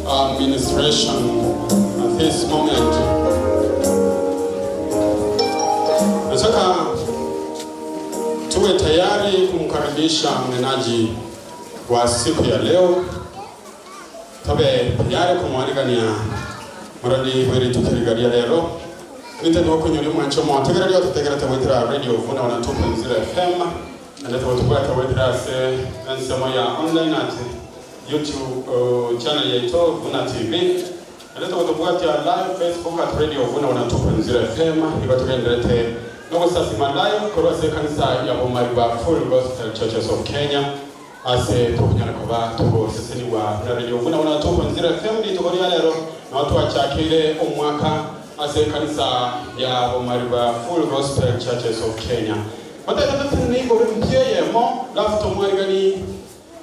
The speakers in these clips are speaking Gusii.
administration at this moment. Nataka tuwe tayari kumkaribisha mnenaji wa siku ya leo. Tobe tayari komwarigania morori bwe rituko riga ria rero. Nintete gokonyoria omwancho omotegereri ototegerete goetera Radio Vuna 102.0 FM, naende togotobwate goetera ase ensemo ya online at YouTube channel yaito Vuna TV, naende togotobwatia live Facebook at Radio Vuna 102.0 FM. Igo togenderete nogosasima live korwa ase ekanisa ya Bomariba Full Gospel Churches of Kenya. Ase tokonyara koba togosesenigwa na rirorio buna buna tokonzire FM rituko ria rero, nao twachakeire omwaka ase ekanisa ya Bomariba Full Gospel Churches of Kenya. Gotebe totenene igoro mpya eyemo, alafu tomwarigani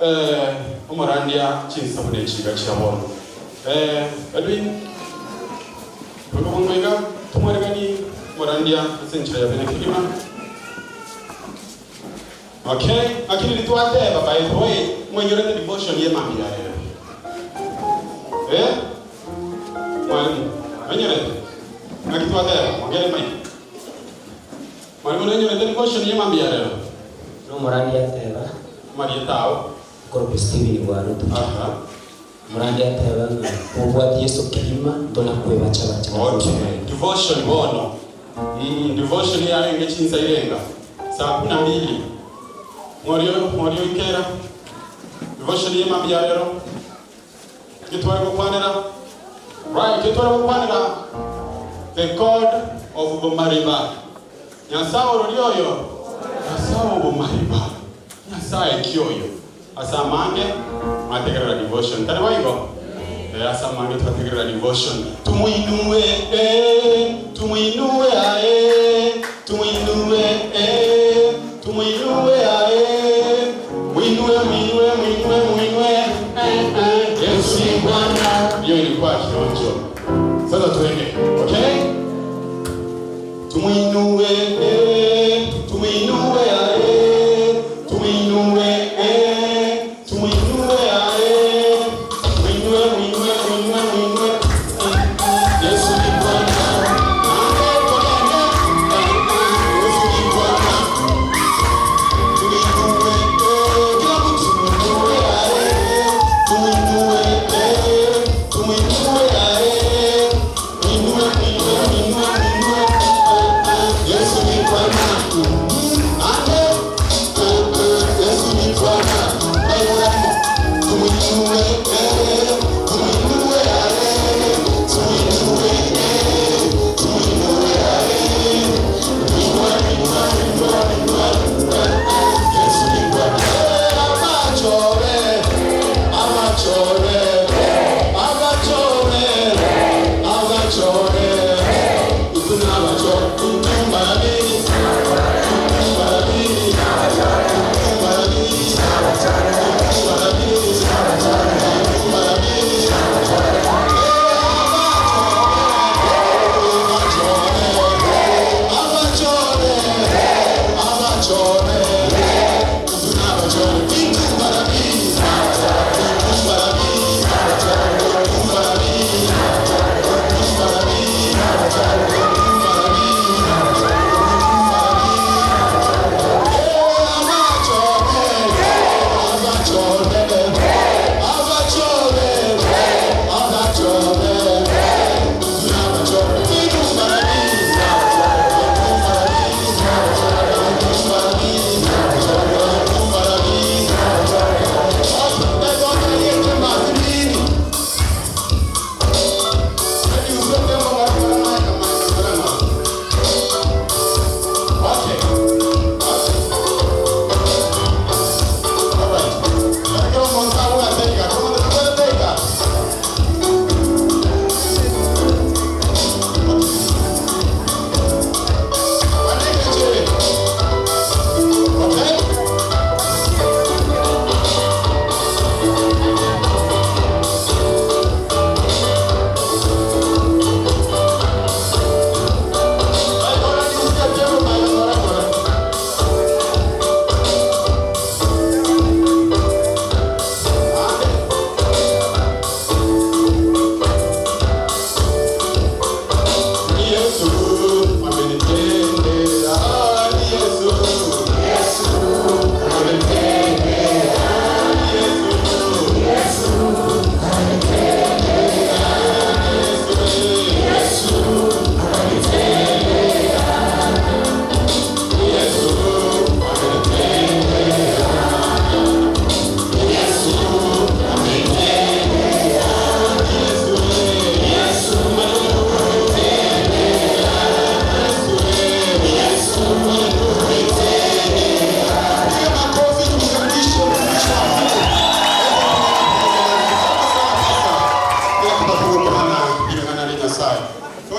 eh, omorandia chinsa buna echi iga chia bono. Eh, Edwin, korwa bwango iga tomwarigani omorandia ase enchera ya bene kegima. Okay, lakini ritwateba by the way, mwenyorete devotion ye mambia rero. Eh? Mwalimu, mwenyorete? Naki twateba, ongere mic. Mwalimu nenyorete devotion ye mambia rero. Nomorandi ateba. Marieta ao. Nkorokwa Stephen Bwaruto. Aha. Omorandi ateba ng'a kobwati Yeso kegima ntona kwebacha-bacha na Okay, kwesomaina. devotion bono. Mm, devotion yarenge chinsa irenga? Saa kumi na mbili. Ng'orio, ng'orio ikera. Devotion ye mambia rero. Getware gokwanera. Right, getware gokwanera the God of Bomariba. Nyasae orori oyo? Nyasae o Bomariba. Nyasae ki oyo? Ase amange mwategerera devotion, tari boigo? Ee, ase amange twategerera devotion. Tumuinue eh, tumuinue aye, tumuinue eh, tumuinue aye, muinue muinue muinue muinue eh, eh, Yesu ni Bwana. Hiyo ilikuwa kionjo. Sasa tuende, okay? Tumuinue eh, tumuinue aye, tumuinue eh, tumuinue aye, muinue muinue muinue muinue eh, Yesu ni Bwana. Amen, togende eh, eh, Yesu ni Bwana. Tumuinue eh, kila mtu tumuinue aye, tumuinue eh, tumuinue aye. Inue, inue, inue, inue, Yesu ni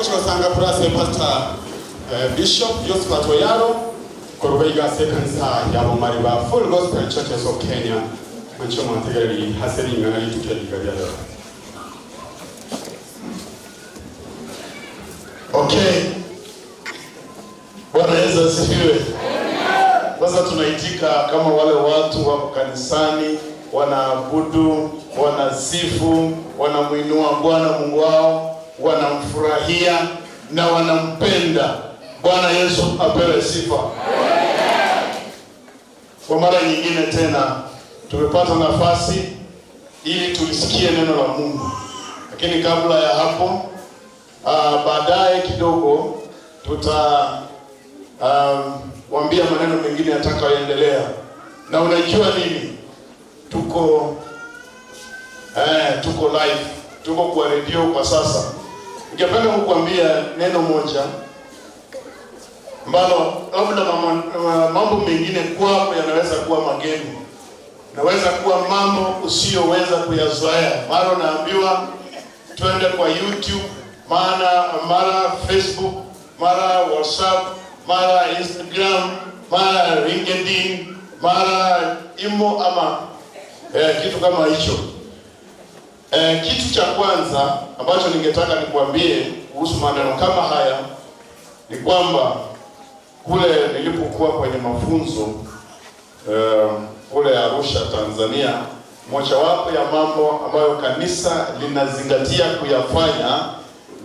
Togochi gosanga korwa ase Pastor Bishop Josephat Oyaro korwa iga ase ekanisa ya Bomariba Full Gospel Churches of Kenya. Mwanche omontegereri ase ring'ana rituko eri iga ria rero. Okay. Bwana Yesu asifiwe. Sasa tunaitika kama wale watu wako kanisani wanaabudu, wanasifu, wanamuinua Bwana Mungu wao, wanamfurahia na wanampenda. Bwana Yesu apewe sifa. Kwa mara nyingine tena tumepata nafasi ili tulisikie neno la Mungu, lakini kabla ya hapo baadaye kidogo tuta wambia maneno mengine yatakayoendelea. Na unajua nini, tuko tuko live, tuko kwa redio kwa sasa. Ningependa kukuambia neno moja ambalo labda mambo mengine kwako yanaweza kuwa mageni, naweza kuwa mambo usiyoweza kuyazoea. Mara unaambiwa twende kwa YouTube, mara mara Facebook, mara WhatsApp, mara Instagram, mara LinkedIn, mara imo ama kitu kama hicho. Kitu cha kwanza ambacho ningetaka nikuambie kuhusu maneno kama haya ni kwamba kule nilipokuwa kwenye mafunzo kule Arusha, Tanzania, mojawapo ya mambo ambayo kanisa linazingatia kuyafanya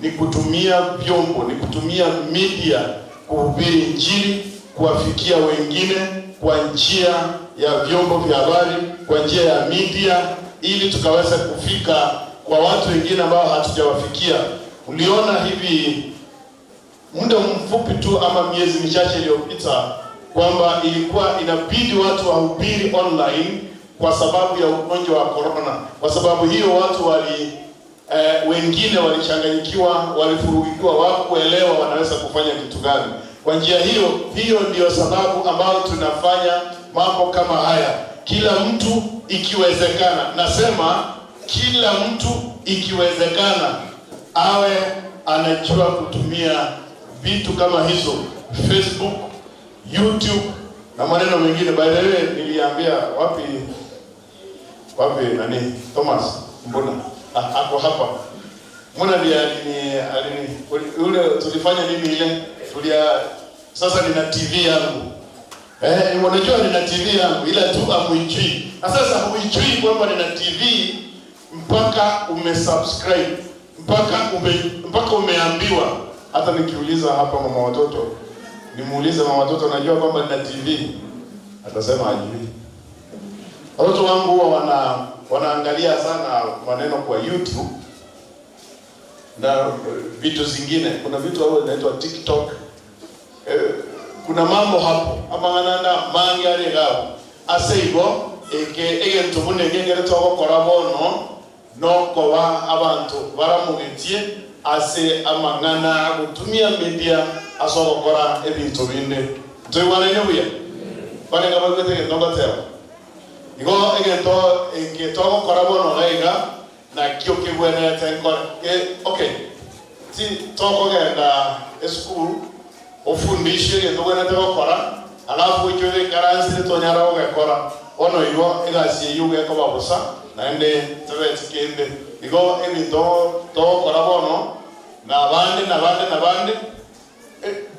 ni kutumia vyombo, ni kutumia media kuhubiri Injili, kuwafikia wengine kwa njia ya vyombo vya habari, kwa njia ya media, ili tukaweza kufika kwa watu wengine ambao hatujawafikia. Uliona hivi muda mfupi tu ama miezi michache iliyopita kwamba ilikuwa inabidi watu wahubiri online kwa sababu ya ugonjwa wa corona. Kwa sababu hiyo watu wali wengine walichanganyikiwa, walifurugikiwa, wakuelewa wanaweza kufanya kitu gani. Kwa njia hiyo, hiyo ndiyo sababu ambayo tunafanya mambo kama haya. Kila mtu ikiwezekana, nasema kila mtu ikiwezekana awe anajua kutumia vitu kama hizo, Facebook, YouTube na maneno mengine. By the way, niliambia wapi wapi nani Thomas mbona ako hapa, mbona ndiye alini alini yule tulifanya nini ile tulia. Sasa nina TV yangu unajua nina TV yangu ila tu amuijui. Na sasa huijui kwamba nina TV mpaka umesubscribe, mpaka umeambiwa. Hata nikiuliza hapa mama watoto, nimuulize mama watoto najua kwamba nina TV, atasema hajui. Watoto wangu huwa wanaangalia sana maneno kwa YouTube na vitu zingine. Kuna vitu hapo vinaitwa TikTok. Kuna mambo hapo amang'ana mangi ari gabo ase igo eke egento buna egengere togokora bono nokoba abanto baramugetie ase amang'ana agotumia media ase ogokora ebinto binde. Ntoigwanaine buya barenge bagwete egento ngoteba igo egento eke togokora bono iga nakio kebwenete nkore. Okay, ti tokogenda esukuru ofundishe egento bwenete gokora alafu oichore ekaransire tonyara gogekora bono igo egasi eywo gekoba bosa naende tebeti kende igo ebinto togokora bono na bande na bande na bande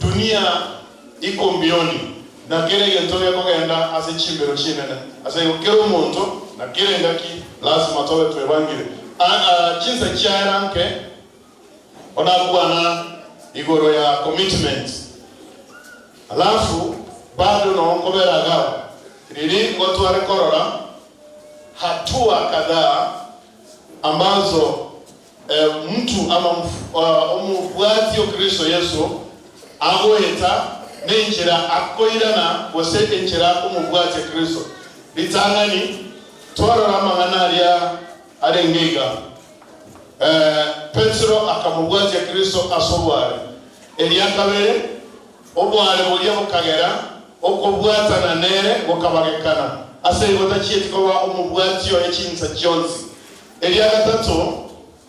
dunia iko mbioni na kere egento gekogenda ase chimbero chinene ase igo kera omonto na kere engaki lazima tobe twebangire. Chinsa chiaera nke onakwana igoro ya commitment, alafu bado nonkoberaga riri ngotware korora hatua kadhaa ambazo mtu ama omufuati o Kristo Yesu agoeta nenjira akoirana gose enjira omubwati Kristo ritang'ani twarora amang'ana aria arengeiga. Petro akamubwatia Kristo ase obware eria kabere obware boria bokagera okobwatana nere bokabagekana ase igo tachieti koba omobwati oye chinsa chionsi. Eria gatato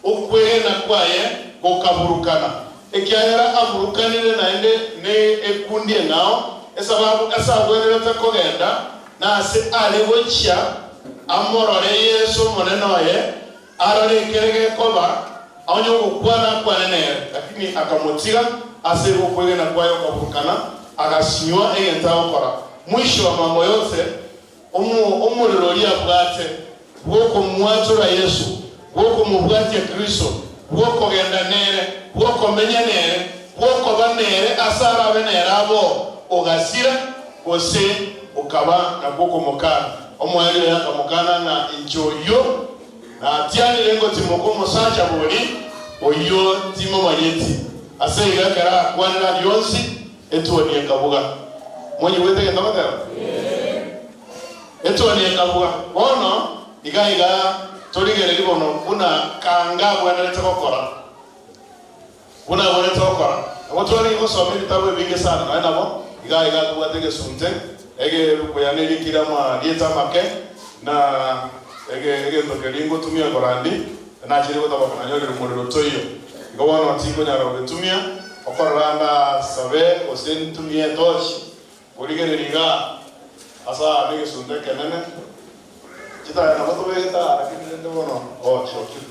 okwegena kwaye gokaburukana. Ekiagera aburukanire naende ne ekundi eng'ao, esababu ase agwenerete kogenda, na ase are gochia amorore Yeso Omonene oye, arore ekere gekoba, onye ogokwana akwane nere. Lakini akamotiga ase okwegena kwaye okaburukana, agasinywa egento agokora. Mwisho wa mambo yonsi, Omorero oria abwate bw'okomwatora Yeso, bw'okomobwatia Kristo, bw'okogenda nere, bw'okomenya nere, bw'okoba nere ase arabe nere aboo, ogasira, gose okaba nakwo okomokana. Omoerio oye akamokana ng'a inche oyio natianire ngotimoka omosacha bori, oyio timomanyeti. Ase igo ekero akwanire ayio onsi, Etuoni ekabuga. Monyigwete egento ngoteba? Etuoni ekabuga. Bono iga iga torigererie bono buna kanga abwenerete gokora. Buna abwenerete gokora. Nabo twarenge gosoma ebitabu ebinge sana nonya nabo iga iga tobwate egesunte, egebuku yane erikire amarieta amake na ege egento keria ngotumia korandi nachire gotaboka nanyorire omorero toiyo. Igo bono tinkonyara gogetumia. Okorora ndasabe gose ntumie etochi korigereria igaa ase aa negesunte ekenene, chitaya nabo tobegete aa lakini rende bono oh chiokire,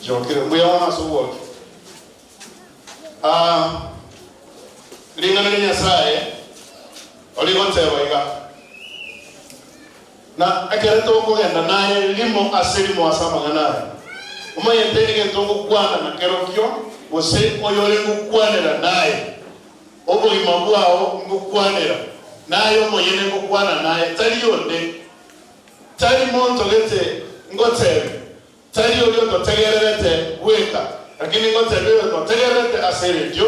chiokire. Mbuya mono ase obwoki. Ah, ring'ana ria Nyasaye origoteba iga, Na ekero tokogenda naye rimo ase rimo ase amang'ana aya, omanyete egento ngokwana nakerokio, gose oyore ngokwanera naye, obogima bwao ngokwanera, naye omonyene ngokwana naye, tari onde, tari monto gete ngotebia, Tari oria ototegererete bweka, lakini ngotebie oyo ototegererete ase eredio,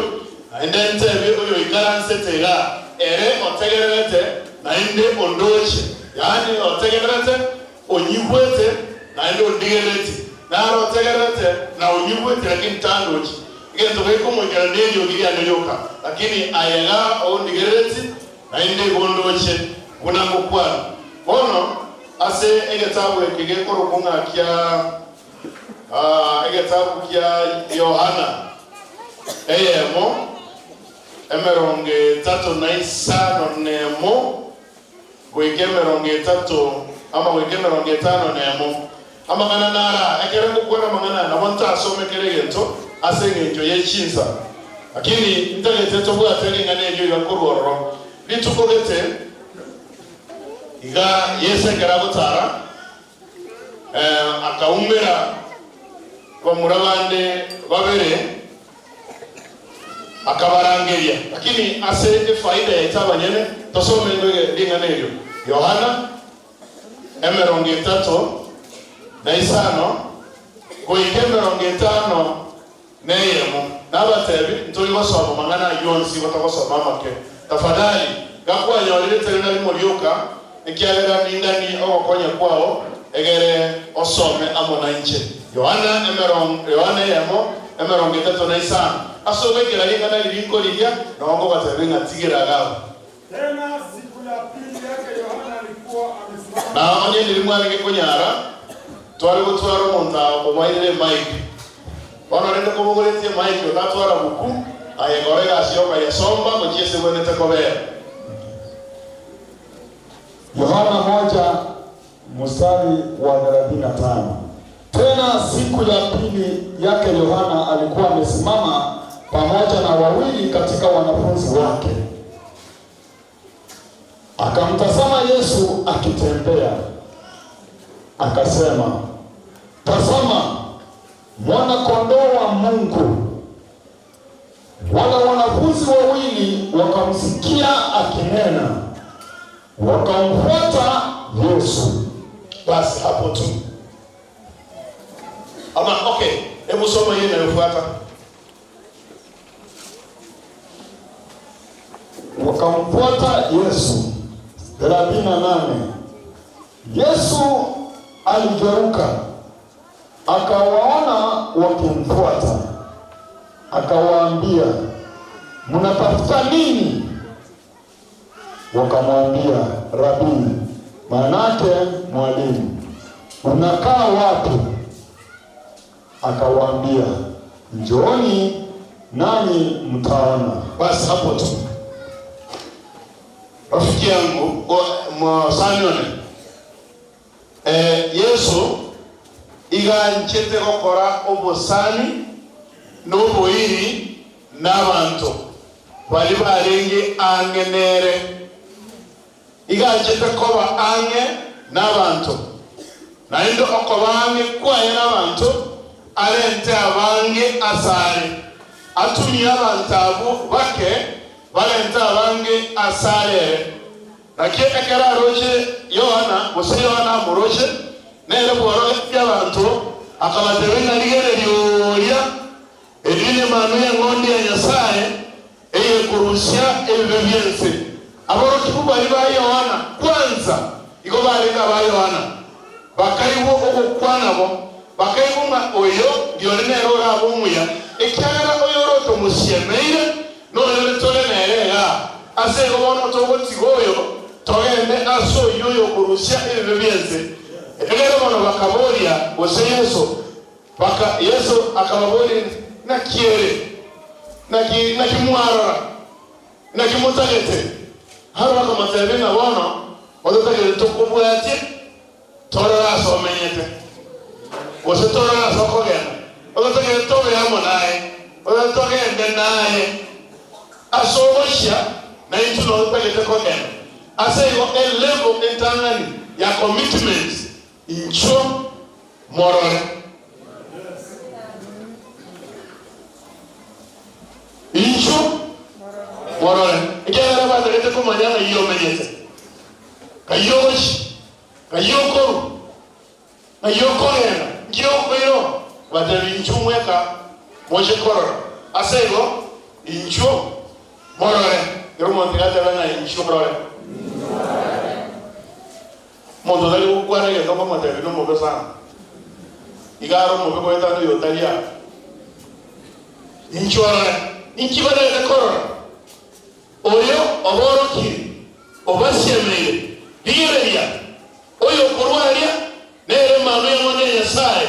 naende ntebie oyo oikaransete igaa, ere otegererete naende ondoche, yaani oyo otegererete, onyigwete, naende ondigereretie. Naro otegererete na onyigwete lakini tandochi. Egento gekomoikera neriogi riane rioka, lakini aye igaa ondigereretie, naende igo ondoche buna ngokwana. Bono Ase egetabu eke gekorokwa ng'a kia egetabu kia Yohana eyemo, 35 nemo goika 30 ama goika 51. Amang'ana naro aya, ekero ngokwana amang'ana aya nabo ntasome kera egento ase engencho ye chinsa, lakini ntagete tobwate ring'ana erio iga korwa ororo. Rituko gete. Iga Yeso ekero agotara, akaumera bamura bande babere, akabarangeria. Lakini ase efaida yaito abanyene, tosome ring'ana erio. Yohana 35 goika 51. Nabatebi, ntori gosoma mang'ana ayio onsi igo togosoma amake. Tafadhali, gakwanyorire tari na rimo rioka, ekiagera ninganie ogokonya kwao, egere osome amo nainche. Yohana emerongo Yohana eyemo, 35. Ase ogoikera ring'ana riria nkorigia, nao ngobatebia ng'a tigera agabo. Tena siku ya pili yake Yohana alikuwa amesimama. Na onye ndiri mwarenge konyara, tware gotwara omonto omoirire emaiki. Bono rende kobogoretie emaiki otatwara buku, aye kora egasi y'okoyesomba gochia ase egwenerete kobera. Yohana moja mstari wa 35. Tena siku ya pili yake Yohana alikuwa amesimama pamoja na wawili katika wanafunzi wake, akamtazama Yesu akitembea, akasema, tazama mwana kondoo wa Mungu. Wale wanafunzi wawili wakamsikia akinena, wakamfuata Yesu. Basi hapo tu. Ama okay, hebu soma hiyo inayofuata. Wakamfuata Yesu. 38. Yesu aligeuka akawaona wakimfuata, akawaambia, mnatafuta nini? Wakamwambia, Rabii, maanake mwalimu, unakaa wapi? Akawaambia, njooni nanyi mtaona. Basi hapo tu. Rafiki yangu mosani one, eh, Yeso iga anchete gokora obosani na oboiri nabanto baria barenge ang'e nere. Iga anchete koba ang'e nabanto, naende okoba ang'e kwaye nabanto arente abange asare, atumie abanto abwo bake barente abange asare ere. Naki ekero aroche Yohana, gose Yohana amoroche, nere bworogetie abanto, akabatebia ng'a rigereria oria, Erio nemanu y'Eng'ondi ya Nyasae eyekorusia ebibe bi'ense. Aborokigwa baria ba Yohana kwansa igo barenge aba Yohana, bakaigwa ogokwana bo, bakaigwa ng'a oyo ndiore nere orabe omuya, ekiagera oyore otomosiemeire noyore tore nere igaa. Ase igo bono togotiga oyo, togende ase oyio oyokorusia ebibe bi'ense. Ekero bono bakaboria gose Yeso Baka Yeso akababoria, Naki ere? Naki, naki mwarora? Naki motagete? Aro bakamotebia ng'a bono ototagete tokobwatie, torore ase omenyete, gose torore ase okogenda, ototagete tobe amo naye, ototagete togende naye ase ogochia, naintwe noo totagete kogenda. Ase igo elevel entang'ani ya commitment inchuo Morore. Inchuo morore, ekiagera batagete komanya ng'ai omenyete, ng'ai ogochia, ng'ai okorwa, ng'ai okogenda, nki okoirwa. Batebia, Inchuo mweka moche korora. Ase igo, inchuo morore. Kera omonto iga atebe ng'a inchuo morore. Omonto otari gokwana egento okomotebia nomobe sana. Iga are omobe goetania oyo otari aa. Inchuo orore, inki barete korora? Oyo oborokire, obasiemeire. Rigereria, oyo okorwa aria nere Emanwa y'Eng'ondi ya Nyasae,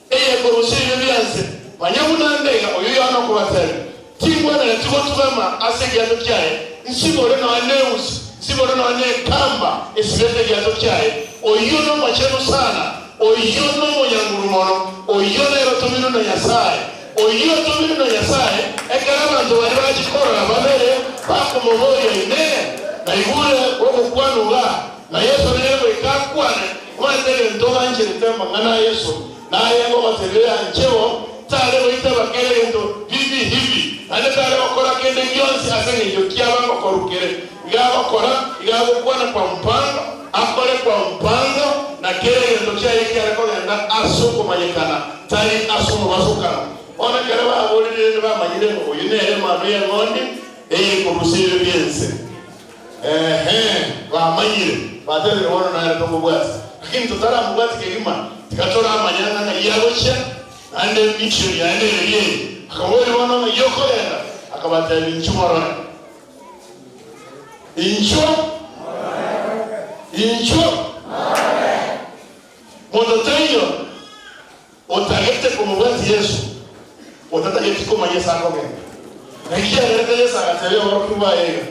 eyekorusia ebibe bianse. Manya buna nde iga, oyio Yohana okobatebia, Tingwenereti gotugama ase egiato kiaye, nsibore nonya neusi, nsibore nonya nekamba esibete egiato kiaye. Oyio nomochenu sana, oyio nomonyanguru mono, oyio nere otomirwe na Nyasae. Oyio otomirwe na Nyasae, ekero abanto baria bachia korora babere bakomoboria, Inee! Naigure gogokwana iga? Na Yeso nere goika akwane, Omanyete egento ogancherete amang'ana a Yeso, naye ngogotebia oyancheo, tare goitaba kera egento vivi hivi, naende tare gokora kende gionsi ase engencho kiaba ngokoru kere. Iga agokora, iga agokwana kwa mpango, akore kwa mpango, na kera egento kiaye kiare kogenda ase okomanyekana, tari ase omobasokano. Bono ekero baborire rende bamanyire ng'a oyo nere Emanwa y'Eng'ondi eyekorusia ebibe bi'ense. Ehe, bamanyire, batebire bono nere tomobwate. Lakini totaramobwati kegima, tiga toramanya ng'a ng'ai agochia, naende emission yaye nereria eye. Akaboria bono ng'ai okogenda, akabatebia inchuo morore. Inchuo Inchuo Monto taiyo otagete komobwatia Yeso, otatageti komanya ase akogenda. Naki kiagerete Yeso agatebia aborokigwa baye iga,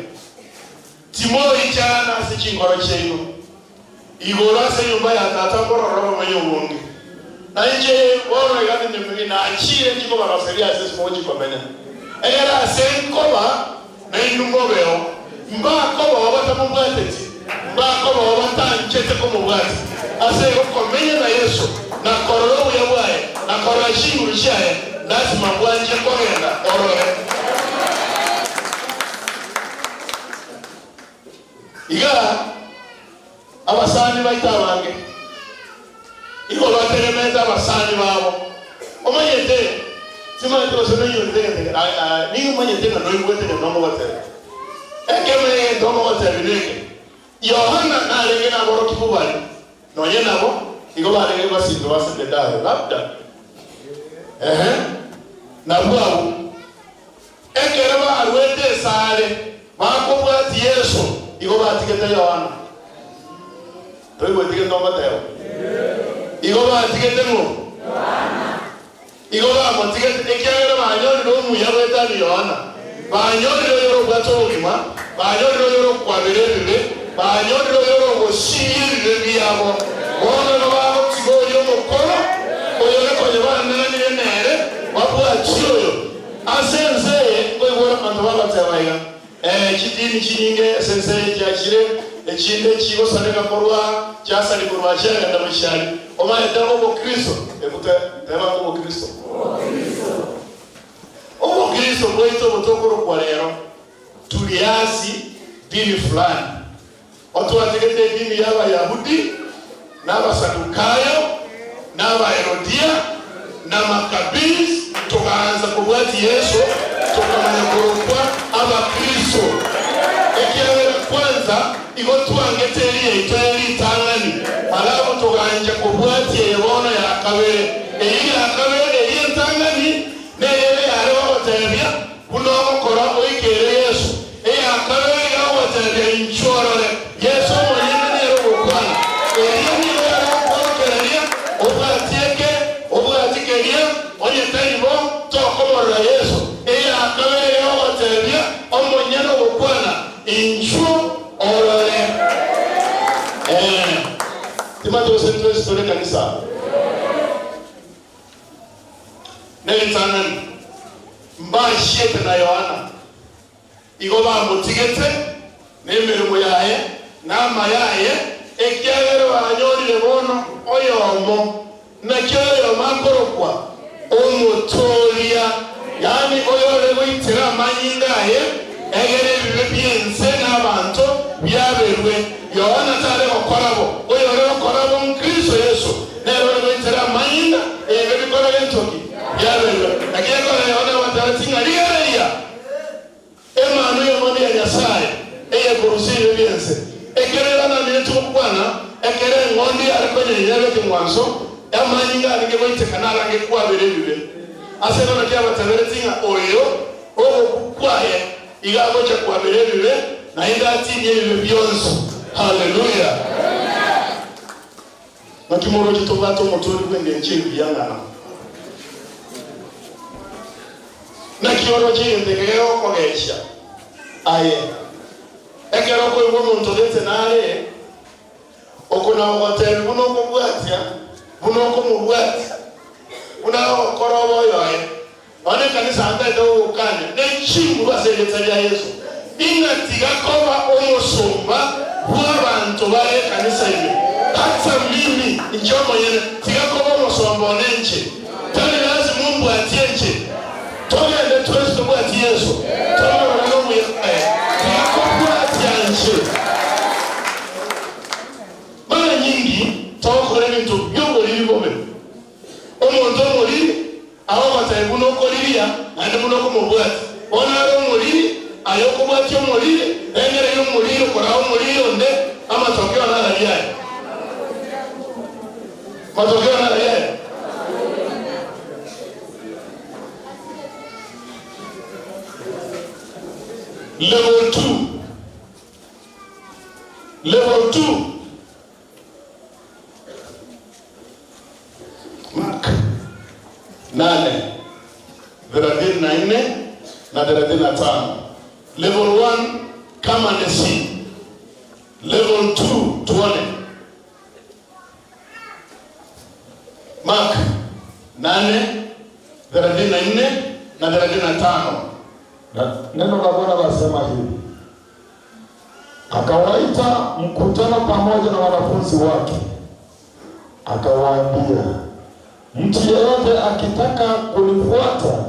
Timoichana ase chinkoro chiaino, igoro ase enyomba ya Tata mbororore obomenyo obonge. Na inche bono iga nachiire nchikobaroseria ase ase mogochia komenya, egere ase nkoba nainwe mobeo. Mbakobao batamobwateti, mbakobao batanchete komobwata. Ase igo komenya na Yeso, na korora obuya bwaye, na korora chinguru chiaye, lasima bwanche kogenda orore. Iga abasani baito abange igo bategemeete abasani babo. Omanyete, timanyeti gose noinyorete egento eke, aye, aye, nigo omanyete ng'a noigwete egento ngogotebia. Ekemo egento ngogotebia neke, Yohana narenge naborokigwa baria, nonye nabo igo barenge basinto ba Zebedayo, labda, ehe, nabwo abwo. Ekero barwete esare, bakobwatia Yeso, igo batigete Yohana. Toigweti gento ngoteba? Igo batigete ng'o? Igo bamotigete, ekiagera banyorire omuya goetania Yohana, banyorire oyore obwate obogima, banyorire oyore okwabera ebibe, banyorire oyore ogosibia ebibe biabo. Bono igo bagotiga oria omokoro, oyore konya baananire nere, babwatie oyo. Ase ense eye nkoigwera abanto bagoteba iga, Ee, chidini chinyinge ase ense eye chiachire, echinde chigosareka korwa aa, chiasarigwa korwa aa chiagenda gochia aria. Omanyete Obokristo? Ebu teba ng'a Obokristo. Obokristo bwaito obo tokorokwa rero, tuliasi dini fulani. Otwatigete edini y'Abayahudi, na Abasadukayo, na Abaherodia, na Maccabees, togaansa kobwatia Yeso, tokamanya korokwa Abakristo, ekiagera kwanza igo twangete eri yaito ye ritang'ani, alafu togancha kobwatia eye bono ya kabere. Eyio ya kabere, eria entang'ani, Neyere yare gogotebia buna ogokora oikere Yeso. Eya kabere iga gogotebia inchuo orore Yeso omonyene nere ogokwana. Eria nigo yare gokworokereria obwati eke, obwati keria, onye tari bo, tokomorora Yeso. Eya kabere iga gogotebia omonyene ogokwana, inchuo orore. Ee, timanyeti gose ntwensi tore ekanisa aa. Neritang'ani mbachiete na Yohana, igo bamotigete nemeremo yaye na amaya aye, ekiagera banyorire bono oyomo, naki oyomo akorokwa Omotooria, yaani oyore goitera amanyinga aye, egere ebibe bi'ense na abanto biaberwe. Yohana tare gokora bo, oyore gokora bo n'Kristo Yeso. Nere ore goitera amanyinga, ebibe bikore gento ki? Biaberwe. Naki ekero Yohana abatebetie ng'a, Rigereria, Emanwa y'Eng'ondi ya Nyasae, eyekorusia ebibe bi'ense. Ekero Yohana aminetie gokwana, ekero Eng'ondi yare konyenyerwa ekeng'wanso, amanyinga arenge goiteka narange kwabera ebibe. Ase igo naki abateberetie ng'a oyo ogokwa kwaye iga agocha kwabera ebibe, naende atinyie ebibe bionsi. Haleluya! Naki moroche tobwate omotoori bw'engencho engiya ng'ana? Naki oroche egento eke gegokogecha aye, ekero okoigwa omonto gete nare okona-gogotebia buna okobwatia, buna okomobwatia, buna agokora obe oyoye? Nonya ekanisa ntaete gogokania ne chinguru ase erieta ria Yeso, ing'a tiga koba omosomba bw'abanto bare ekanisa ime. Hata mimi inche omonyene tiga koba omosomba one inche. Tari lazima ombwatie inche. Togende twensi tobwatie Yeso, tomorore nobuya bwaye. Tiga kobwatia inche. Mara nyingi togokora ebinto bi'oboriri bobe. Omonto omoriri Agogoteebia buna okoriria, naende buna okomobwatia. Bono are omoriri, aye okobwatia omoriri, rengereria omoriri okoraa omoriri onde, amatokeo narari aye? Matokeo narari aye? Level 2 Level 2. Mark 8:34 na 35. Level 1 come and see. Level 2 tuone. Mark 8:34 na 35. Na neno la Bwana lasema hivi: Akawaita mkutano pamoja na wanafunzi wake, akawaambia, mtu yeyote akitaka kunifuata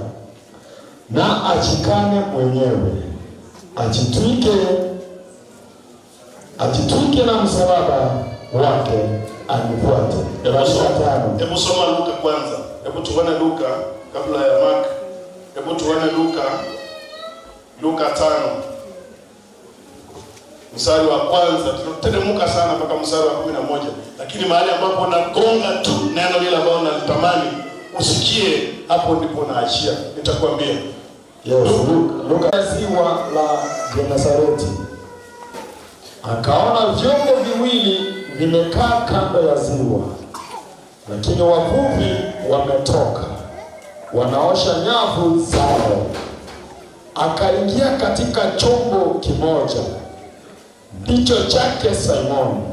na ajikane mwenyewe, ajitwike, ajitwike na msalaba wake anifuate. 35. Hebu soma Luka kwanza. Hebu tuone Luka kabla ya Mark. Hebu tuone Luka, Luka 5 mstari wa kwanza tutateremka sana mpaka mstari wa 11, lakini mahali ambapo nagonga tu neno lile ambalo nalitamani usikie, hapo ndipo naachia, nitakwambia. Yes, Luka ziwa la Genesareti akaona vyombo viwili vimekaa kando ya ziwa, lakini wavuvi wametoka. wanaosha nyavu zao. Akaingia katika chombo kimoja ndicho chake Simoni,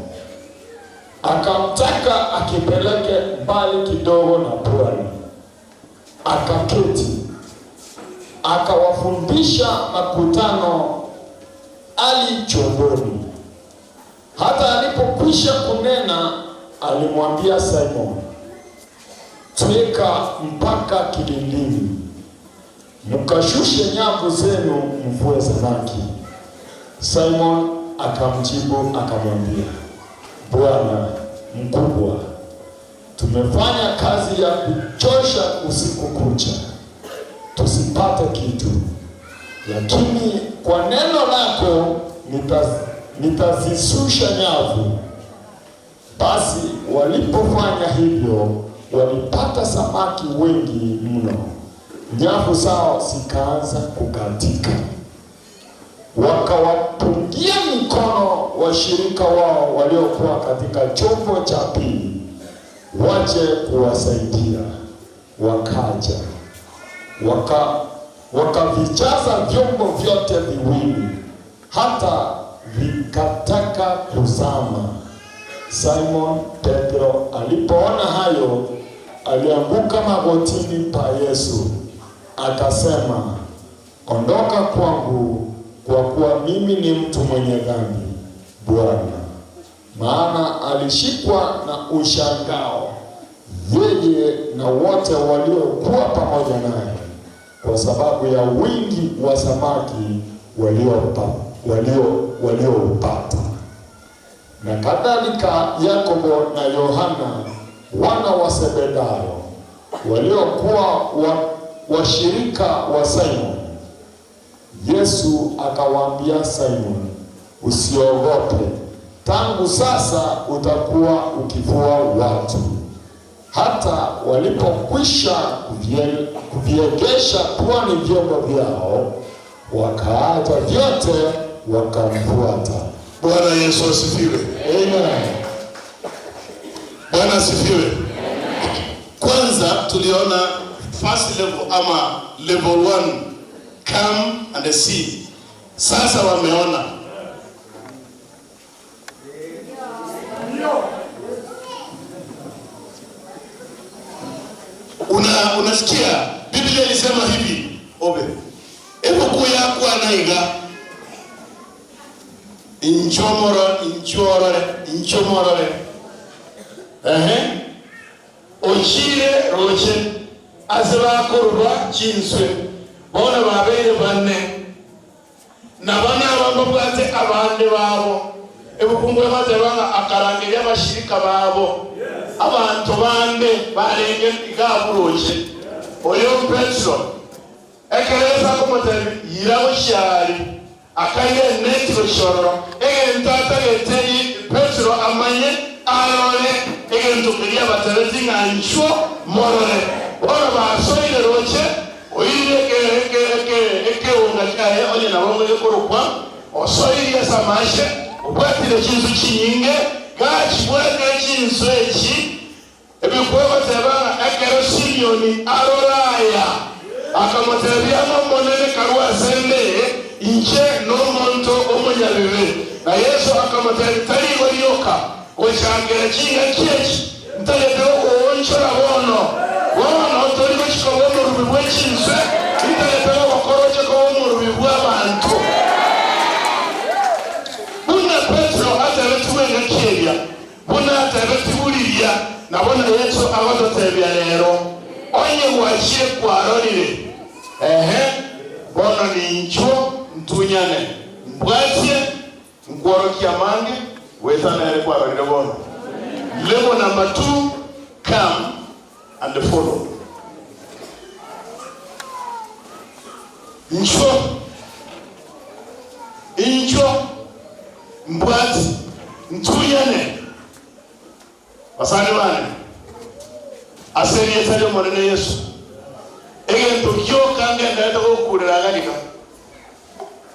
akamtaka akipeleke mbali kidogo na pwani. Akaketi akawafundisha makutano ali chomboni. Hata alipokwisha kunena, alimwambia Simoni, tweka mpaka kilindini, mkashushe nyavu zenu mvue samaki. Simon akamjibu akamwambia, Bwana mkubwa, tumefanya kazi ya kuchosha usiku kucha, tusipate kitu, lakini kwa neno lako nitazishusha nyavu. Basi walipofanya hivyo, walipata samaki wengi mno, nyavu zao zikaanza kukatika. Wakawapungia mikono washirika wao waliokuwa katika chombo cha pili waje kuwasaidia. Wakaja wakavijaza vyombo vyote viwili hata vikataka kuzama. Simon Petro alipoona hayo, alianguka magotini pa Yesu akasema, ondoka kwangu, kwa kuwa mimi ni mtu mwenye dhambi, Bwana. Maana alishikwa na ushangao, yeye na wote waliokuwa pamoja naye, kwa sababu ya wingi wa samaki walioupata. Na kadhalika Yakobo na Yohana wana wa Zebedayo waliokuwa washirika wa Simon. Yesu akawaambia Simon, usiogope, tangu sasa utakuwa ukivua watu. Hata walipokwisha kuviegesha pwani vyombo vyao, wakaacha vyote wakamfuata. Bwana Yesu asifiwe. Amen. Bwana asifiwe. Kwanza tuliona first level ama level 1, come and see. Sasa wameona. Unasikia Biblia ilisema hivi, obe ebuku yakwanaiga inchomoro inchorore inchomorore ehe ochire roche ase bakorwa chinswe bona babeire banne na bana abambabwate abande babo ebukungu batebanga akarangeria abashirika babo abantu bande barenge igaburoche oyo Petro ekereza komoteri yirabushari akaire netiro shororo egento atagete Petro amanye arore egento kiria batereti ng'anchwo morore bono basoire roche oire ekeunga kiaye onye nabo gekorokwa osoirie samashe obwatire chinsu chinyinge gachibwate chinsu echi ebikwegotebanga ekero Simioni aroraya akamotebia ng'omonene karwa asende inche nomonto omonyabibe na Yesu akamotebia tarigo rioka gochangera chinga kiechi ntarete ogoonchora bono bono tori gochika bw'omorubi bw'echinswe ntarete ogokoroche bw'omorubi bw'abanto buna Petro atebetigwe ngakieria buna atebetiburiria nabona Yesu agototebia rero onye gwachire kwarorire ehe bono ninchwo ntunyane mbwatie nkworokia mange wetanere kwarorire bono. Level number 2, come and follow. Nchwo inchwo mbwati ntunyane basani bane aseriye tari monene Yesu egento kyoka ngenderete gokurera agarika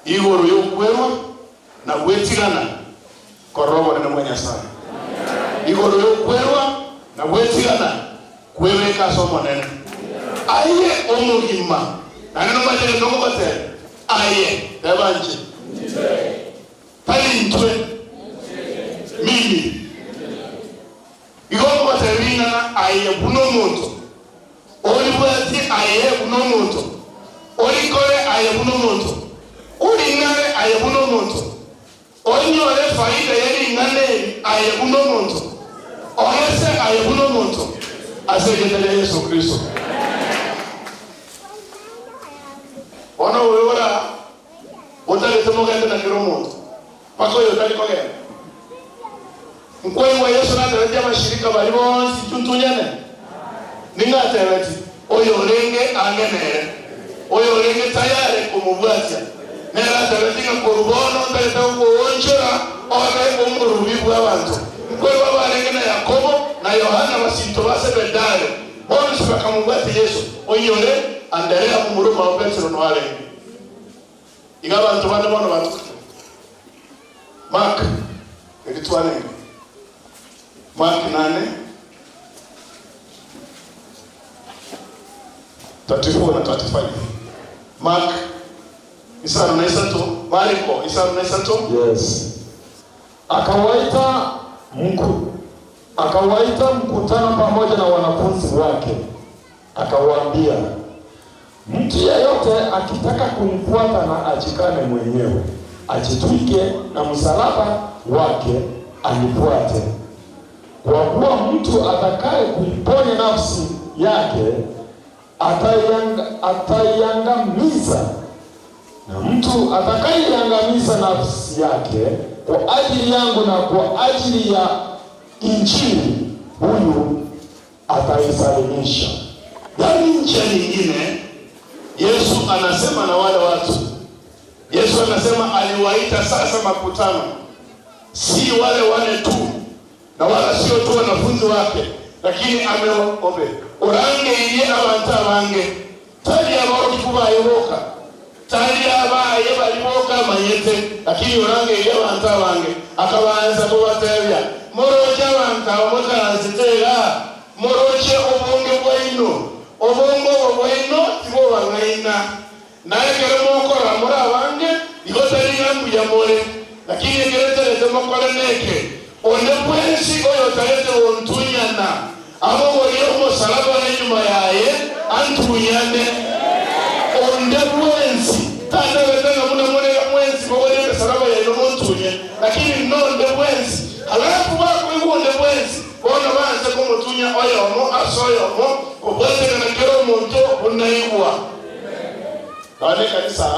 igoro yokwerwa na gwetigana korora obonene bwa Nyasaye igoro yokwerwa na gwetigana kwebeka ase omonene. Aye omogima, naende nomanyete egento ngogotebia, aye, teba inche, tari intwe, mimi. Igo ngogotebia ring'ana aye buna omonto, oribwatie aye buna omonto, orikore aye buna omonto, oring'are aye buna omonto, Onyore efaida ye ring'ana eri aye buna omonto, ogese aye buna omonto, ase erieta ria Yeso Kristo. Bono oyo ora otagete mogende na kera omonto, mpaka oyo otari kogenda. Nkwaigwa Yeso natebetie abashirika baria bonsi inchuntunyane? Ning'o atebeti, Oyo orenge ang'e nere, oyo orenge tayare komobwatia, nere atebeti ng'a korwa bono ntagete gokoonchora obe omorubi bw'abanto. Nkwaigwa abarenge na Yakobo na Yohana basinto ba Zebedayo, bonsi bakamobwatia Yeso. Oyore Anderea momura omwabo Petero noo arenge. Iga abanto bande bono batukire. Mark, eri twarenge. Mark nane, 34 na 35. Mark 53, Mariko 53. Yes. Akawaita mku, akawaita mkutano pamoja na wanafunzi wake, akawaambia, mtu yeyote akitaka kunifuata na ajikane mwenyewe, ajitwike na msalaba wake anifuate. Kwa kuwa mtu atakaye kuiponya nafsi yake ataiangamiza, na mtu atakayeiangamiza nafsi yake kwa ajili yangu na kwa ajili ya Injili, huyu ataisalimisha. Yaani njia nyingine, Yesu anasema na wale watu. Yesu anasema aliwaita sasa makutano, si wale wale tu na wala sio tu wanafunzi wake, lakini ameobe orangeirie abantu abange tari abaoroki baye boka tari abaye bari boka amanyete, lakini orangeirie abantu abange akabanza kubatebia moroche abantu abo motaransete iga moroche obonge bwaino obonge obo bwaino tibobang'aina Na ekero mokora more abange, igo tari ng'a mbuya more, lakini ekero eterete mokore neke. Onde bwensi oyotarete gontunyana, abogorie omosalaba ore nyuma yaye, antunyane. Onde bwensi, tatebete ng'a buna more iga mwensi mogorie emesalaba yaino montunye, lakini nonde bwensi. Halafu bakoigwa onde bwensi, bono banse komotunya oyomo ase oyomo, kobwatekana kera omonto buna aigwa. Nonya ekanisa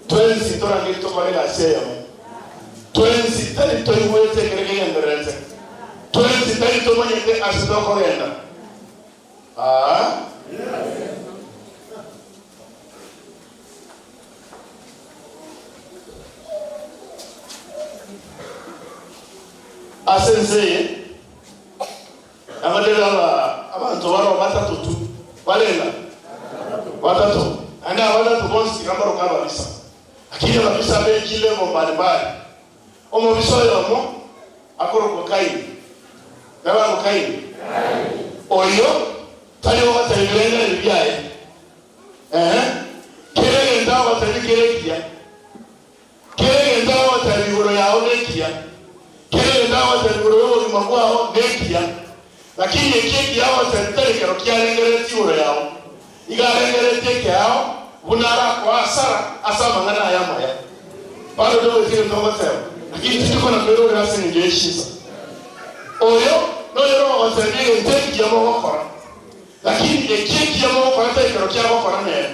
twensi torangerie tokore egasi eyemo, twensi tari toigwete ekere kegendererete, twensi tari tomanyete ase tokogenda. Aa. Ase ense eye Nabatebie aba abanto baroo batato tu, barenga? Batato. Naende aba batato bonsi tiga mbaroke ababisa. Lakini ababisa be chilevel mbalimbali. Omobisa oyomo akorokwa Kaini. Teba ng'o Kaini. Oyo tari ogoteba ebirengererio biaye. Ehe. Kera egento agotebia kere ekiya. Kera egento agoteba igoro yao nekiya, kera egento agoteba igoro y'obogima bwao nekiya, lakini eki ekiya agoteba tari kero kiarengereretie igoro yao. Igo arengereretie ekeao buna arakoe asara ase amang'ana aya amaya. Bado togoetia egento ogoteba, lakini tindi kona kwerorera ase engencho ye chinsa. Oyo noyore ogotebia egento ekiya mogokora. Lakini eki ekiya mogokora tari kero kiagokora nere.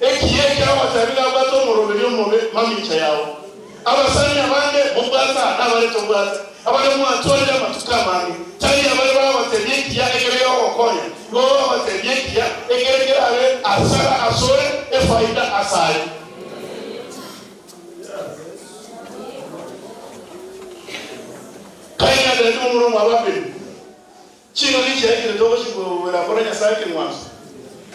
Ekiya eke agotebia iga abwate omoroberio omobe mamincha yao. Abasani abange mobwate aa nabare tobwate, abare mwatwarire amatuko amange, tari abare bagotebia ekiya ekero gegogokonya, igo bagotebia ekiya ekere kerabe asara asore efaida asare. Kaini atebetie momura omwabo Abeli. Ching'aki chiaikire togochia koruera kore Nyasae ekeng'wanso.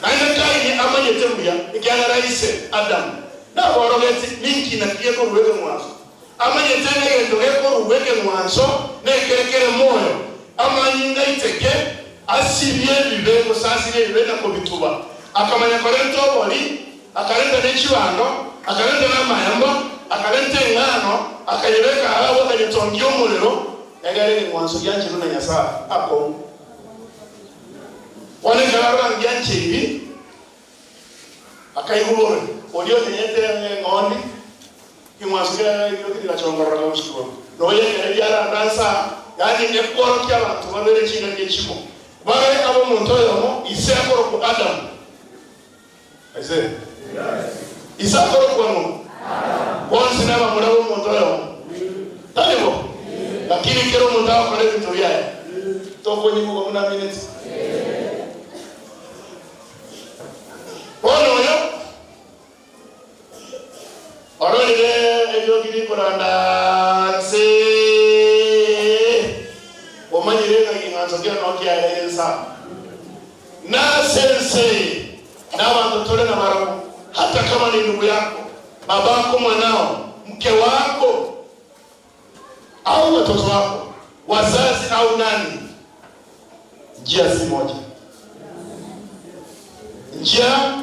Naende Kaini amanyete buya, ekiagera ise, Adamu, naborogeti ninki naki gekorua ekeng'wanso. Amanyete ng'a egento gekorua ekeng'wanso nekere kere moyo, amanyinga aiteke. Asibie ebibe, gose asirie ebibe na kobituba. Akamanya korenta obori, akarenta ne chibando, akarenta namaemba, akarenta engano, akayebeka agwo, akayetongia omorero, egere ekeng'wanso giancherwe na Nyasae akong'u. Bono ekero arora ngiancheiri, akaigwa bobe, oria onyenyete eng'ondi, ekeng'wanso kiaye ekio tigachongorora gochia igoro. Nonya ekero riaranda nsa, yaani ekworokia abanto babere chingaki echimo, babe ab'omonto oyomo, ise akorokwa Adamu. Aise? Ise akorokwa ng'o? Bonsi nabamura b'omonto oyomo. Tari bo? Lakini kera omonto agokora ebinto biaye, tokonyigugwa buna amineti. Bono oyo ororire eriogi rikoranda nse, omanyire ng'a ekeng'wanso kiane noo kiaereire nsa. Nase ense eye nabanto tore nabarabwo, hata kama ni ndugu yako, babako, mwanao, mke wako, au watoto wako, wazazi au nani, njia si moja. Njia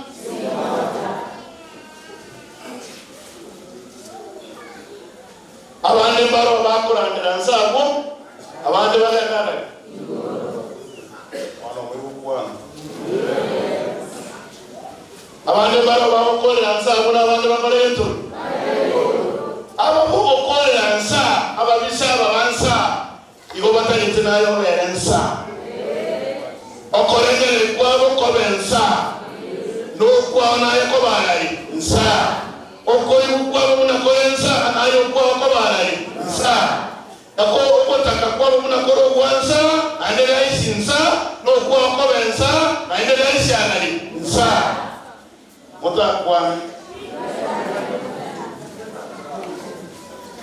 Abande mbaro bakorandera nse agwo, abande bagende arare. Bono moigokwana. Abande mbaro bagokorera nse agwo, na abande bakore gento. Aba bogokorera nse aa, ababisa aba ba nse aa, igo batagete naye obere nse aa. Okorengereria kwabo kobe nse aa, na okwao naye kobe arari nse aa. Okoigwa kwabo buna kore nsa, naye okwao koba arari nsa. Na ogotaka kwabo buna kore ogwa nsa, naende rahisi nsa, na okwao kobe nsa, naende rahisi arari nsa. Motakwane.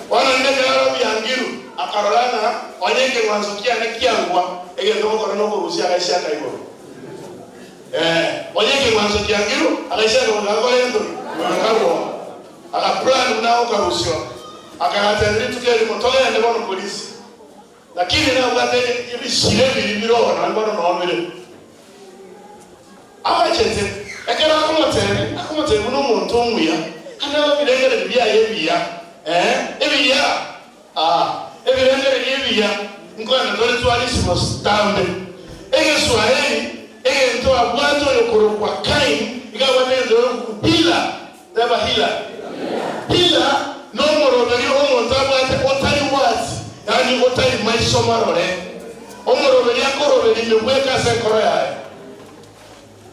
Bono rinde ekero arobiangiru, akarora ng'a onye ekeng'wanso kiane kiarugwa, egento ngokora nokorusia agaisia akaigoro. Ee, onye ekeng'wanso kiangiru, agaisia akagoika agakora egento ki? Akarua. Agaplan buna agokarusiwa. Akagatebia rituko erimo, Togende bono polisi. Lakini nabwate ebisire ebiria bire oo naende bono noo bire. Agachete, ekero akomotebia, akomotebia buna omonto omuya, ande ebirengererio biaye ebiya, ee, ebiya, aa, ebirengererio ebiya, nkoenda tore twarisi botambe. Egeswahili, egento abwate oyokorokwa Kain, iga abwate egento gekorokwa hila, teba hila. Hila nomoroberio omonto abwate otari wazi, yaani otari maiso marore. Omoroberio akoroberia ime bweka ase enkoro yaye.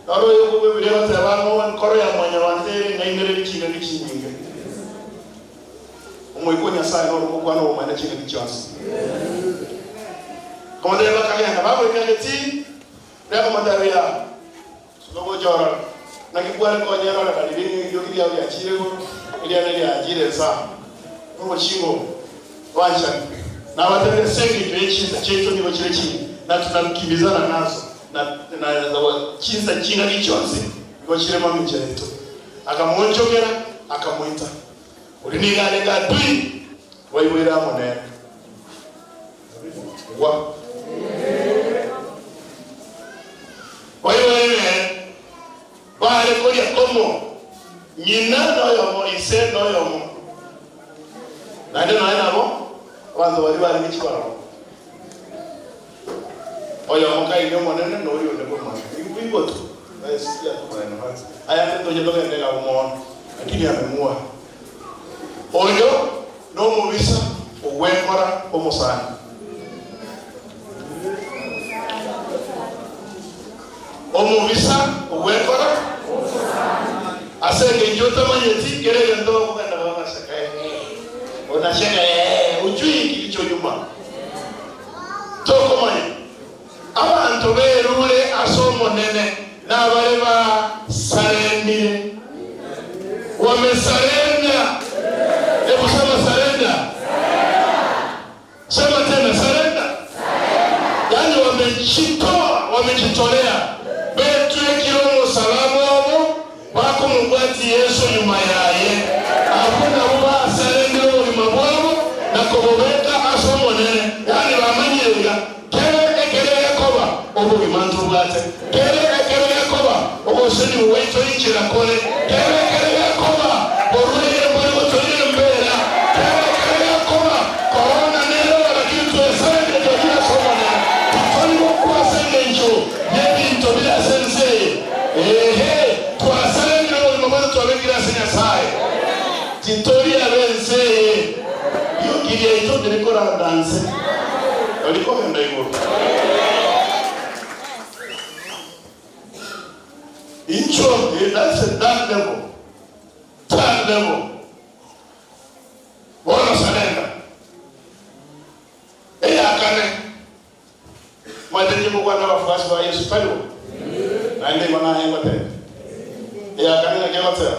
Noro oyokobua ebiria agoteba ng'a enkoro ya mwanyabanto ere eng'ainereria chingaki chinyinge. Omoika o Nyasae noro ogokwana obomaene chingaki chionsi. Akamotebia bakagenda, bagoika egetii, riakamotebia, Suka gocha orore. Naki kware konya eroreka riria ng'a eriogi riao riachiire igoro, eriane riachiire inse aa, nobochingo obo bwanchani. Nabatebirie ase engencho ye chinsa chiaito nigo chire chinge, na tunakimbizana nazo, na na chinsa chingaki chionsi nigo chire mamincha yaito. Akamoonchokera, akamoita. Oria nigo arenge adui baiboire amo nere. Gwa. Baiboire nere, baare koria komo, ng'ina noyomo, ise noyomo. Naende nonya nabo abanto baria barenge chibarabwo, oyomo Kaini omonene na oria onde bw'omonene. Igwa igotu, sikia tu maneno haya. Aya ntoche togende iga mono, lakini amemua. Oyo nomobisa ogwekora omosani. Omobisa ogwekora ase engencho otamanyeti kera egento okogenda bagaseka ee onacheka ee ujui kilicho nyuma tokomanya. Abanto berure ase Omonene nabare basarendire. Wamesarenda. Hebu sema sarenda. Sema tena sarenda. Yaani wamejitoa, wamejitolea. Betwekire omosalaba obo bakomobwatia Yeso nyuma yaye. Abwo nabwo basarendire obogima bwabo na kobobeka ase Omonene. Yaani bamanyire iga, kere ekere gekoba, obogima. Ogosenigwa gwaito inchera kore, kebe ekere gekoba, borwaire mbore gotoira embera, kebe ekere gekoba, korona nero, lakini twesarire twachire ase Omonene. Titori gokwa ase engencho y'ebinto bire ase ense eye. Ehe, twasarerire obogima bwaito twabekire ase Nyasae. Titori ab'ense eye. Rioki riaito ndirikoranda nse, rikogenda igoro. Inchuo, eh, that's a third level. Third level. Bono surrender. Eya kane. Mwete chimokwana abafuasi ba Yesu tari bo? Naende igo naye ngoteba. Eya kane naki egoteba?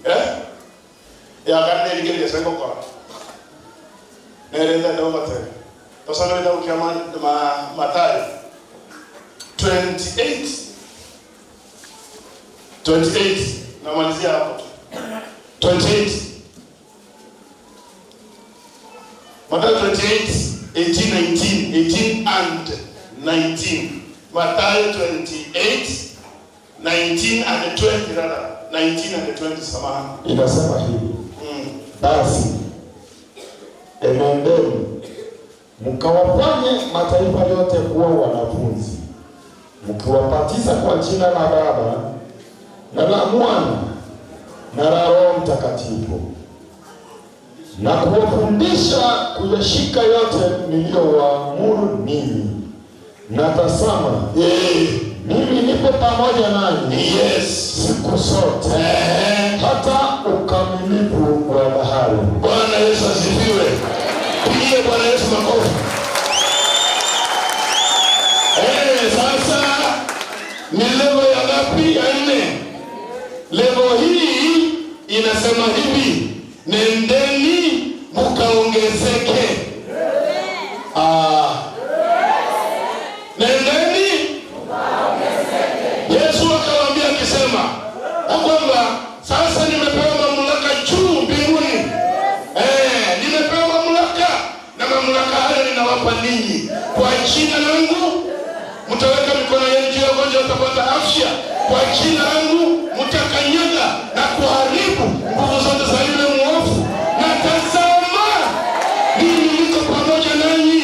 Eh? Eya kane nerigereria ase ngokora. Nere ntagete gogotebia. Tosome egetabu kia Mathayo 28, 28, namalizia hapo tu. 28. Mathayo 28, 18, 19, 18 and 19. Mathayo 28, 19 and 20 rather, 19 and 20, samahani. Inasema hivi, Basi enendeni mkawafanye mataifa yote kuwa wanafunzi, mkiwabatiza kwa jina la Baba na la Mwana na la Roho Mtakatifu, na kuwafundisha kuyashika yote niliyowaamuru ninyi. Na tazama, mimi nipo pamoja nanyi siku zote hata ukamilifu wa dahari. Bwana Yesu asifiwe. Pigie Bwana Yesu makofi. Sasa ni level ya ngapi? Ya nne. Level hii inasema hivi, nendeni mkaongezeke. Nendeni Yesu akawaambia akisema ya kwamba sasa nimepewa mamlaka juu mbinguni. Nimepewa mamlaka na mamlaka hayo ninawapa ninyi. Kwa jina langu mtaweka mikono yenu juu ya wagonjwa watapata afya. Kwa jina langu mtakanyaga na kuharibu nguvu zote za yule mwovu. Na tazama, mimi niko pamoja nanyi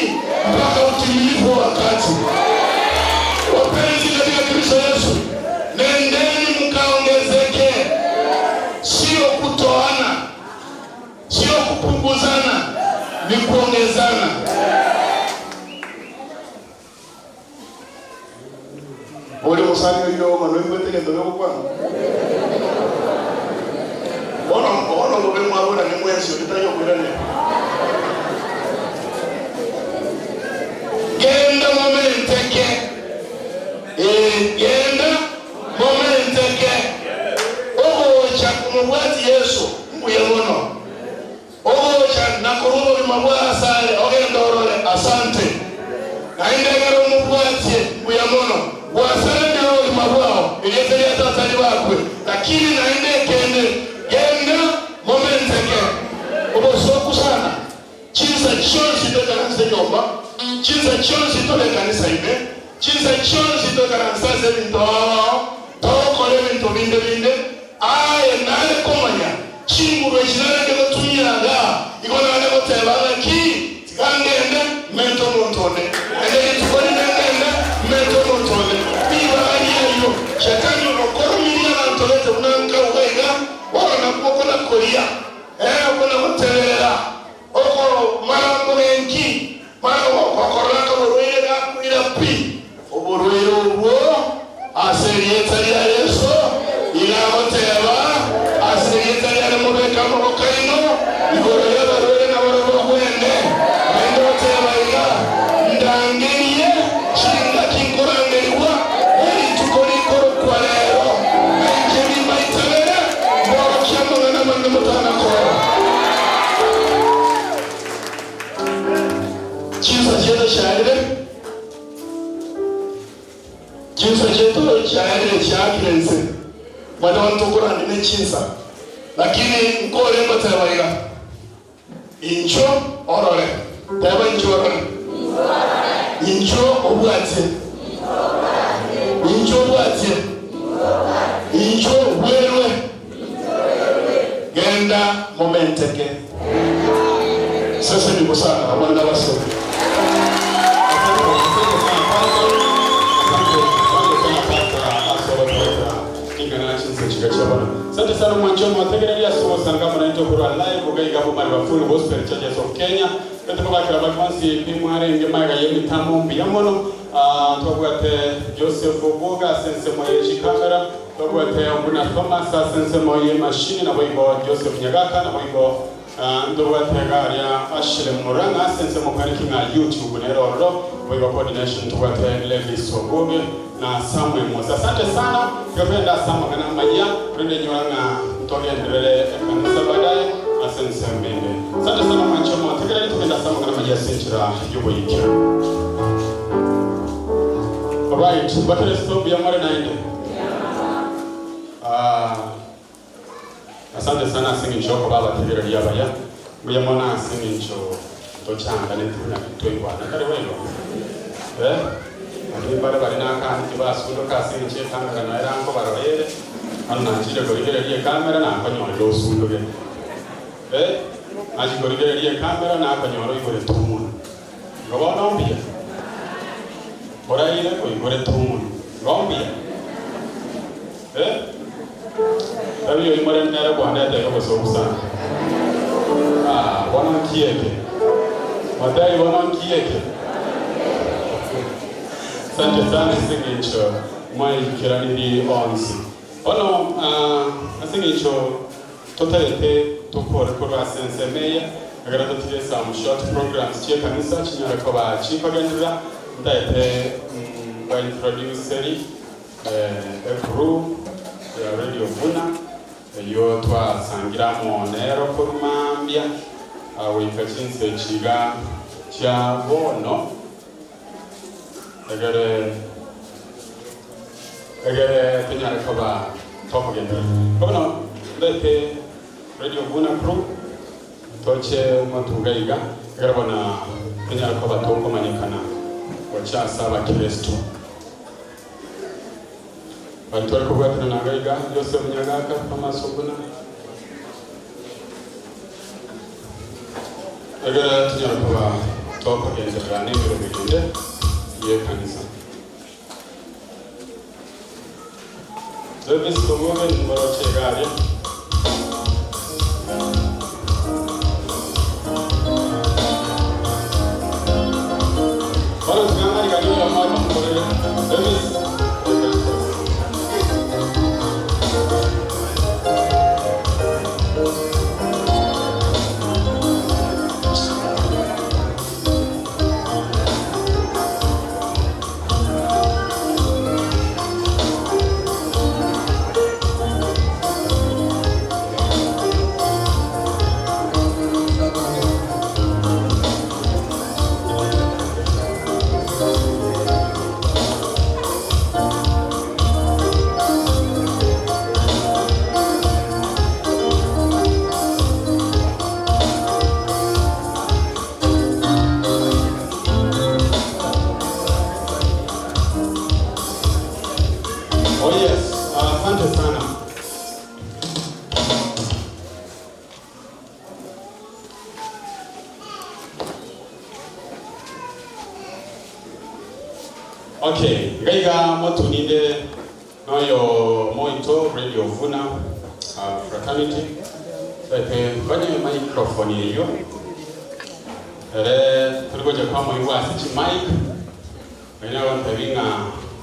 mpaka utimilifu wa wakati. Wapenzi katika Kristo Yesu, nendeni mkaongezeke. Sio kutoana, sio kupunguzana, ni kuongezana. Uli musani oyo mano ingwete gento gokwana. Bono bono ngobe mwabona ni mwezi okitayo kwirane. Genda momenteke. Genda momenteke. Ogocha kumubwati Yesu mbuye mono. Ogocha nakuruba bima bwa asale ogenda orore asante. Naindegera omubwatie mbuye mono. Bwasale ndio bima bwao eliyeteri atatali bakwe. Lakini nainde kende genda momenteke. Obosoku sana. Chinsa chonsi to kanisa yomba. Chinsa chonsi to kanisa ime. Chinsa chonsi to kanisa sebinto. Tokole bintu binde binde. Aye nale komanya. Chinguru echinale gotumiaga. Iko nale goteba ki tigangende mento montone. Ende tukoni nengende mento montone. Biba ariyo. Shetani okoromiria abantu bete unanka ugaiga. Wala nakuboko na koria. Okona goterera. Oko marambo genki. Mara okoraka borwire gakwira pi. Oborwire obwo aserieta rya Yesu iragoteba aserieta rya mubeka mukaino igoro y'abarwire n'abarwire bwende ndoteba iga ndangerie shinga kinkurangerirwa erituko rikoro kwa lero enje bimaitabere mborokia mang'ana mange mutanakora. Chinsa cheto chaire chinsa cheto chaire chakirense mwana wantukura ndine chinsa lakini nkoremba tebaiga incho orore teba incho orore incho obwatie incho Intobwatie. Inchwo bwerwe. Genda momenteke. Seseni bosana abana nabasore. Asante, asante sana pastor. Asante, asante sana pastor. Asobatweta ingana chinse chika chabona. Asante sana mwancho mwategereria so sanga mnaito kurwa live ugaiga bo mali wa Full Gospel Churches of Kenya. Kete mubakira bakonsi bimware ngemaga yemitamo mbiyamono. Twabwate Joseph Obuga sense moye chikamera. Twabwate Mbuna Thomas sense moye mashini na boigo Joseph Nyagaka na boigo ndobwate garia Ashley Murang'a sense mokaniki nga YouTube neroro boigo coordination tubwate Levis Obuge na Samuel Musa. Asante sana tukapenda sama kana maya rende nyoranga ntogenderere ekanisa baadaye asense mbende. Asante sana mwanchomo tegerere tugenda sama kana maya senchira yuboyikira. Alright, Bakristo biyamare naende. Asante sana singincho ko baba tegerere yabaya. Buyamona singincho tochanga netuna toigwana kare wego. Eh? Ati bare bari nakandi basundo kasinche kanga kana eranko barorere. Ano nanchire korigereria kamera na akanyora osundo ge. Eh? Achi korigereria kamera na akanyora igore tumunu. Ngobona mbia. Oraire ko igore tumunu. Ngombia. Eh? Tabiyo imore ndere bwana ete ko so sana. Ah, wana kieke. Madai wana kieke. Asante sana singincho mwaikiraniri onsi. Ono asingincho totarete tukore korwa sensemeya agara tutire some short programs chie kanisa chinyara ko ba chikogendera ndaete ba introduceri a crew ya Radio Vuna eyo twasangiramo nero kurumambya wika chinse chiga cha bono egere egere tunyara koba tokogendera kono ndete Radio Vuna crew toche matugaiga egere bona tunyara koba tokomanyikana wachasa abakristo bantu bari kubwatana nagaiga Joseph Nyagaka Thomas Obuna egere tunyara koba tokogendera n'ibiro bigende ye kanisa Davis Togobe numero chegare. Bora tugangari kanyo ma kamore. Davis. Oh yes, asante sana. Okay, ngaiga motuninde noyo Moito Radio Vuna fraternity. Ete kwenye microphone hiyo. Ere tulikoja kwa moiwa asichi mic. Wena wantabinga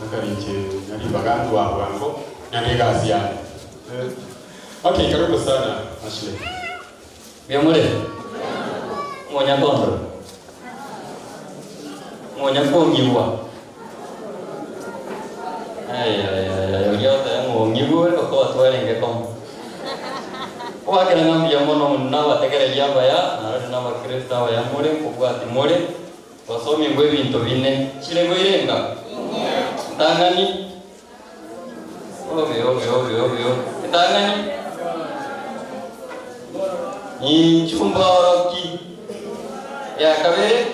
nakarinche nali bagandu wa wango nyane ya. Okay, karibu sana Ashley. Biamure. Ngonya kondo. Ngonya kongiwa. Ay ay ay ay, yote ng'ongigwe ko twerenge kom. Wakira ng'ambia mono nabategereria abaya narori n'abakristo abaya more nkobwati more basomi ngwe ebinto bine chire ngoirenga ntang'ani obe obe obe obe obe ntang'ani inchumboroki ya kabere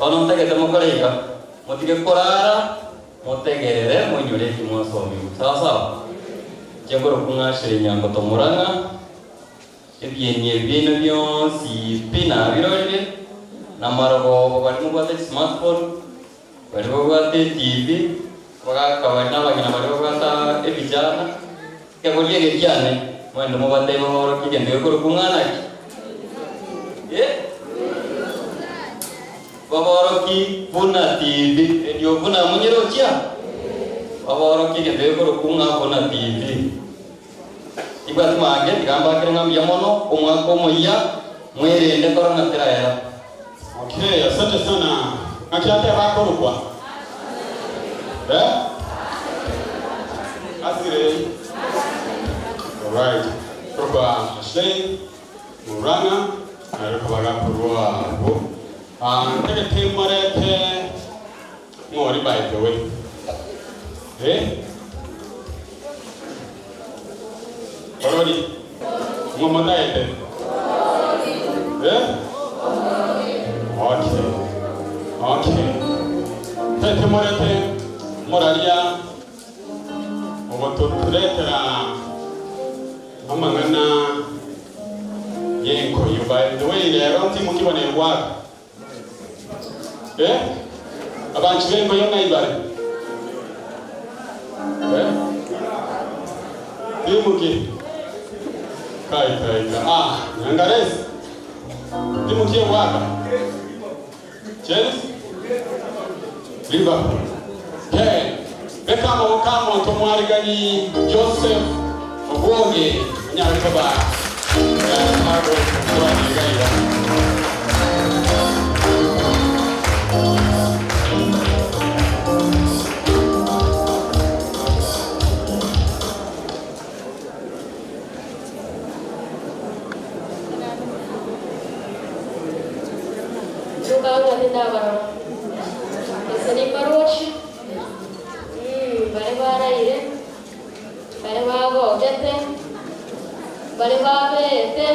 ono ntegete mokore iga. Motige korara, motegerere, moinyore eki mwasomigwe. Sawa sawa? Inche nkorokwa ng'a Ashley Nyangoto Murang'a, ebieni ebi biaino bionsi pi nabirorire, na marogoba baria mobwate chismartphone, baria babwate etv, abagaka baria na abang'ina baria babwate ebijana, ekegori eke kiane, mwende mobatebie babaorokie egento gekorokwa ng'a naki? Eh? Baboroki buna TV, erio buna monyerochia? Baboroki egento gekorokwa ng'a buna TV. Tibwati mange, tiga mbakere ng'a mbuya mono, omwaka omoyia, mwerende korona teraera. Okay, asante sana. Ng'aki ateba akorokwa? Eh? Asirei. Alright. Korokwa Ashley. Murang'a, nere kobaga korwa abwo. Ah, ntagete morete ng'ori by the way. Eh? Orori, ng'o motaete? Eh? Okay. Okay. Ntagete morete moraria ogototuretera Amang'ana y'enkoyo. By the way rero ntimoki bono egwaka eh? Abanchi b'enkoyo ng'ai bare? Eh? Timoki kai kai kai ah Nyangaresi timoki egwaka Chelsea Liverpool Hey, beka amaboko amonto omwarigani Joseph Obwoge onyare koba agokwana iga iga. Tokaga ng'a tindabarora, gose nimbaroche, baria baraire, baria bagogete, baria babeete,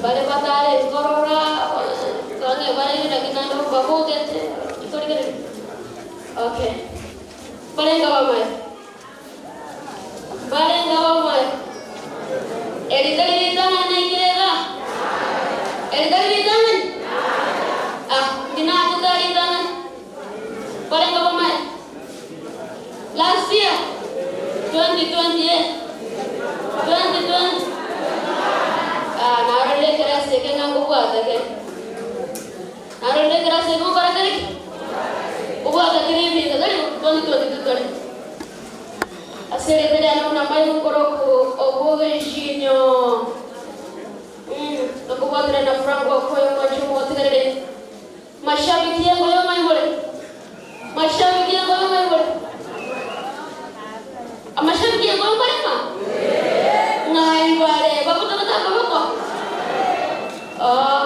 baria batarenge korora, ng'a baraire naki naende mbabogete, torigereria? Okay. Mbarenge abamaene. Mbarenge abamaene. Eri tari ritang'ani naikire igaa? Eri tari ritang'ani? Ah, inki nachete aa ritang'ani? Mbarenge abamaene. Last year, 2020 eh, 2020. Ah, narorire ekerasi eke ng'a nkobwate kere. Narorire ekerasi eke ngokora kere ki? Kobwata kera ebinto, tari 2022 tore. Ase erieta riane buna mbaye nkorokwo obw'ogenchio. Nakobwatera na Frank Wakoyo mwanche omotigarere. Mashabiki yengoyo ng'ai more? Mashabiki yengoyo ng'ai more? Amashabiki yengoyo mbare ng'a? Ng'ai bare? Bagotagete amaboko? Oh.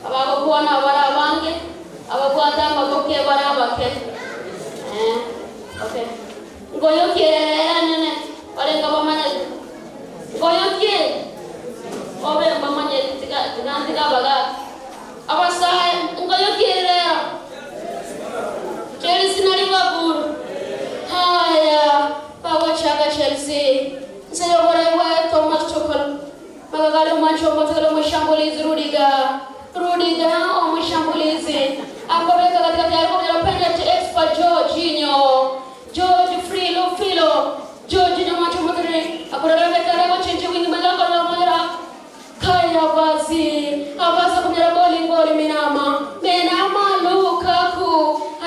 Abagokwana abare abange, ababwate amaboko ebare abake. Eh, okay. Nkoyoki ere ere enene, barenge bamanyete. Nkoyoki ere, obe mbamanyeti, tiga, tiga ntige abagaaka. Abasae, nkoyoki ere rero. Chelsea na Liverpool. Haya, bagochaka Chelsea. Nse y'oborai bwa Thomas Tuchel. Magagari omwancho omotigari omoshambulizi Rudiger, Rudiger omoshambulizi akobeka gatigati aye konyora penalty expert Jorginho, George Frilo Filo, Jorginho omwancho omotigari akorora beka are gochenchia wing magega akorora omonyora Kai Havertz, Havertz akonyora boli ngori Menama, Menama Lukaku,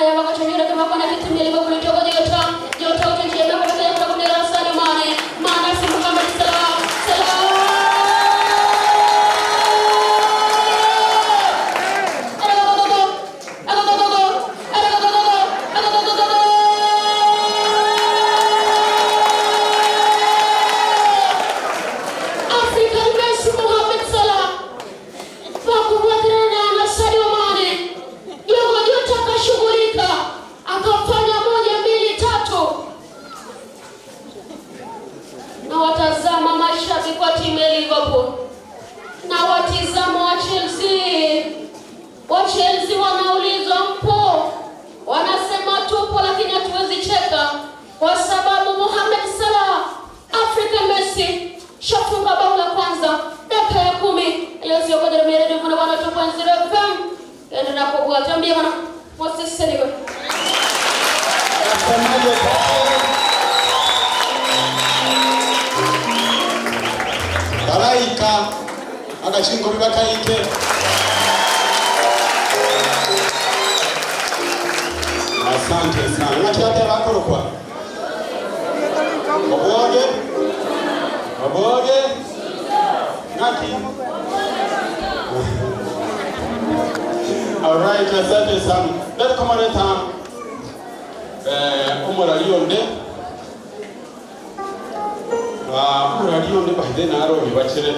aya bagachonyora kemakwana getimu ya Liverpool Diogo Jota, Jota ochenchia emeko gose yakora konyora Sadio Mane, Mane ase Mohamed Salah, Salah! Agogogogo! Agogogogo! Agogogogo! Agogogogo! akobwatia. Mbuya mono, mosesenigwe. Nasemaje pale? Baraika agachinkobi bakaike. Asante sana. Ng'aki ateba akorokwa? Oboge? Oboge? Ng'aki? Alright, asante sana. Lero komoreta eh, omorari onde Ah, omorari onde by then naro obibachire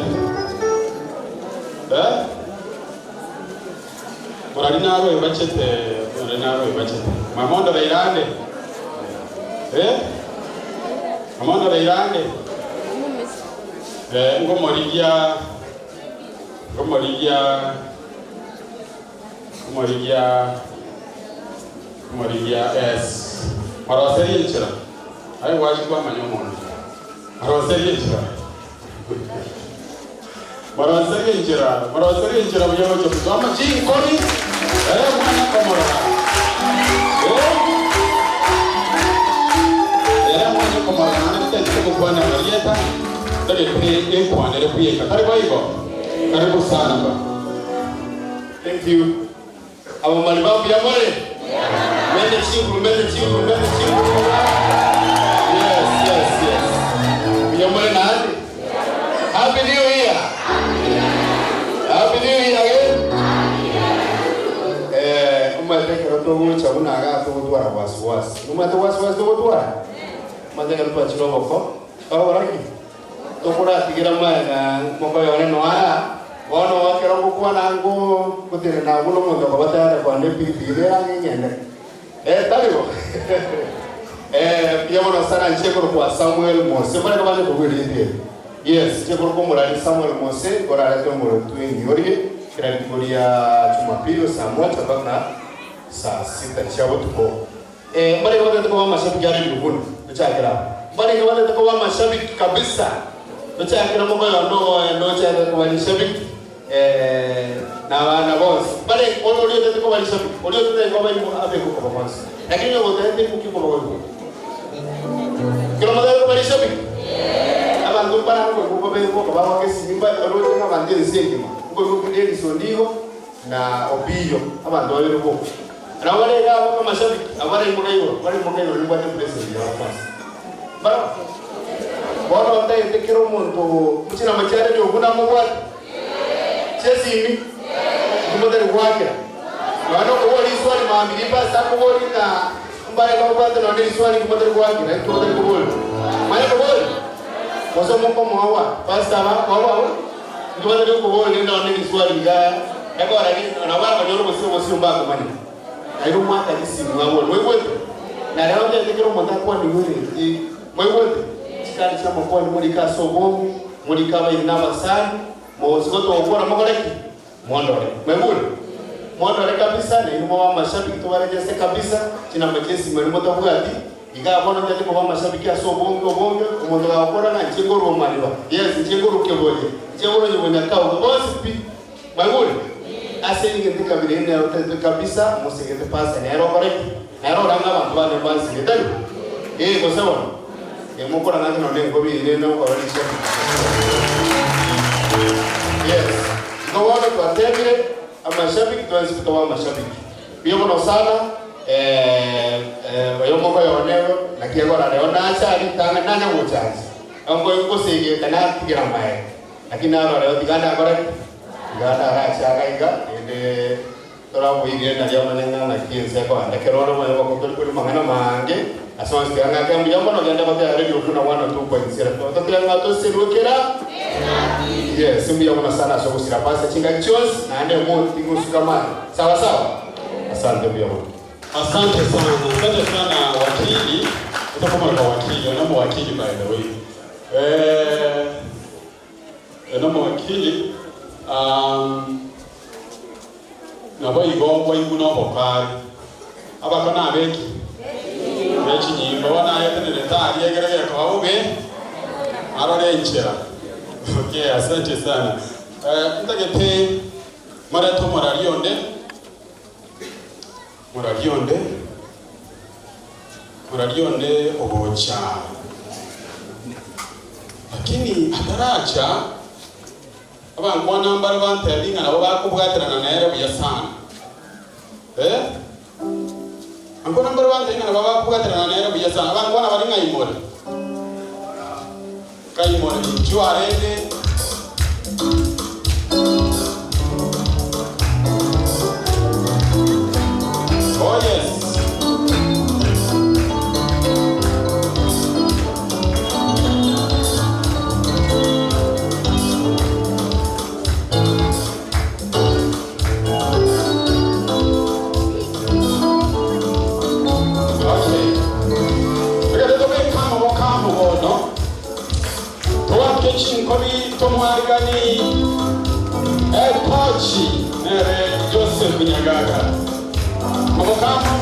eh? Morari naro ebachete, morari naro ebachete. Mamondo reirande. Eh? Mamondo reirande. Eh, ngomorigia ngomorigia ngomorigia ngomorigia yes. Maroserie enchera. Aye gwachi kwamanya omonto. Maroserie enchera. Moroserie enchera, moroserie enchera buya gocha gosoma chinkori, ere mwana komorora. Eh? Ere mwana komorora, naende titachete gokwana amarieta, tagete enkwanere bweka. Tari boigo? Karibu sana ba. Thank you. Abamali ba mbuya more? Mende chinguru, mende chinguru, mende chinguru. Yes, yes, yes. Mbuya more naende? Happy New Year. Happy New Year again. Eh, omanyete ekero togocha buna igaa togotwara wasiwasi. Nomanyete wasiwasi togotwara? Omanyete ekero twachire oboko, togokora ki? Tokoratigera magega mokoyore noara, bono ekero ngokwana ngo ngotenena agwo nomonto okoba tayari kwana epigipigi iga erang'e ing'ende. Eh, tari bo? Eh, mbuya mono sana inche nkorokwa Samuel Mose, mbarenge bande kobua erieta eri. Yes, inche nkorokwa omorari Samuel Mose, nkorarete omorwoti bw'enyorie kera rituko ria Jumapili saa moja mpaka saa sita chia botuko. Eh, mbarenge batagete koba amashabiki are Liverpool, tochakere abwo. Mbarenge batagete koba amashabiki kabisa, tochakere mokoyo onde ogoenda ochake koba rishabiki eh, na abana bonsi. Mbarenge ore oria otagete koba rishabiki, oria otagete koba imo abekwe koba bonsi. Lakini onye gotagete imoki koba goigwa. Kero motagete koba rishabiki, abanto mbare nkoigwa bobe boka bagoaka esimi mba oroche ng'a abanto ense engima, nkoigwa buna Edison nigo na Opiyo, abanto babere boka. Nabo bare iga abwo amashabiki, abwo bare imoka igoro, bare imoka igoro nimbwate president yabo kwanza. Mbarabwo. Bono ntagete kera omonto chinamba chiare riogo namobwate, chiesimi, intwe motari goakera. Nonya nokobua riswali mambia ripastor akoborie ng'a mbare babwate nonya riswali intwe motari goakera, intwe motari koboria. Manya koboria? Gose mokomoa pastor aba akoa abwo? Intwe batari gokoboria nonya riswali iga ekora nabo barakonyora obosio obosio mbakomanya. Naende omwaka risimu abwo moigwete? Na rero ntete kera omonto akwane igoro moigwete? Chikari chi'amakwani morike ase obonge, morike abairi na abasani, mogosika togokora mokore ki? Mondore. Mwaigure? Mondore kabisa, nainwe mobe amashabiki tobarechese kabisa, chinamba chi'esimo eria motabwati, Igaa bono ntete koba amashabiki ase obonge obonge, omonto gagokora ng'a inche nkorwa omariba, yes, inche nkorwa keboria, inche nkorwa nyobonyakauga, bonsi pi. Mwaigure? Ase engento ekabira eye nero tete kabisa, mosegete pastor nere okore ki? Nere orange abanto bane mbansige, tari bo? Ee, gose bono? Ee, mokora ng'ake nonye enkobi eye rende okora rishabiki. Yes. Igo bono twatebire, amashabiki twensi pi tobe amashabiki. Mbuya mono sana oyomo koyone naki egora rero nacha ritang'ani nanya gocha inse ngosegeta natigera amaene naki narora rero tiga ndakore ki tiga ndarache iga iga rende toraboigere nario amanye ng'a naki ense ekoenda ekero ore omoyo boko tori kori mang'ana mange ase onsi tiga ng'ake mbuya mono genda goteba radio buna 102.0 totebe ng'a toserwe kera yes mbuya mono sana ase ogosira pasa chingaki chionsi naende moti gosuka mani Sawa sawa? Asante mbuya mono. Asante sana, asante sana wakili. Utakomora kwa wakili, onomo wakili by the way. Eh, onomo wakili um, nabo igo bwaiguna obokari abako nabeki bechinyimbo bono ayetenenete aria ekero gekoba bobe arore enchera. Okay, asante sana. Eh, ntagete Morete omorari onde. Moraria onde, moraria onde ogocha. Lakini ataracha, abankwana mbare bantebie ng'a nabo bakobwaterana nere buya sana. Eh? Abankwana mbare bantebie ng'a nabo bakobwaterana nere buya sana. Abankwana baria ng'ai more? Ngai more inchuo arende. Oh yes. Okay. Ekero tobeka amaboko amo bono, toake chinkobi tomwarigani etochi nere Joseph Nyagaka. Amaboko amo,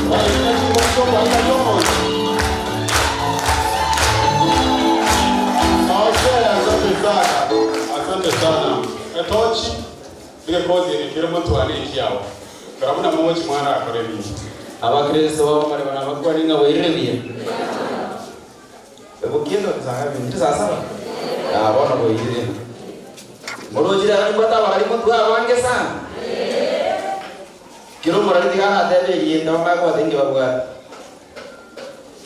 twarigania chinkobi chi'okoarigania omonto. Okay, asante sana. Asante sana. Etochi Egekozi eke kere motwane ekiao, rora buna mogochia mwarakore ebinto. Abakristo b'amareba nabakwani ng'a boirire buya. Ebukia saa ngapi? Nchire saa saba? Ah, bono boirire. Morochire aro nimbwate abarari motwe abange sana. Kera omorari tiga aratebe erieta bamanye kobata inki babwate.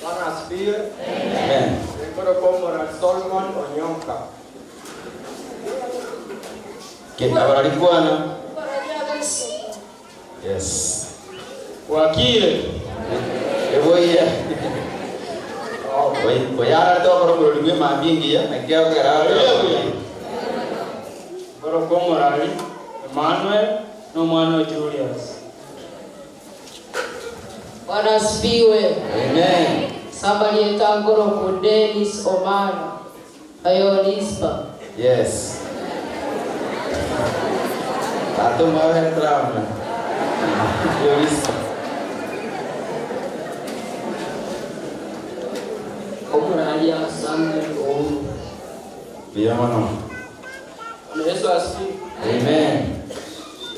Bwana asifiwe. Amen. Ninkoroka omorari Solomon Onyonka. Abarari kwana. Yes. Bwakire. Eboiye. Oyararete okora omorori bwe emambia engiya, naki akogera Haleluya. Korokwa omorari Emmanuel na omwana o Julius. Bwana asifiwe. Amen. Samba lietangoro ku Dennis Omara. Ayo Lispa. Yes. Tata omwabo trauma. Yo Lispa. Omoraria Samuel Ouru. Buya mono. Bwana Yesu asifiwe. Amen.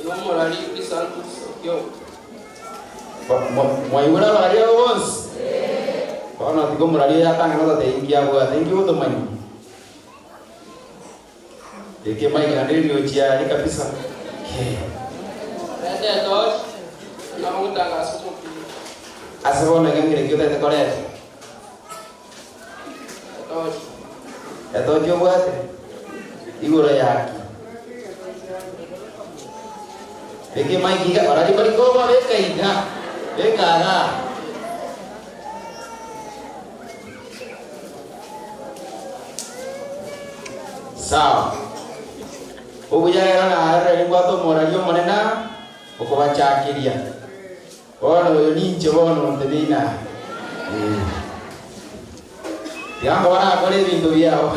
Nomorari Crisantus Okioma. Mwaigure abarari abo bonsi? Bono tiga omorari oyo atange notatebia inki abwate, inki otomanyia? Eke mic naende riochi aria kabisa. Kee. Reta etochi, na ogotangasa omopira. Ase bono iga ng'ire ki otagete koreta? Etochi. Etochi obwate? Igoro yaki? Beka emic iga, bararia mbari koba, beka iga, beka igaa. Sawa. Obuya rero narorire nimbwate omoraria omonene aa, okobachakeria. Bono oyo ninche bono onteneine aa. Eh. Tiga nkobarakore ebinto biao.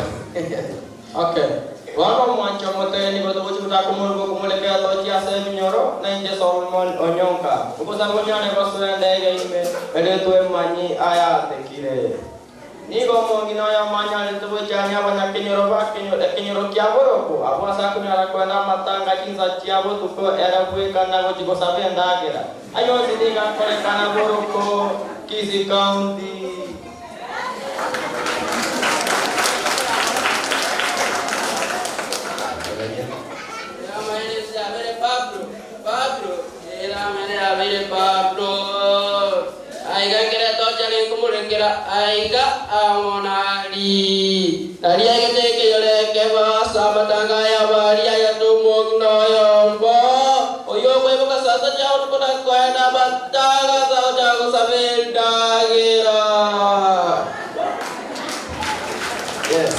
Okay. Bono omwanchi omoteeni gose gochia gochaka omorubo okomorekera tochia ase ebinyoro, na inche Solomon onyonka, obosa bonyare gosoa endege ime, erio twemanyi ayatekire. Nigo omong'ina oyomo anyarete goichania abanyakenyoro ba ekenyoro kia boroko, abwo ase akonyara kwenda amatanga chinsa chia botuko ere bweka na gochia gosaba endagera. Ayio onsi nigo akorekana boroko, Kisii County. Eramaene yabeire Pablo, Pablo, eramaene yabeire Pablo. Aiga ekero etocha nenkomorekera aiga amo nari. Nari aigete ekeyoro ekebo ase amatanga ay'abaria ayate omong'ina oyombo, oyio okoiboka sasa chiabotuko na koenda amatanga ase agocha gosaba endagera. Yes.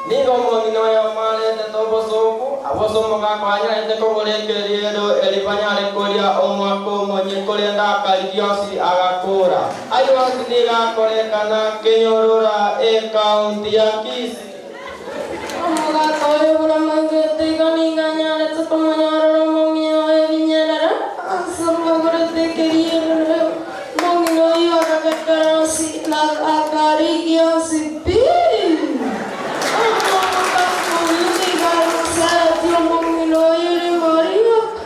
Nigo omong'ina oyomo arentete obosooku, abwo ase omogaka anyarete kogora ekeriero eri banyare koria omwaka omonye, korende akarigia onsi agakora. Ayio onsi nigo akorekana kenyorora ekaunti ya Kisii. Omogaka oyo boramangete igo nigo anyarete komonyorora omong'ina oye ebinyerere ase omogorete ekeriero. Omong'ina oyio agakora onsi na akarigia onsi pi. Omogaka oyio nigo aroseretie omong'ina oyio rimo rioka.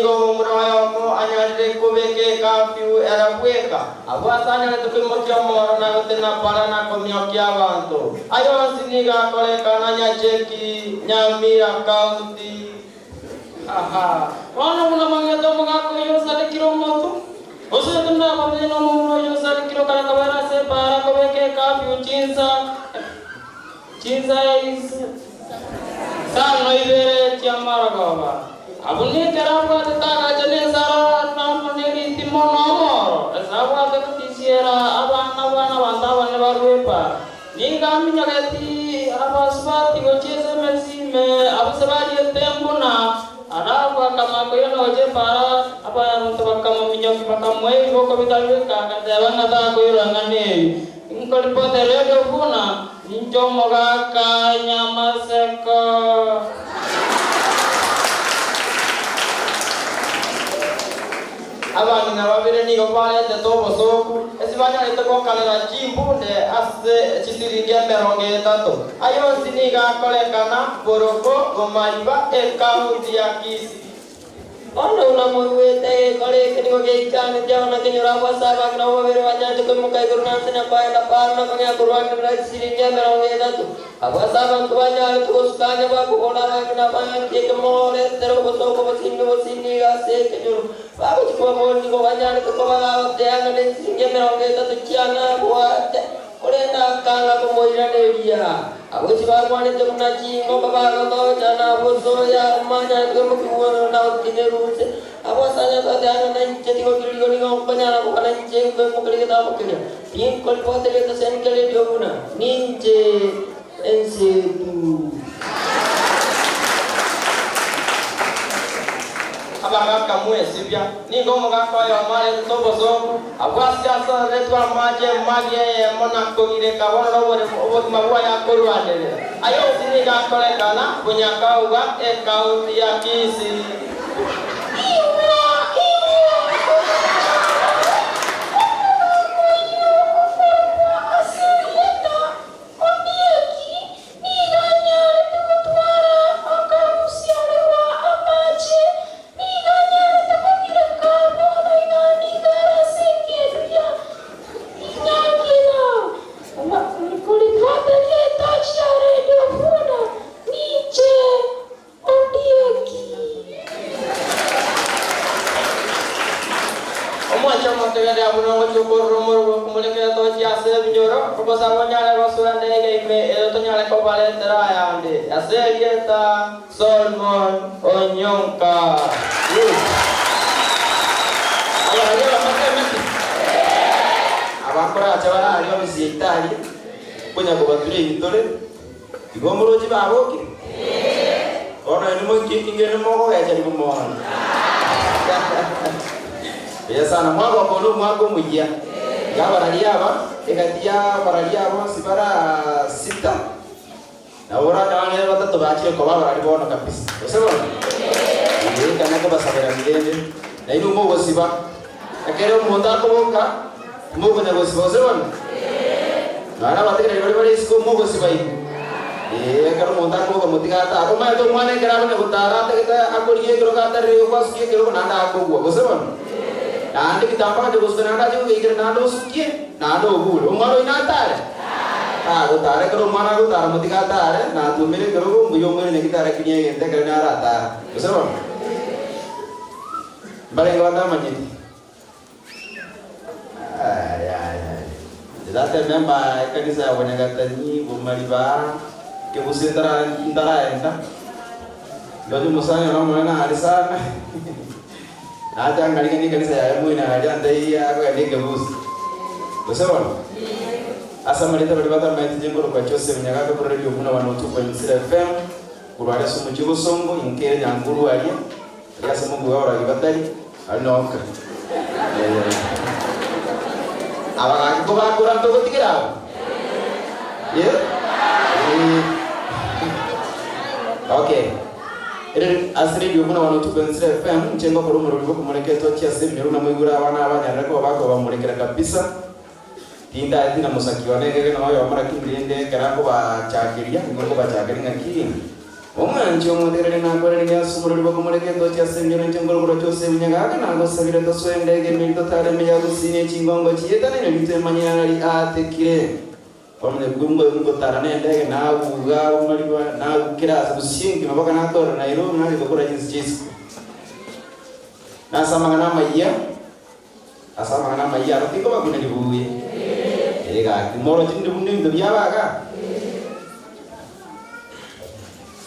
nigo omomura oyomo anyarire kobeka ecurfew ere bweka, abwo ase anyarete koimokia omoro na gotenena para na komiokia abanto. Ayio onsi nigo akorekana Nyacheki, Nyamira County. Aha, bono buna mang'ete omogaka oyio osarekire omotu, gose tindabamenye nomomura oyio osarekire okare kobera ase epaara kobeka ecurfew chinsa chinsa isano ibere chi'amarogoba. Abwo nekero abwatete agacha nensara na amo neritimo na omoro, ase abwate gotisiera abana bwanabanto abanene barue epaara. Nigo aminyogeti abasubati gochia ase emesi ime, abase bariete embuna, Alafu akamakoira nocha epaara, abanto bakamominyokia, bakamoa ebiboko bitari goika, agateba ng'a takoirora ng'a nebi. Nkoripota Radio buna ninche omogaka Nyamaseko. Abang'ina babere nigo baretete obosooku, ase banyarete gokanera chimbunde ase chisiringi emerongo etato. Ayio onsi nigo akorekana boroko bomariba ekaunti ya Kisii. Bono buna moigwete egekora eke nigo geichanete ao na kenyoro abwo ase abang'ina abwo babere banyarete koimoka igoro na nse na koenda Farao na kong'ea korwanerera chisiringi emerongo etato. Abwo ase abanto banyarete gosukania bakobora abang'ina banki ekemoretere obosooku obosinini obosinini iga ase ekenyoro. Bagochia kobaboria nigo banyarete koba bagoteanga ng'a nechisiringi emerongo etato chianabwate, korende akanga komoiraneria. Abwo tibakwanete buna chingoko bagotocha na gosoya omanyarete koimokia na gotineruse. Abwo ase anyarete goteba ng'a nainche tigokirigwa nigo nkonyara koba nainche nkoimokeria egetabu keria. Tinkoripotera egeseni keria erio buna ninche ensetu. Abagaka mwesibia, nigo omogaka oyomo aretete obosooku, abwo ase asoreretwe amache emagi eyemo na kogireka bono noboremo obogima bwaye akorwanerera. Aya onsi nigo akorekana bonyakauga ekaunti ya Kisii. Ondieki nigo anyarete gotwara akarusiarerwa amache, nigo anyarete kobireka bono iga nigo are ase engencho ya ing'ang'ina. Nkoripota rietochi ya Radio buna ninche Ondieki. Omwanche omotegerere buna ogochia okorora omorero okomorekera tochia ase ebinyoro, ogosaba onyare gosoa endege ime erio tonyare kobaretera ayande. Ase erieta Solomon Onyonka. Abaria bamatemete, abakoracha bare aria obisi yaito aria, konya kobatura ebitore, Igo omorochi babokire? Bono inwe moikie ingende mokogecha mono. Buya sana, mwagoka one omwaka omoyia. Iga abararia aba, egati ya abararia aba bonsi bara sita, nabo oranyore nere batato bachire koba abarari bono kabisa. Gose bono? Ee, ekana kobasabera mirembe, nainwe mogosiba. Ekero omonto akoboka, timokonya gosiba, gose bono? Nonya nabategereri baria bare isiko mogosiba inwe. Ee, ekero omonto akoboka motige atare. Omanyete omwana ekero akonya gotara atagete akorigia ekerogo atarire igo kwasukia ekerogo naende akogwa, gose bono? Naende ebitambo agocha gosuka naende ache gogeikera naende osukie, naende ogure. Omwana oyio natare? Tagotara. Ekero omwana agotara motige atare, natwomere ekerogo, mbuya omoire nyagitari akinie egento ekero nere aratara, gose bono? Mbarenge batamanyeti. Ayayaya. Tirateme mba ekanisa ya Bonyagatanyi, Bomariba, Kebuse ntara ntaraenda. Ndoche omosani one omonene are sana. Nacha nkarigania ekanisa yaye moino aria ntaiyo akogenda ekebuse. Gose bono? Ase amarieta baria batamanyeti inche nkorokwa Joseph Nyagaka korwa Radio Buna 102.0 FM, korwa aria ase omochie o Bosongo, inke Nyankuru aria. Aria ase omobua abaragi batari, aria nonka. Aba gaki kobakora ntogotigera aba? Eh? Eh. Okay. Ere ase radio buna 102.3 FM, inche ngokora omorori bw'okomoreka etochi ase ebinyoro buna moigure abana abanyarire koba bakobamorikera kabisa. Tindaeti na mosaki one egege noyomo lakini rende ekero akobachakeria, nigo nkobachakeria ng'aki? Omwanchi omotegereri nakoranerie ase omorori bw'okomoreka etochi ase emioro inche nkorokora Joseph Nyagaka nagosabire tosoe endege emeri totare ime ya Gusii ne chingongo chietanaine ritwe emanye nari aatekire. Kwamanya ngotara nendege naguga omariba nagukera ase Gusii engima mpaka natorera Nairobi naria gokora chinse chia isiko. Nase amang'ana amayia ase amang'ana amayia aro tinkobakuneria buya. Ee gaki moroche inde buna ebinto biaba igaa?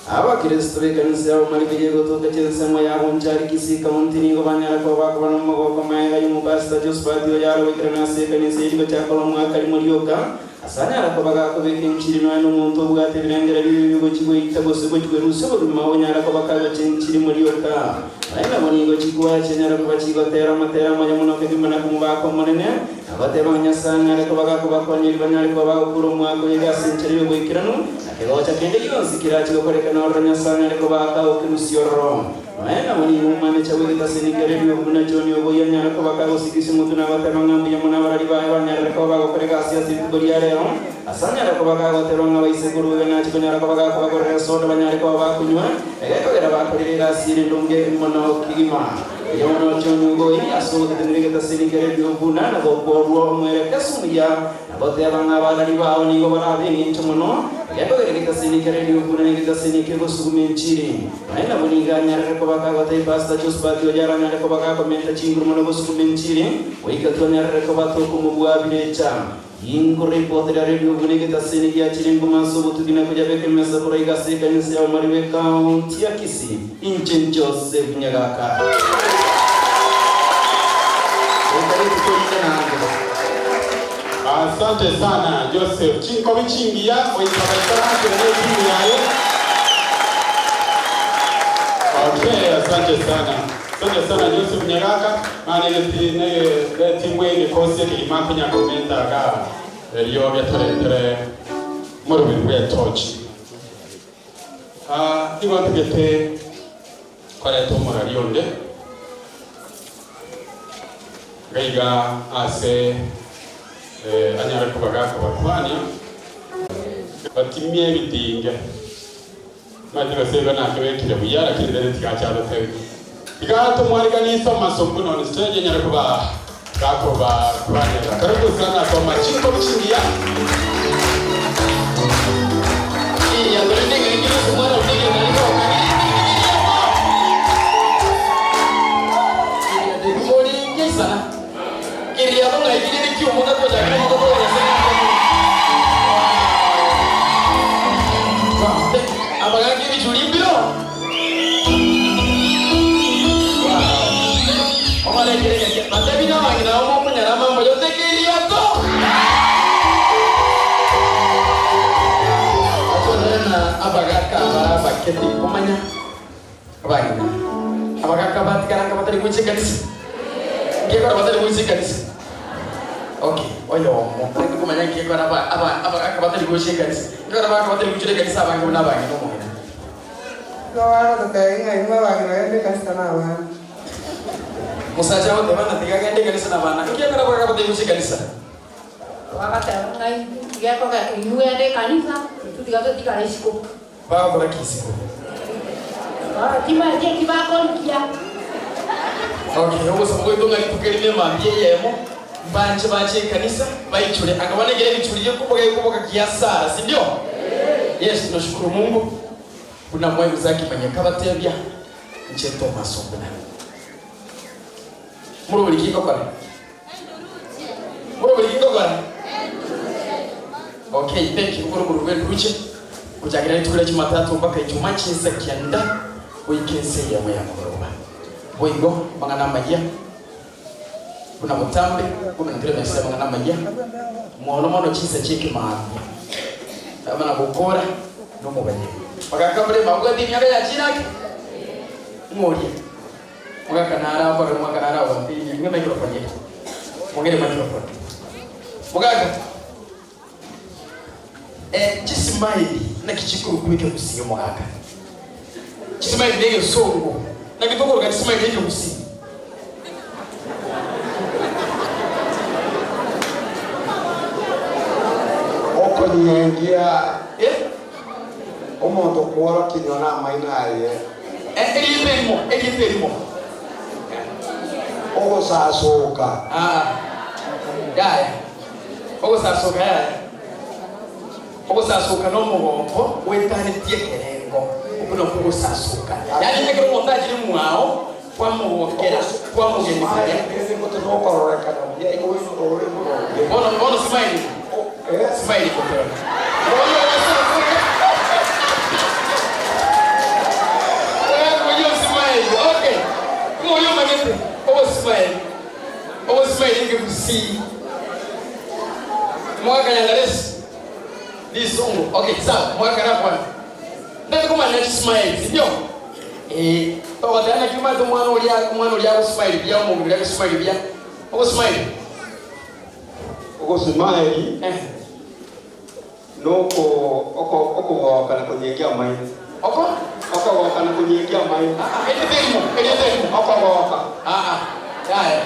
Abakristo b'ekanisa ya Bomariko y'egotoka chi'ensemo ya Bonchari, Kisii County nigo banyara koba bakoba nomogoko magega y'omopastor Josphat oyo arogoikerana ase ekanisa eye rigochaka omwaka rimo rioka ase anyara koba gakobeka enchiri nonya nomonto obwate ebirengererio ebibe gochia goita gose gochia kwerusia obogima onyara koba kagochia enchiri morioka. Nonya nabo nigo chikwa chianyara koba chigotera amatera amaya mono kegima na komobaka Omonene na goteba ng'a Nyasae anyare koba gakobakonya banyare koba bagokura omwaka oyo iga ase enchera y'oboikeranu. Kegocha kende gionsi kerache gokorekana ororo Nyasae anyare kobaaka okerusia ororo. Nonya nabo nigo omomanecha bw'egetasini keria eriogi buna John oboyia anyare kobaka agosikisia omotwe na goteba ng'a mbuya mono abarari baye banyarire koba bagokora egasi ase rituko ria rero, ase anyare koba kagoteba ng'a baise korwa iga nache konyara koba gakobagorera esoda banyare koba bakunywa, egekogera bakorire egasi ere endonge mono kegima. Mbuya mono John Ogoi ase ogotetenera egetasini keria eriogi buna na gokorwa omwerekeso omuya. Na goteba ng'a abarari bao nigo barabe engencho mono, egekogera egetasini kere riuku na egetasini kegosuguma enchiri. Naende nabo nigo anyarire koba kagotebia Pastor Josphat oyo aranyare koba gakomenta chinguru mono gosuguma enchiri, goika twanyarire koba tokomobua birecha. Inkoripotera rioku na egetasini giachire nguma ase obotugi na koyabeka emesa korwa iga ase ekanisa ya Omariba ekaunti ya Kisii. Inche Joseph Nyagaka. Goika rituko rinde naende. Asante sana Joseph. Chinkobi chingiya goika baikaranse ne etimu yaye. Okay, asante sana. Asante sana Joseph Nyagaka. Mani egeti ne etimu egekosi ekegima konya komenta aga erio getoretere moroberi bw'etochi. Nigo ntagete koreta omorari onde iga iga ase anyare koba gakobakwania, batimie ebitinge. Timanyeti gose igo nakebekire buya, lakini rende tigacha gotebia. Iga tomwariganie Thomas Ombuno on stage anyare koba gakobakwanera. Karibu sana Thomas, chinkobi chingiya. Abagaka abare abake tikomanya abang'ina. Abagaka batigaranga batari gocha ekanisa. Nkekora batari gocha ekanisa. Okay, oyomo. Tari komanya nkekora aba aba abagaka batari gocha ekanisa. Nkekora abagaka batari gochira ekanisa abange buna abang'ina omong'ina. Nigo bagototebia ng'a inwe abang'ina genda ekanisa na abana. Mosacha agoteba ng'a tiga agende ekanisa na abana. Ekiagera abagaka batari gocha ekanisa. Bagateba ng'a tiga ekoge inwe genda ekanisa, intwe tiga totigare isiko. Bagokora ki isiko? Timanyeti eki bakorigia. Okay, ogosaba gwaito ng'a rituko erimo emambia eyemo, mbanche bache ekanisa, baichure. Anga bono ekero ebichuri gekoboka gekoboka kiasara, sindio? Yes, tunashukuru Mungu buna mwaiguse akimanya nkabatebia, inche Thomas Ombuna. Morobori ki ngokora? Morobori ki ngokora? Okay, thank you. Orobori rw'enduruche gochakera rituko ria Jumatatu mpaka Ijumaa chinsa kianda goika ensa eyemo ya mogoroba. Boigo amang'ana amayia buna botambe komentera emesa y'amang'ana amayia mono mono chinsa chi'ekemaambia amana gokora nomobayeno. Bagaka mbare babwate emiaka ya chiraki ng'oria. Mogaka nare akore, omogaka nare agwate ing'e microphone eye. Mong'ere microphone. Mogaka, eh, chisimaili naki chikorokwa ekegusii omogaka? Chisimaili na egesongo. Naki tokoroka chisimaili ekegusii? Okonyengia. Eh? Omonto kworokinywa namaino aye. Erieta erimo, erieta erimo. Ogosasoka. Aa, yaya. Ogosasoka yaya. Ogosasoka nomogoko goetanetie ekerengo. Okwo nakwo ogosasoka. Yaani ekero omonto achire mwao, kwamogokera, kwamogenia buya. Bono, bono smile igo. Smile igo tore. Oyo ogosasoka. Oyo smile. Okay. Ng'o oyo omanyete ogosmile? Ogosmile ekegusii. Mwakanyang'aresi. Risungu. Okay, sawa. Mwakara kwanza. Ndati kumanya chismile, sindio? Eh, togoteba naki omanyete omwana oria omwana oria agosmile buya omong'ina oria agosmile buya. Ogosmile. Ogosmile noko oko okogoka na konyengia amaino. Oko? Okogoka na konyengia amaino. Erieta erimo, erieta erimo. Okogoka. Aa, yaya.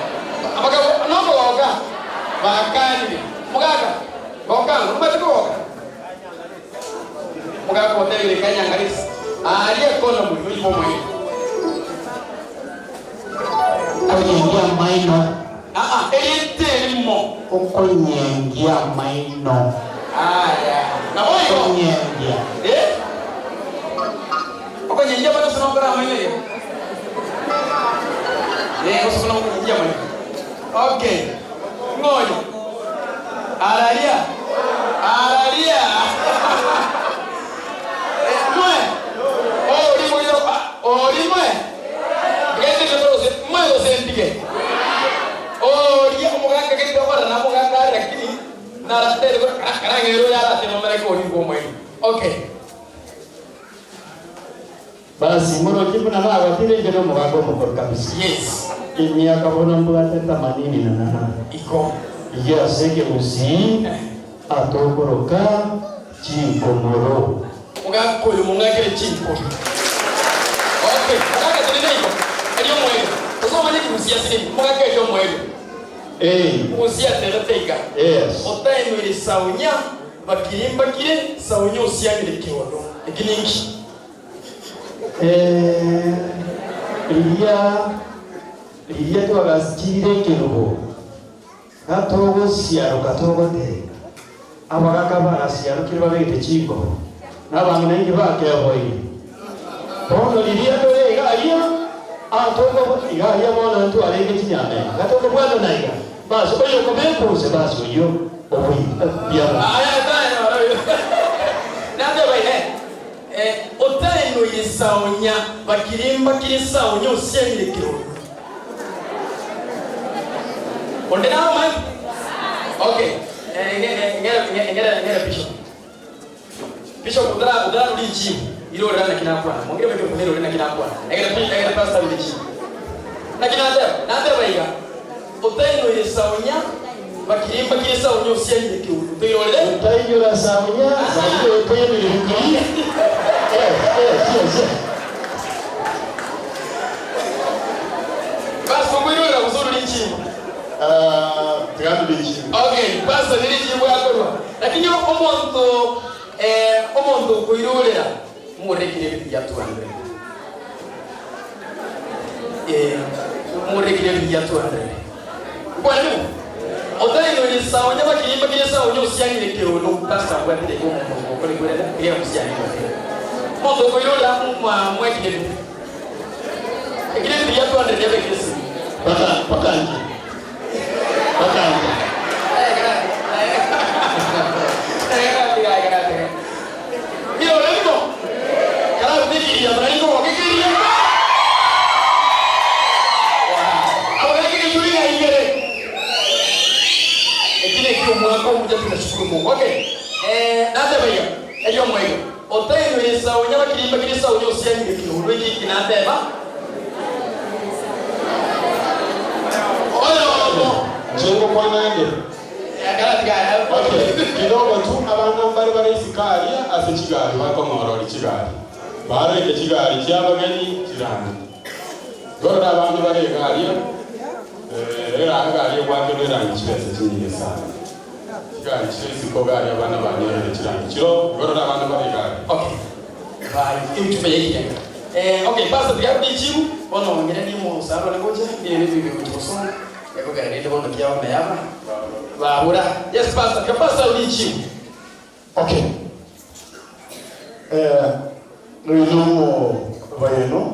Abagabo nokogoka. Bakanire. Mogaka. Goka, omanyete kogoka? Mogaka otebire kanyangarisi. Aria ekona mori oyibe omoino. Konyengia amaino. Aa, erieta erimo. Okonyengia amaino. Aya. Naboigo. Konyengia. Eh? Okonyengia amaino ase nokora amaino iga? Eh, gose buna okonyengia amaino. Okay. Ng'o oyo? Araria. Araria. Eh, mwe. Ori moyo, ori mwe. Gete gose, mwe gose ndige. Oria omogaka gete okora na omogaka are lakini naratere karang'ero yarate nomere kori bwo Okay. Basi moroche buna nagotire inche nomogaka omokoro kabisa. Yes. Emiaka bono mbwate themanini na nane. Iko. Iga ase ekegusii atokoroka chinkomoro. Omogaka oyo mong'akere chinkoro. Okay, mogaka tenena igo. Erio omoerio. Gose omanye ekegusii ase nini? Omogaka erio omoerio. Eh. Omogusii atebete iga. Yes. Otaenwire saunya bakiri mbakire saunya osianire kiondo. Eki ninki? Eh, riria riria twagachire ekerubo, gatogosiaroka togotenga, abagaka bagasiarokire babegete chingobo, na abang'ina inki bakeboire. Bono riria tore iga aria, atogo iga aria bono ntwarenge chinyamena, gatokobwatana iga, basi oyo okobekwa gose basi oyio obui buya mono. Aya taya nateba ine otaenoire saonya bakiri mbakiri saonya osianire kirori onde namomanyete okay ngere ngere bishop bishop utara utara richibu irorera naki nakwana mwongere microphone irore naki nakwana egere egere pastor richibu naki nateba nateba iga otainoire saunya bakiri mbakiri saunya osianire kiuru toirorere Utaiyora saunya saunya otainoire kiri eh eh yes yes basi ngoirorera kuzuru richibu tigambi richibu okay pastor ni richibu akorwa lakini omonto eh omonto okoirorera murekire ebintu bya 200 eh murekire ebintu bya 200 kwani otainoire saunya bakiri bakiri saunya osianire kiuno pastor ngwatire ko omonto okore kwerera ire musianire omonto okoirorera mwekire ebintu ekire ebintu bya 200 byabekire paka paka nje paka nje Jengo kwa nande Okay, kidogo tu abana bari bari isikari ase chigari bakong'orora chigari bareke chigari chiabageni chirangi gorora abandu bari egaria era gari egwake nerangi chibesa chinyingi sana chigari chire isiko gari abana banyorere chirangi chiro gorora abandu bari egari okay. Bai, ebichumba yekirenga. Eh, okay, pastor tiga richibu, bono ong'ire ni omosara one gocha, ndire ebibe gocha gosoma. Ekogera rende bono kiaba meyaba. Babura. Yes, pastor, tiga pastor richibu. Okay. Eh, noino omobayeno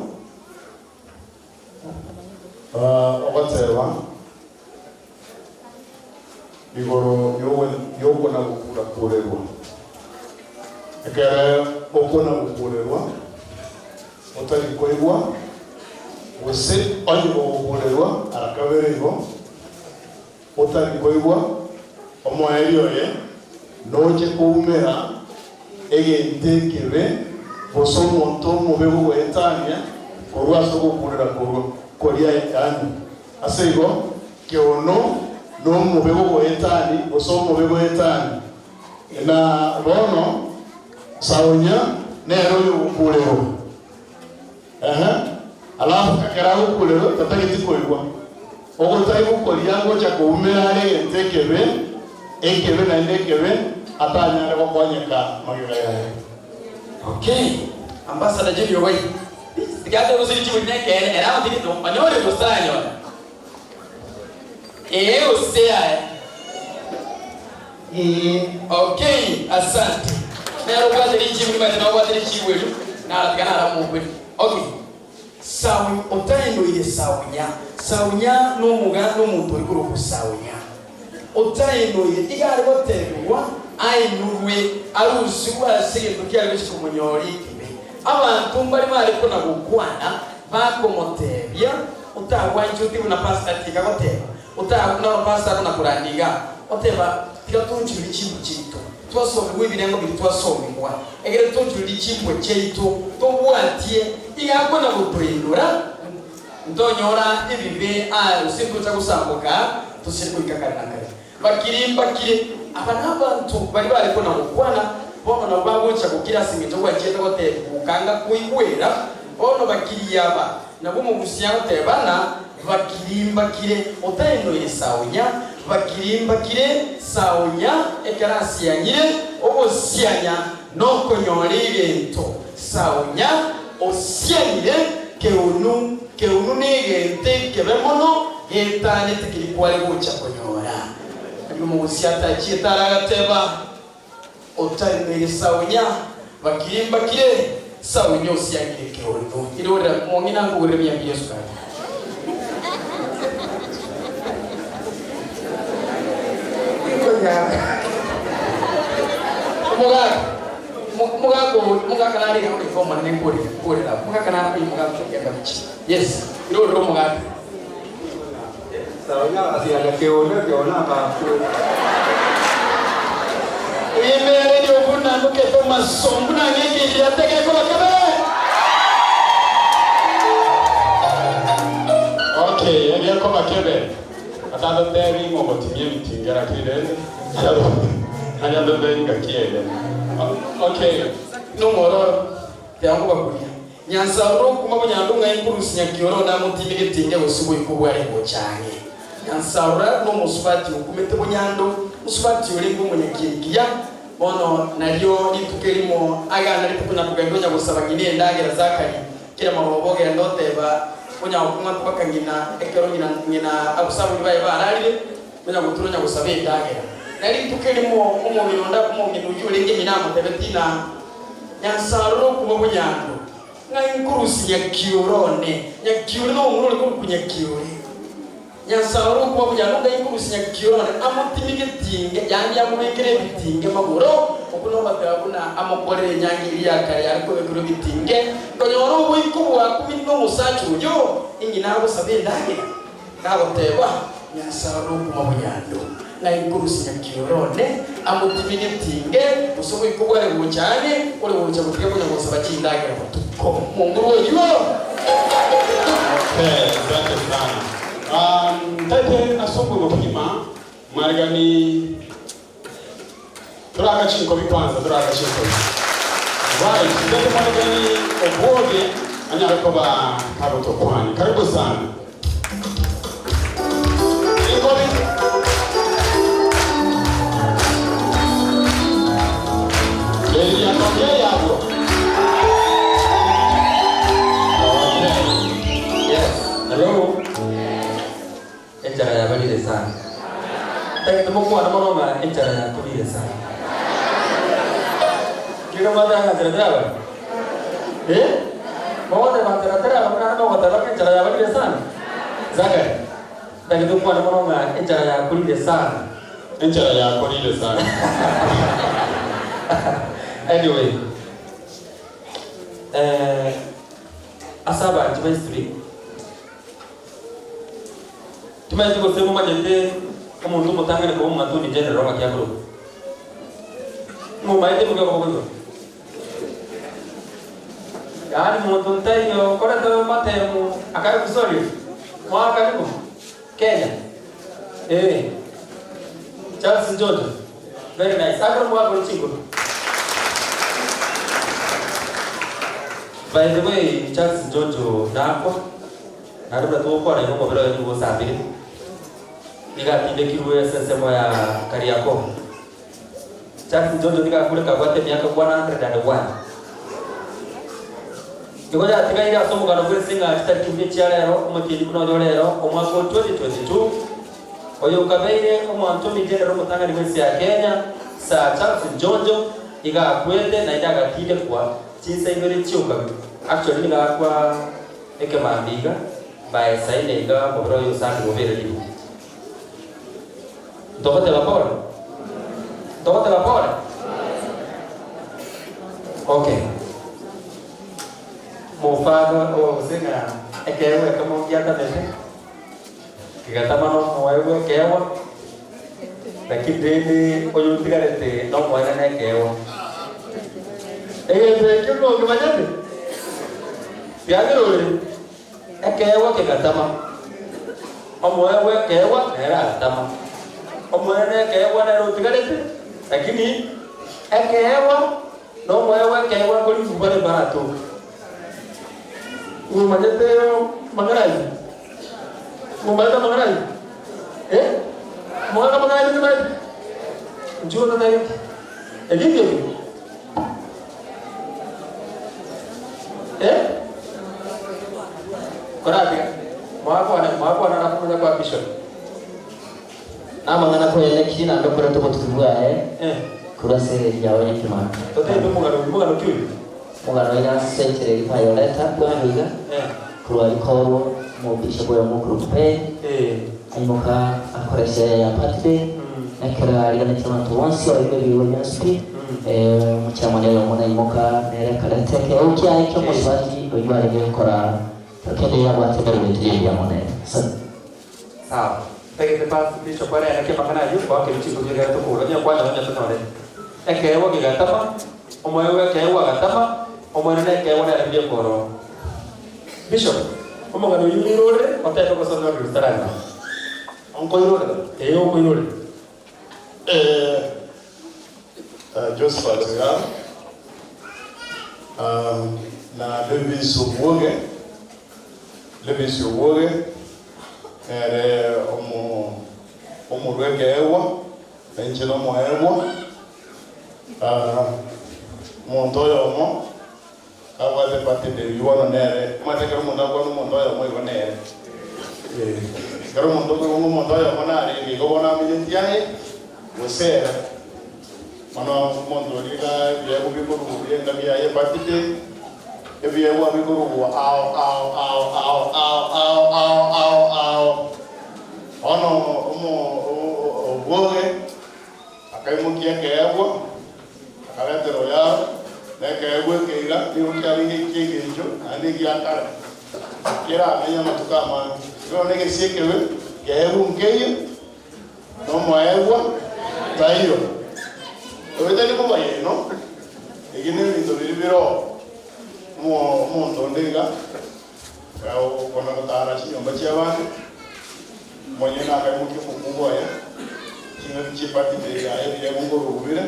ah, ogoteba igoro yokona gokura-kurerwa. Ekere okona gokurerwa otari koigwa, gose onye gogokurerwa ara kabere igo otari koigwa, omoerio oye noche koumera egento ekebe, gose omonto omobe gogoetania korwa ase ogokurera korwa koria yaani. Ase igo, keono nomobe gogoetani, gose omobe goetani. Na bono Saunya nere oyogokurerwa. Ehe, alafu ekero agokurerwa tatageti koigwa. Ogotari gokoria ngocha koumera are egento ekebe, ekebe naende ekebe, atanyare gokonyeka magega yaye. Okay, Ambassador Junior bai. Tiga gose richibu rine ekeene, ere agotiga no onyore gose taranyora. Ee gose yaya. Ee, okay, asante. Nere obwate richibu nimanyete nawe obwate richibu erio, naro tiga naramokweri. Okay. Saunya, otaendoire saunya. Saunya nomoga nomonto ore korokwa saunya. Otaendoire, iga are gotebigwa aenurwe arusigwe ase egento kiare gochia komonyora ekebe. Abanto mbare bare kona gokwana bakomotebia, Otagwancha otige buna pastor tiga goteba, ota noro pastor akona korandia igaa, oteba tiga tonchorere chimbwa chiaito, twasomigwa ebirengo biria twasomigwa, egere tonchorere chimbwa chiaito tobwatie, iga akona gotoinora ntonyora ebibe aa gose ntocha gosamboka tosire goika kare na kare. Bakire mbakire, aba nabanto baria bare kona gokwana, bono nabo bagocha gokira ase engencho gwachiete goteebigwa okanga koigwera. Bono bakirie aba, nabwo omogusi agoteba ng'a bakiri mbakire, otaenoire saunya, bakiri mbakire saunya ekero asianyire ogosianya nokonyora egento. Saunya osianire keunu, keunu negento ekebe mono getanete keria kware gocha konyora. Nario omogusi atachiete are agateba, Otainoire saunya, bakire mbakire, saunya osiangire keunu. Irorera mong'ina nkogorere mia mbiri esukari. Omogaka, omogaka oyo, omogaka nare iga goika omonene nkorera, nkorera abwo. Omogaka nare oyo omogaka togenda gochia. Yes, irorera omogaka. Rimereria obunanukete omasombu na ng'enki eiriate gekoba kebe. Okay, egekoba kebe. Atatotebi ng'a ogotimia ebitinge lakini rende anyatotebi ngaki ere. Okay. Nomwororo, tiangobakuria. Nyansaure okuma bonyandu ng'a inkurusi nyakioro namotime getinge gose goika obware gocha ang'e. Nyansaura nomosubati okumete bonyando, mosubati orenge omonyakieni kiya. Bono nario rituko erimo aganarete konya kogenda onya gosaba ng'ina endagera Zakari kera marogoba ogenda oteba onya gokong'a mpaka ng'ina ekero ng'ina ng'ina abasaburi baye bararire onya gotura onya gosaba endagera. Na rituko erimo omong'ina onde omong'ina oyio orenge ng'ina amotebetie ng'a Nyasae okuba bonyando, ng'a inkorusia nyakiore one. Nyakiore nomomura ore korokwa Nyakiore. Nyasae okuba bonyando, ng'a inkorusia nyakiore one, amotime getinge, yaani amobekere ebitinge magoro. Okwo nogoteba buna amokorere enyangi eria ya kare yare kobekerwa ebitinge. Nkonyora oboiko bwakumi nomosacha oyo, ing'ina agosaba endagera. Nagoteba, Nyasae nokuma bonyando, ng'a inkorusia nyakiore one, amotimie getinge, gose oboiko bware gocha ang'e, ore gocha gotiga konya gosaba chindagera botuko. Monguru oyio! Okay, asante sana. Ntaete ase obwango kegima, mwarigani Toraka chinkobi kwanza, toraka chinkobi. Right, ntaete mwarigani obwoge anyare koba kagotokwani. Karibu sana. Chinkobi. Eria kobi eyabwo. sana. Ntagete mokwane mono ng'a enchara yakorire sana. Kega mwateba ng'a nchara terabari? Eh? Mogoteba nchara terabari naende mogoteba ng'a enchara yabarire sana? Zachary, ntagete okwane mono ng'a enchara yakorire sana. Enchara yakorire sana. Anyway, eh, ase abanchi ba history, Timanyeti gose momanyete omonto omotang'ani koba Omoattorney General ng'aki akorokwa. Momaete moke okobogoigwa. Yaani monto ntaiyo okorete amatemu akare kusoria mwaka rimo Kenya. Eh. Charles Njonjo. Very nice. Akore mwaka ore chinguru. By the way, Charles Njonjo nakwa. Naende buna togokwana iga omobere oye nigo osambire, nigo atindekirwe ase ensemo ya Kariakoo. Charles Njonjo nigo akure kabwate emiaka 101. Nigo yatigaire ase omogano bw'ense ng'a chitariki buya chia rero, omotienyi buna oyo rero, omwaka o 2022, oyo okabeire Omoantoni General omotang'ani bw'ense ya Kenya, Sir Charles Njonjo, iga akwete naende agatindekwa chinsa ibere chioka. Actually nigo akwa Ekemambia iga, by saa ine iga omobere oye osambigwe obere ribu. Ntogoteba pole? Ntogoteba pole? Okay. Mofano gose ng'a ekeegwa ekemo ngiatamete, kegatama nomoyo bwa ekeegwa, lakini rende oyo otigarete nomoenene ekeegwa. Egento ekio nokemanyete? Riagerore ekeegwa kegatama, omoyo bw'ekeegwa nere agatama. Omonene ekeegwa nere otigarete, lakini ekeegwa na omoyo bw'ekeegwa nkoriigwa bare mbaratoke. Ng'omanyete amang'ana ayio? Ng'omanyete amang'ana ayio? Eh? Omogaka amang'ana ayio timanyeti? Inchuo totebie ki? Ekio nkekio? Eh? Koratiga, mwakwana, mwakwana na komanya kwa bishop. Namang'ana koyene ki naende okorete obotuki bwaye korwa ase eeri yao y'ekemambia? Totebie omogano oyio, mogano ki oyio? Omogano oyo nase enchera eria kwayoreta bwango iga korwa rikorwo omobishop oyomo okorokwa Perry aimoka akora esherehe ya birthday na ekero ariganetie abanto bonsi abaigwe ebiegwa bionsi pi omochairman oyomo naimoka nere akareta ekeegwa kiaye ki'omosubati oyio arenge gokora kero kende yabwate emeremo etari engiya mono ere. Asante. Sawa. Ntagete Pastor Bishop arene ki amang'ana ayio, goakera chinko chiria ekero tokogora onye kwanyora onye tonyoreti. Ekeegwa kegatama, omoyo bw'ekeegwa agatama, omonene ekeegwa nere buya koroo. Bishop, omogano oyio oirorere, otebe gose onyorire otaranyora. Onkoirorera? Ee, okoirorera. Eh, Josephat iga, na Levis Obwoge, Levis Obwoge, nere omo omorwa ekeegwa, na inche nomoegwa. Omonto oyomo kabwate birthday eyio bono nere, omanyete ekero omonto akwana omonto oyomo igo nere. Ekero omonto okoigwa ng'a omonto oyomo narenge igo bono amineti aye, gose ere. Bono omonto oria iga ebiegwa bikorugwa bienga biaye birthday, ebiegwa bikorugwa ao ao ao ao ao ao ao ao ao. Bono omo obwoge akaimokia ekeegwa, akaretera oyaro, na ekeegwa eke iga nigo kiarenge eki'engencho naende egia kare, keramenye amatuko amange. Bono negesie ekebe, keegwa nkeiyo, Nomoegwa taiyo. Oyo tari mobayeno, eki nebinto biria bire oo. Omonto onde iga okona gotara chinyomba chi'abande, omonyene akaimokia omokungu oye, ching'aki chi'ebirthday yaye ebiegwa nkorwa bire,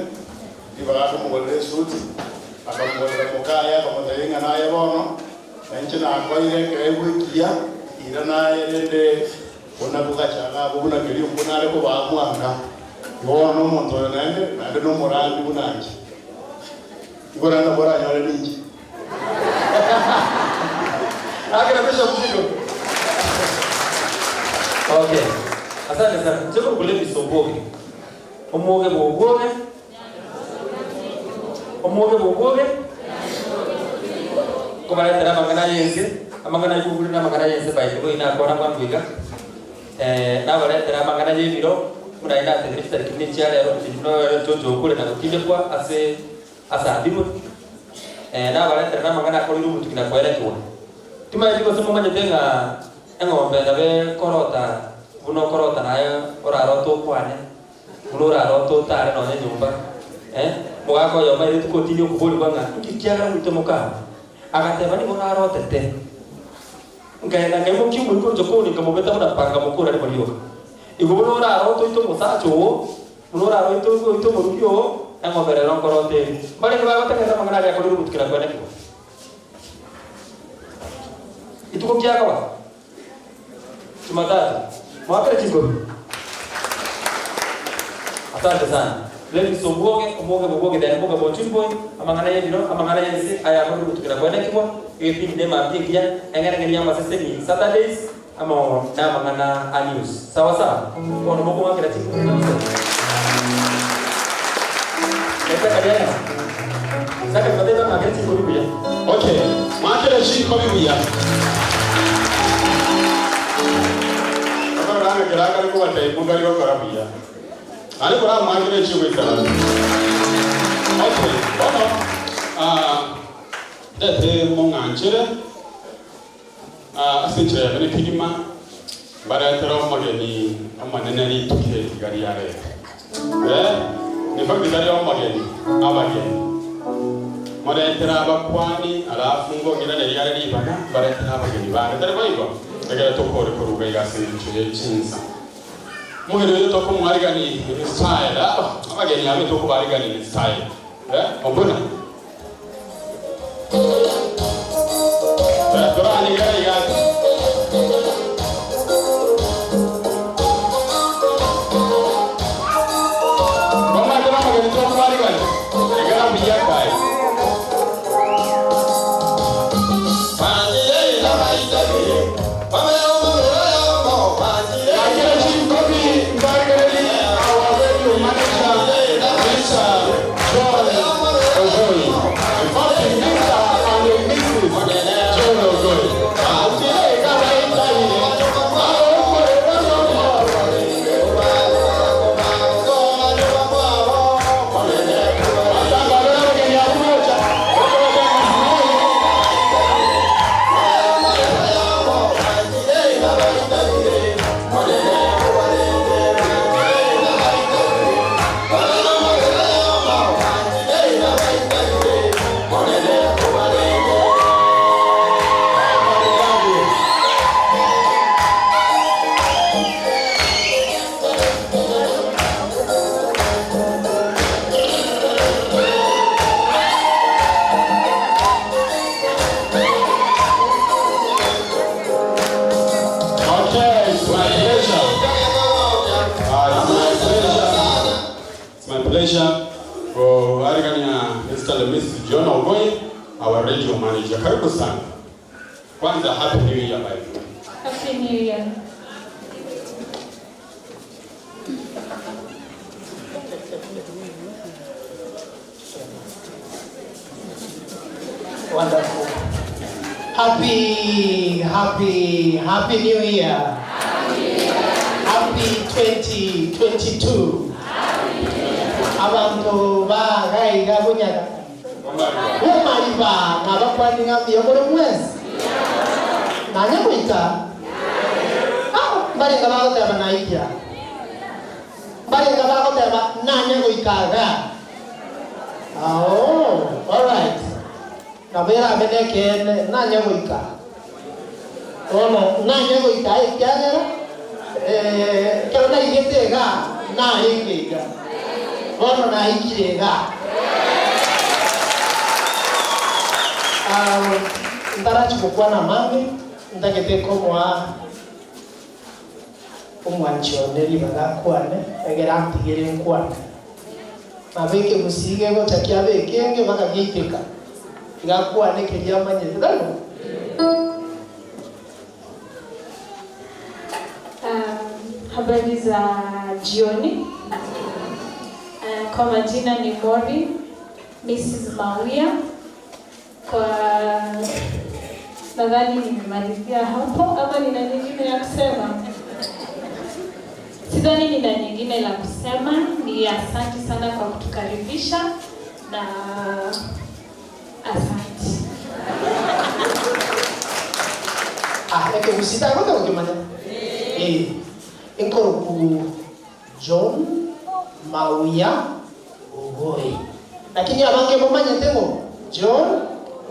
ribaga akamogorera esuti, akamogorera mokaye, akamotebia ng'a naye bono, nainche nakoeire ekeegwa ekiya, ira naye rende Buna bogacha abwo buna keria okwo nare kobaa mwanga. Igo bono nomonto oyo naende, naende nomorandi buna inche. Igo naende nabo oranyore ninche. Akera Bishop Chigo. Okay. Asante sana. Inche korokwa Levis Obwoge. Omwoge bwa Obwoge. Omwoge bwa Obwoge. Nkobaretera amang'ana y'ense, amang'ana y'obure na amang'ana y'ense by the way nakwana bwango iga. Eh, nabaretera amang'ana y'ebiro, buna aye natebire chitariki buna echia rero, omochie buna oyo ochoche okure na gotindekwa ase asambirwe. Eh, nabaretera namang'ana akoreirwe obotuki na koerekigwa. Timanyeti gose momanyete ng'a eng'ombe nabo ekorota buna okorota naye orarote okwane, buna orarote otare nonya nyomba. Eh, omogaka oyomo aireti kotinia okoborigwa ng'a inki kiagera moite mokama? Agateba nigo narotete. Nkaenda nkaimokia omoika ocha koria nkamobeta buna panga mokora rimo rioka. Igo buna orarote oite omosacha oo, buna orarote oite omorugi oo, eng'ombe rero nkorote ere. Mbarenge bagotegerera amang'ana aria akorire obotuki na kwenekigwa. Rituko kiakoba Jumatatu, mwakere chinkobi. Asante sana. Ladies obwoge, omwoge bobwoge then moge bochuri boy, amang'ana y'ebiro, amang'ana y'ense, aya akorire obotuki na kwenekigwa, egepindi ne mambia engiya, eng'ereng'eri y'amaseseni Saturdays, amo namang'ana a news. Sawa sawa? Bono mokong'akera chinkobi kabisa. Esakari aya. Sakari batebe ng'akere chinkobi buya. Okay, mwakere chinkobi buya. Okorora ng'a kera akare kobatebia mokari gokora buya. Naende koramwakere echigoisaransa. Okay, bono ah, ndete mong'anchere ah, ase enchera ya bene kegima mbaretere omogeni omonene rituko eri iga ria rero. Eh, in fact tari omogeni, abageni. Moretere abakuani, alafu ngong'iraneria are ribaga, mbaretere abageni bande. Tari boigo? Ekero tokore koruga iga ase engencho ye chinsa. Omogeni oyo tokomwarigani in style. Aba abageni abe tokobarigani in style. Eh, ombuna. Eh, toranyegera iga ati. Bamwate n'abageni tokobarigani. Egera mbuya kaye. Akira chinkobi mbaregereri our radio manager Mr. John Ogoi. In fact, Mr. and Mrs. John Ogoi. Okay, it's my pleasure. It's my pleasure. It's my pleasure kuarigania Mr. and Mrs. John Ogoi, our radio manager. Karibu sana. Kwanza happy new year by the way. Happy New Year. Wonderful. Happy, happy, happy New Year. Happy 2022. Abantu bagaiga bunyaga. Bumaliba nabakwaninga mbiyo buri mwezi. Nanye kuita. Ah, barenga bagoteba naikia. Barenga bagoteba nanye guikaga. Oh, all right. Nabera amenekene nanye goika. Ono nanye goika ekiagera eh kero naigete iga narenge iga. Bono naikire iga. Ah, ndarachi gokwana mange ndagete komoa omwanchi one ribaga akwane egere antigere nkwane. Nabeke musige gocha kiabekenge bakagiiteka. Igakwane keria amanyete tari bo? Habari za jioni. Kwa majina ni Mori Mrs. Mawia. Kwa nadhani nimemalizia hapo, ama nina nyingine ya kusema? Sidhani nina nyingine la kusema. Ni asante sana kwa kutukaribisha na asante. Ah, ekegusii tagoteba gokimanya? Eh, enkoroku John Mawia Ogoi. Lakini abange momanyete ng'o John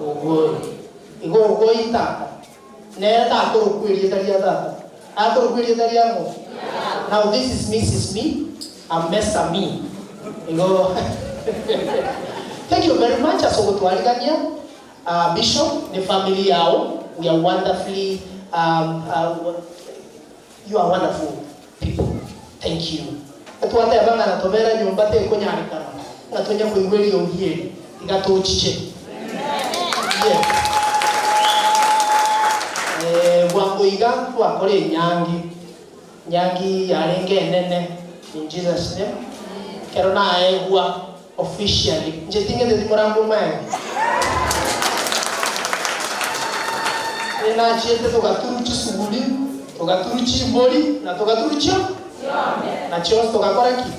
Ogoi. Igo Ogoi tata. Nere takorokwa erieta ria tata. Akorokwa erieta ria ng'o? Now this is Mrs. Me, I'm Mr. Me. Igo Thank you very much ase ogotwarigania uh, Bishop ne family yao. We are wonderfully um, uh, you are wonderful people. Thank you. Etwateba ng'a natobera nyomba tekonyarekana ng'a tonya koigwa eriogi eri tiga tochiche. Yes. Eh, bwango iga twakora enyangi nyangi yarenge enene in Jesus name kero naegwa officially inche ting'enteti morango omaene nachiete togaturu chisuguri togaturu chimbori na togaturu chio na chionsi togakora ki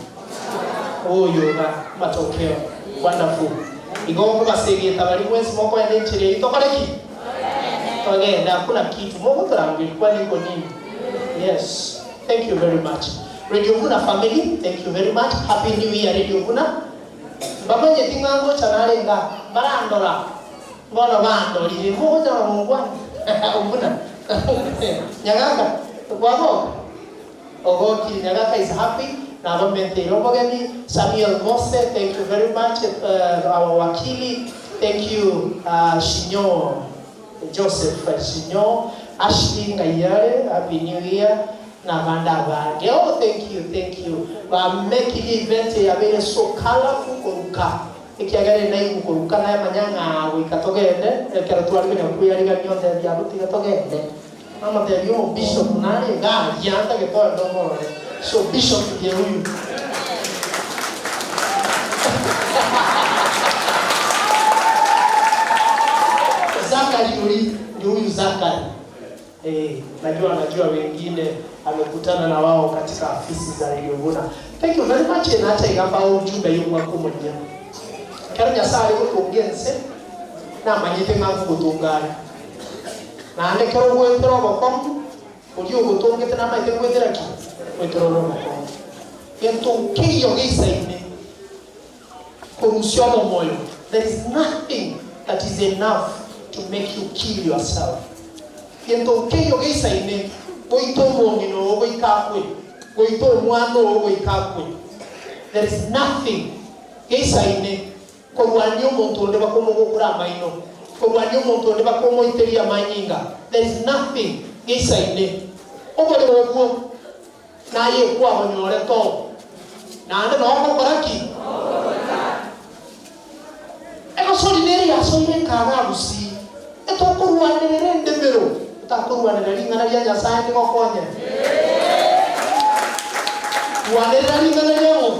oyoga matokeo wonderful igo nkobasegeta bari mwensi mokoenda enchera eyio tokore ki togende hakuna kitu mogotorangeria kwani iko nini yes thank you very much Radio Vuna family thank you very much happy new year Radio Vuna mbamanyeti ng'a ngocha nare iga barandora bono bandorire mogocha na mongwana Ovuna Nyagaka kwagoka ogokire Nyagaka is happy nabamenteire obogeni Samuel Mose thank you very much uh, our wakili thank you uh, Shinyo Joseph Shinyo Ashley Ngayare happy new year na abande abange oh thank you thank you bamekire event yabeire so colorful koruka ekiagera enaigu koruka namanya ng'a goika togende ekero tware konya kweyarigania ontebia abwo tiga togende namotebia omobishop nare iga aria ntagete ogende omorore so bishop ndiye huyu Zakari uri ni huyu Zakari Eh, najua najua wengine amekutana na wao katika afisi za Radio Vuna. Thank you very much nacha igamba ujumbe y'omwaka omoyia. Kero Nyasaye are gotonga ense namanyete ng'a nkogotonga are. Naende kero ogoetera obokong'u oria ogotongete namaete ngoetera ki? Ngoetera ore obokong'u. Gento nkeiyo geisaine korusia obomoyo. There is nothing that is enough to make you kill yourself. Gento nkeiyo geisaine goita omong'ina oo goika akwe, goita omwana oo goika akwe. There is nothing geisaine korwania omonto onde bakomogokora amaino, korwania omonto onde bakomoiteria amanyinga. There is nothing geisaine oboremo obwo naye kwabonyorete oo, naende noo ogokora ki? Egosori nere yasoire ekaga gusii, etokorwanerera endemero, otakorwanerera ring'ana ria Nyasae ndigokonye. Rwanerera ring'ana ria ng'o?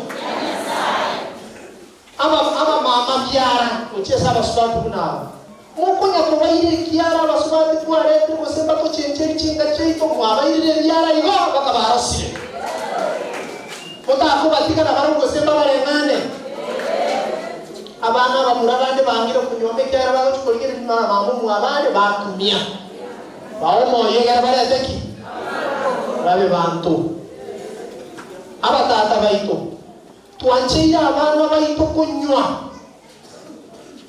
Aba abamama biara gochia ase abasubati buna aba. Mokonya kobaira ekiara abasubati twaretire gose mbatochenchere chinka chiaito mwabairire ebiara igo mpaka barosire. Motakobatiga nabarabwo gose mbabareng'ane. Abana abamura bande bangire konyuoma ekiagera bagochia korigereria ng'a mama omwabo are bakumia. Bae omoyo egere barete ki? Babe banto. Abatata baito, twancheire abana baito konywa.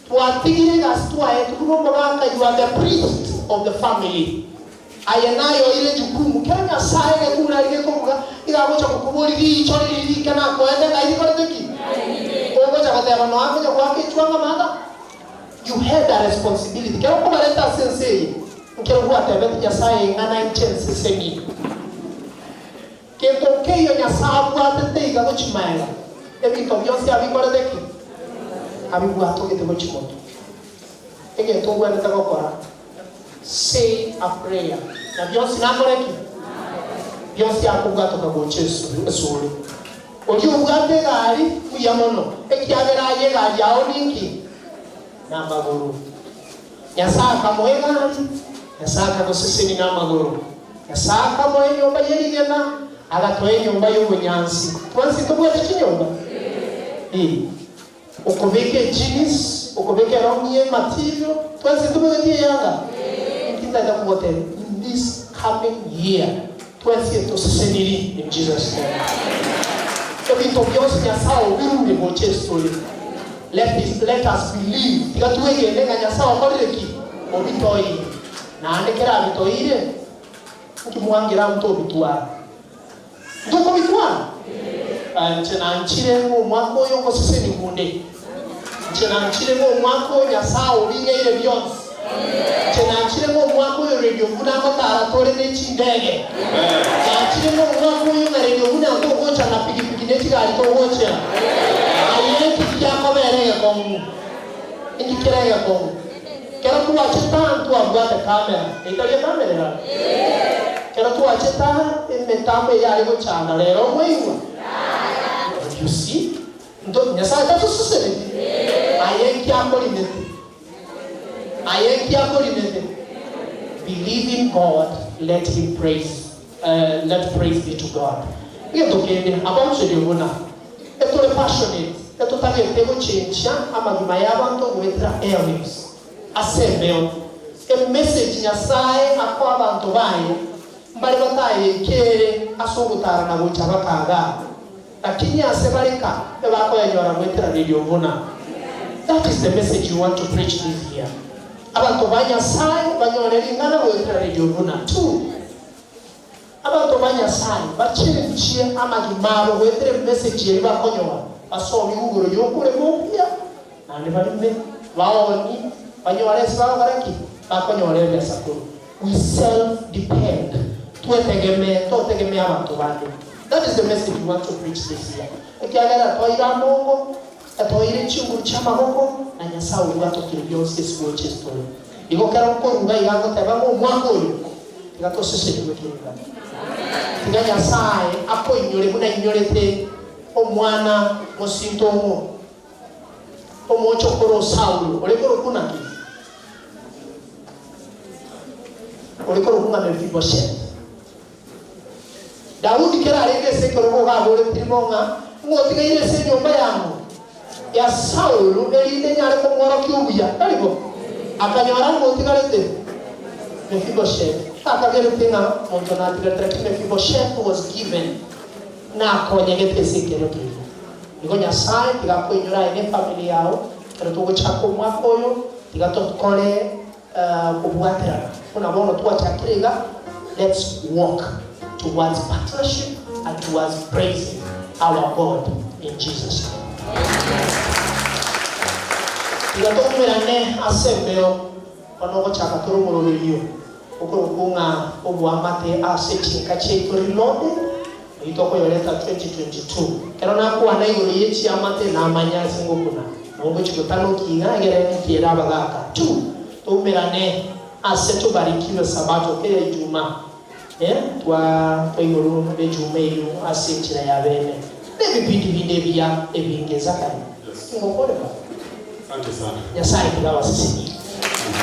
Twatigire egasi twaetwe buna omogaka you are the priest of the family. Aye naye oire jukumu kera Nyasaye egekumura aria gekobuga iga agocha gokoboria riicho riria rike nakoete ng'ai rikorete ki? Ogocha goteba noa akonya goaka echuanga mother you had a responsibility kero okobareta ase ense eye nkero gwatebete Nyasaye ing'ana inche nsesenie. Gento nkeiyo Nyasae abwatete iga gochia magega, ebinto bionsi abikorete ki? Abibwatogete gochia motwe. Egento ogwenerete gokora, say a prayer, na bionsi nakore ki? Bionsi akobwatoka gocha esore. Oria obwate egari, mbuya mono, ekiagera aye egari yao ninki? Namagoro. Nyasae akamoa egari, Nyasae akagosesenia namagoro. Nyasae akamoa enyomba ye rigena, agatoa enyomba y'obonyansi. Twensi ntobwate chinyomba? Ee. Okobeka ejeans, okobeka erongi ye material, twensi ntobegeti eyanga? Inki ntagete kogotebia, in this coming year, twensi etoseseniri in Jesus name. Ebinto bionsi Nyasae obirure gocha esore. Let is let us believe, tiga twegene ng'a Nyasae okorire ki? Obitoeire. Naende kera abitoeire, nki mwangera ntobitwara? Ntokobitwara? Inche nanchire ng'a omwaka oyo ngosesenigwe onde. Inche nanchire ng'a omwaka oyo Nyasae obing'eire bionsi. Inche nanchire ng'a omwaka oyo Radio Buna ngotara tore ne chindege. Nanchire ng'a omwaka oyo ng'a Radio Buna ntogocha na pikipiki ne chigari togochera. Aye nki giakobera egekong'u? Inki kere egekong'u? Kero twachete aa ntwabwate camera, eitari ecamera ere aa? Kero twachete aa emetambo eye yare gochanda rero mwaigwa? You see? Nto Nyasaye tatoseseneti? Aye nki akorinete? Aye nki akorinete? Believe in God, let him praise, let praise be to God. Egento kende about radio buna etore passionate, etotagete gochenchia amagima y'abanto goetera airwaves ase embeo. Emessage Nyasae akoa abanto baye mbare batayeikere ase ogotara na gocha bakagaa. Lakini ase bare ka ebakoyenyora goetera radio buna. That is the message we want to preach this year. Abanto ba Nyasae banyore ring'ana goetera radio buna. Two. Abanto ba Nyasae bachenchie amagima abo goetera emessage eria bakonyora, basomigwe igoro y'okorema okuya, naende barime, baonie, banyore ase bagokora ki? Bakonyora ebiasakoro. We self depend, twetegemee, totegemee abanto bande. That is the message we want to preach this year. Ekiagera toire amongo, toire chinguru chi'amaboko, na Nyasae obwatokire bionsi ase gocha ase tore. Igo kero nkoruga iga ngoteba ng'a omwaka oyo tiga tosesenigwe kegima. Tiga Nyasae akoinyore buna ainyorete omwana mosinto ong'o, omochokoro o Saulo, ore korokwa naki? Ore korokwa ng'a Mefiboshethi. Daudi kero arenge ase ekerogo iga aboretie bo ng'a, Ng'o otigaire ase enyomba yang'o ya Saulo, erinde nyare komworokia obuya? Tari bo? Akanyora ng'o otigarete? Mefiboshethi. Takagerete ng'a monto natigarete, lakini Mefiboshethi was given, nakonyegete ase ekero keria. Igo Nyasae tiga akoinyore aye ne efamiri yao, ekero togochaka omwaka oyo, tiga tokore Kobwaterana buna bono twachakire iga, let's walk towards partnership and towards praising our God in Jesus name. Tiga toumerane ase embeo, bono ogochaka tore omoroberio okorokwa ng'a oboamate ase chinka chiaito reloaded, oyio tokoyoreta 2022. Ekero nakwana igoro ye chiamate namanya ase ngokuna. Nogochia gotanokia iga egere nkiere abagaaka. Two, toumerane ase tobarikiwe Sabato kera Ijuma. Eh, twa twaigorwa ejuma eyio ase enchera ya bene. Nebipindi binde ebiya ebinge. Zachary, tingokorera. Asante sana. Nyasaye tiga abasesenie.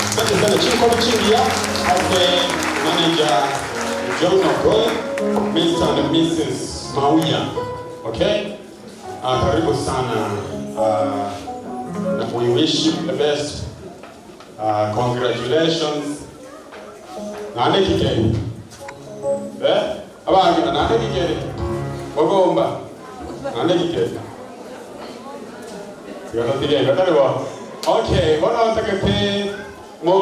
Asante sana chinkobi chingiya ase manager John Ogoe, Mr and Mrs Mauya. Okay? Karibu sana we wish you the best congratulations naende kikeri eh abangina naende kikeri mogomba naende kikeri tiga totige igo tari bo okay bono ntagete mo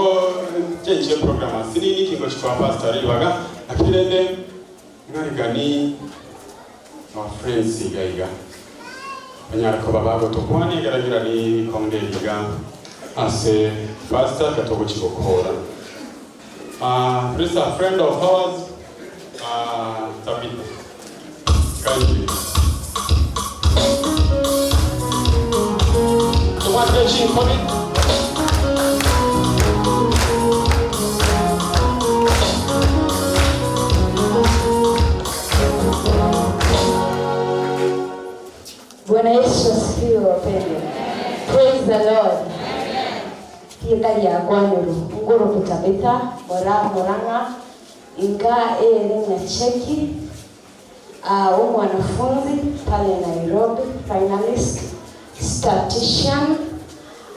chenchie program asinini kingochi kwa pastor ribaga lakini rende ng'arigani Our friends iga iga banyare koba bagotokwania ekero rikonde riga ase pastor ekero togochia gokora. Please a friend of ours Tabitha kindly. Tobwatire chinkobi. Lord. Rieta riakwanirwe, Ngoroku Tabitha, Mora Murang'a, inga ere Nyacheki, ah, omwanafunzi pale Nairobi, finalist, statistician,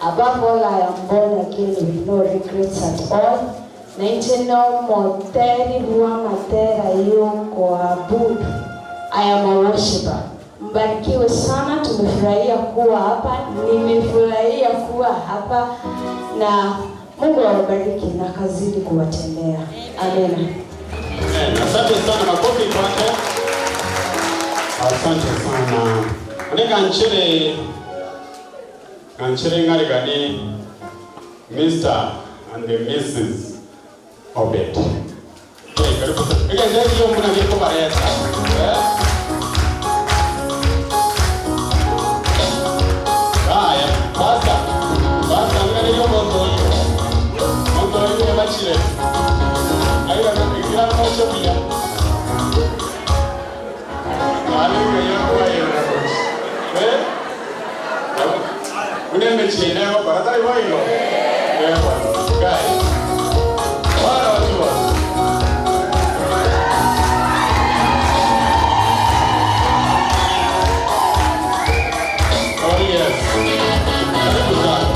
above all I am born again with no regrets at all, nainche nomoteri bw'amatera y'okoabudu, I am a worshipper. Mbarikiwe sana, tumefurahia kuwa hapa, nimefurahia kuwa hapa na Mungu awabariki na akazidi kuwatendea. Amina. Amen. Asante sana, makofi kwake. Asante sana. Ane ganchere ganchere ng'aregani Mr. and the Mrs. Obed. Eh, karibu sana. Egento ekio mbuna gekobareta. Eh? Haya, pastor. Pastor, ng'areria omonto oyo. Omonto oyo bwebachire. Aira ikira mocho buya. Haleluya, yakubayera. Eh? Buna emechie ende egokora tari boigo? Eh, bwana. Guys. Bwana wajua. Oh yes. Karibu sana.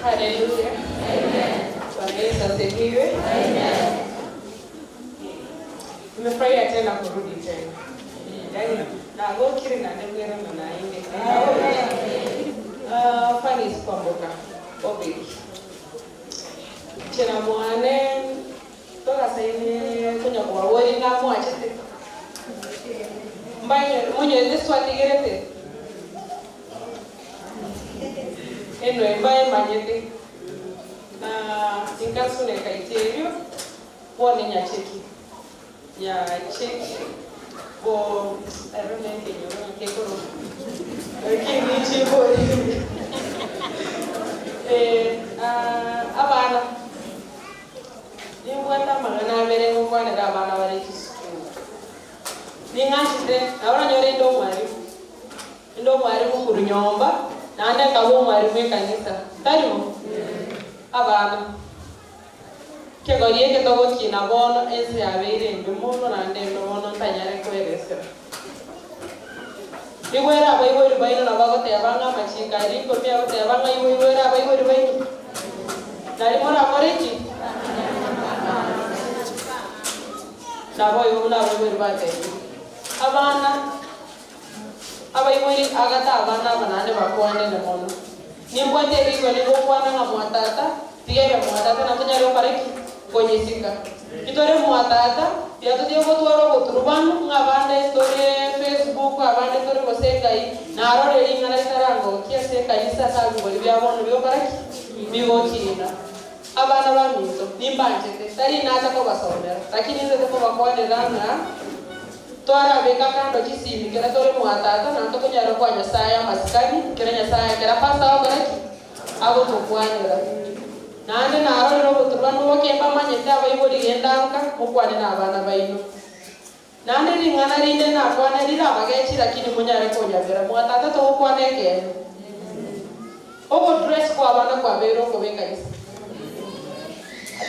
Haleluya. Bwana Yesu asifiwe. Nimefurahia tena kurudi tena. Yaani nagokire na ndemwera na nainde. Ah, Fanny Kwamboka Obedi. Chena mwane toka saine kunya kwa wori nga mwachete. Mbaye munye ndiswatigerete. Eno mbaye manyete. Na inkasune kaiterio wone nyacheki. Nyacheki bo I don't know kenyoro kekoro. Lakini chibo. Eh, ah, abana nimbwata amang'ana abere ngokwanera abana bare chisukuru ning'achete nabo nanyore inde omwarimu inde omwarimu korwa nyomba naende nkaba omwarimu ekanisa taribo abana kegori eke togokina bono ense yabeire embe mono naende embe mono ntanyare koeresera igwere abaibori baino nabo bagoteba ng'a amachiko aria ikomi agoteba ng'a igo igwere abaibori baino nari morakore ki nabo igo buna abaibori batebire abana abaibori agata abana aba naende bakwanere mono nimbwate erigo nigokwana ng'a mwatata tigere mwatata natonyare gokora ki konyesika kitore mwatata tiga totige gotwara oboturubanu ng'a abande tore Facebook abande tore gose engai narore ring'ana ritarangokia ase ekanisa ase abigori bia bono bigokora ki bigokina abana baminto nimbanchete tari nacha kobasomera lakini ntaete kobakwanera ng'a twarabeka kando chisimi kera tore mwatata na ntokonyara koa Nyasaye amasikani kera Nyasaye kera pastor agokora ki agotokwanera Naende narorire oboturubanu boke mbamanyete abaibori genda nka, mokwane nabana baino. Naende ring'ana rinde nakwane rirabagechi lakini monyare konyabera, mwatata togokwana ekeene. Ogodress kwa abana kwabeire okobe ekanisa.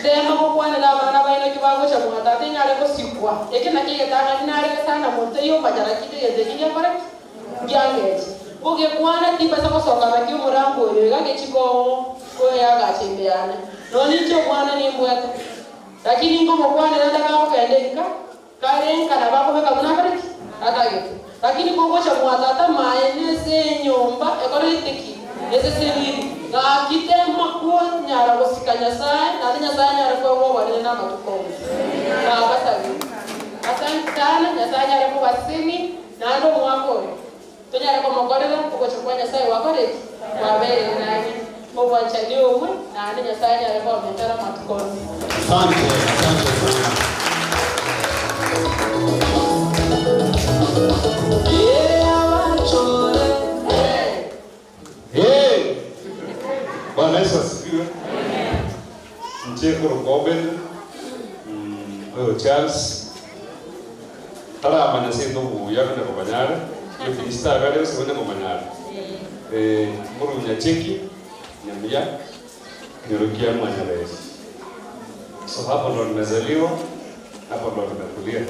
Tema gokwanera abana baino eki bagocha mwatata enyare gosikwa. Eke nakio egetang'ani nare getanda monto eyio mbacha lakini egento eki ngiakora ki? Ngiangeche. Gogekwana timbasa gosoka naki omorango oyo iga gechiko koeagacha ime yane. Nonya inche omwana nimbwate. Lakini nkomokwanera ndakagokenda enka, kare enka nabo akobeka buna akore ki? Atagete. Lakini kogocha mwa tata maye nese enyomba ekorete ki? Eseseniri. Gaki tema konyara gosika Nyasae, naende Nyasae anyare koegwa obonene na amatuko onsi. Nabasabire. Asante sana, Nyasae anyare kobasesenia, naende omwaka oyo. Tonyare komokorera ogocha kwa Nyasae gwakoreti kwabeire nang'e obwanchani obwe, naende Nyasae anyare komentera amatuko onsi. Asante, asante sana. Hey! Bwana Yesu asifiwe. Inche korokwa Obed, mm, oyo Charles. Taramanya ase obuya buna komanyare, eminista agare gose buna komanyare. Eh, moro Nyacheki, Nyamuya, Nyorokia Mwanyabesi. So hapo ndo nimezaliwa, hapo ndo nimekulia.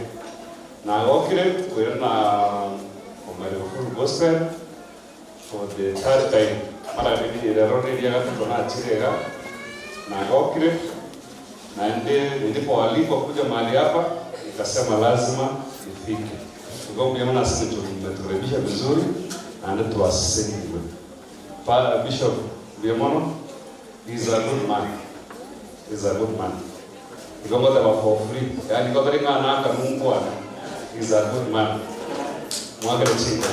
Nagokire kwira na Omariba Full Gospel for the third time. Mara riri rero riria gatato nachire iga nagokire naende nilipoalikwa kuja mahali hapa nikasema lazima nifike. Tukaongea na sisi tumetukaribisha vizuri na tuwasisiwe. Pa Bishop Biemono is a good man. Is a good man. Ikongota ba for free. Yaani kwa ngana aka Mungu ana. Is a good man. Mwagare chinga.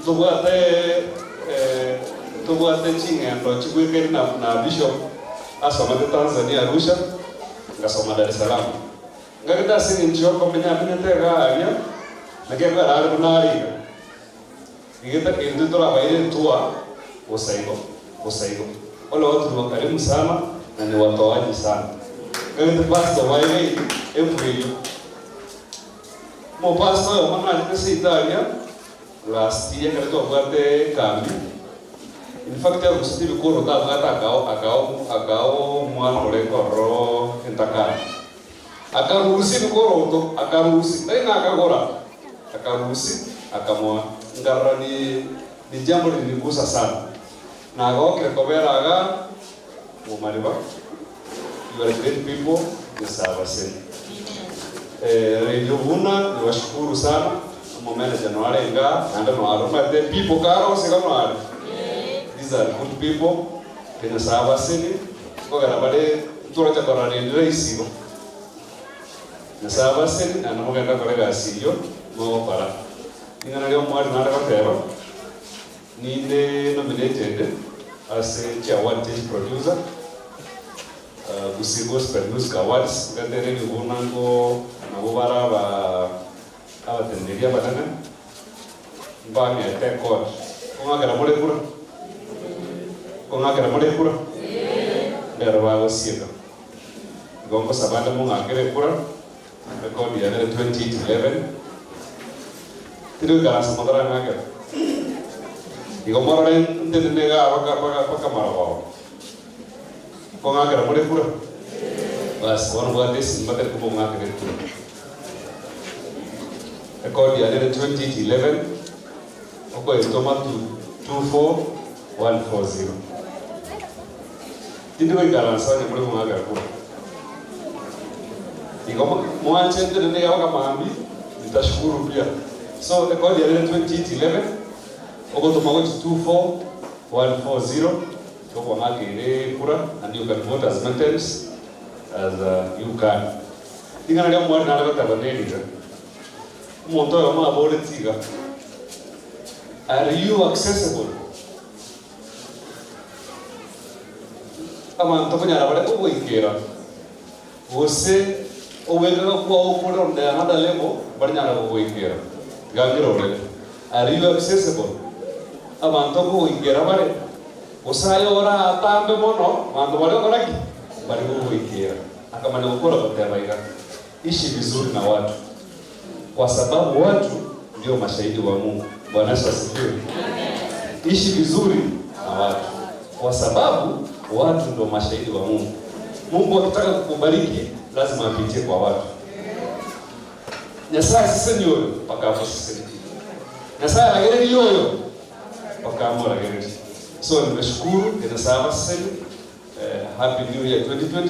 Tubwate eh tubwate ching'endo chibwekeri na, na Bishop asomete Tanzania Arusha ngasoma Dar es Salaam. Ngagita sing'incho komenya amenyete garia nakekara ari bunariga. Igeta kintu turabaire tua usaigo usaigo. Wale watu ni wakarimu sana na ni watoaji sana. Ngagita pastor waire empuyo. Mo pastor yo mana alite Italia last year kare twabwate kambi. In fact arusiti bikoro tabwate akao akao akao mwana ore korro entakana. Akaruhusi bikoroto akaruhusi tena akagora akaruhusi akamwa ngarora ni ni jambo liligusa sana na agokire koberaga mumariba you are great people nisabase eh Radio Vuna niwashukuru sana mo manager no arenga nanda no aroma the people karo sigano are these are good people tena sabase kogera bare tura chakora ni raisigo nasabase na namugenda korega asiyo mogokora ing'ana ria omwari nare goteba ninde nominated as a chair one stage producer Gusii Gospel Music Awards ngatere nibunango nabo bara aba abatenderia abanene mbang'ete court kong'akera more kura kong'akera more kura ndero bagosieka igo nkosaba ande mong'akere kura record ya 2011 tiri goikaransa motarang'akera igo morore ntenene iga baka baka baka marogoba kong'akera more kura bas bono bwate esimba tari kobong'akera ekura record ya 2011 okoetoma 24140 tindi goikaransa onye muri kong'akera kura igo mwanche ntenene iga baka mambi nitashukuru pia so record ya 2011 ogotoma gochi 24140 tokwang'akire kura and you can vote as many times as you can ing'ana ria mwari nare goteba nerira omonto oyo mwabore tiga are you accessible abanto konyara bare kogoikera gose owekaga kwao kore on the another level barinyara kogoikera tiga orere are you accessible abanto kogoikera bare gose ora atambe mono banto bari okoraki bari kogoikera akamanya gukora goteba iga ishi vizuri na watu kwa sababu watu ndio mashahidi wa Mungu. Bwana Yesu asifiwe. Ishi vizuri na watu kwa sababu watu ndio mashahidi wa Mungu. Mungu akitaka kukubariki lazima apitie kwa watu. Nyasaye siseni oyo mpaka hapo siseni. Nyasaye aragereria oyo mpaka hapo aragereria. So nimeshukuru ninasaba siseni happy new year 2022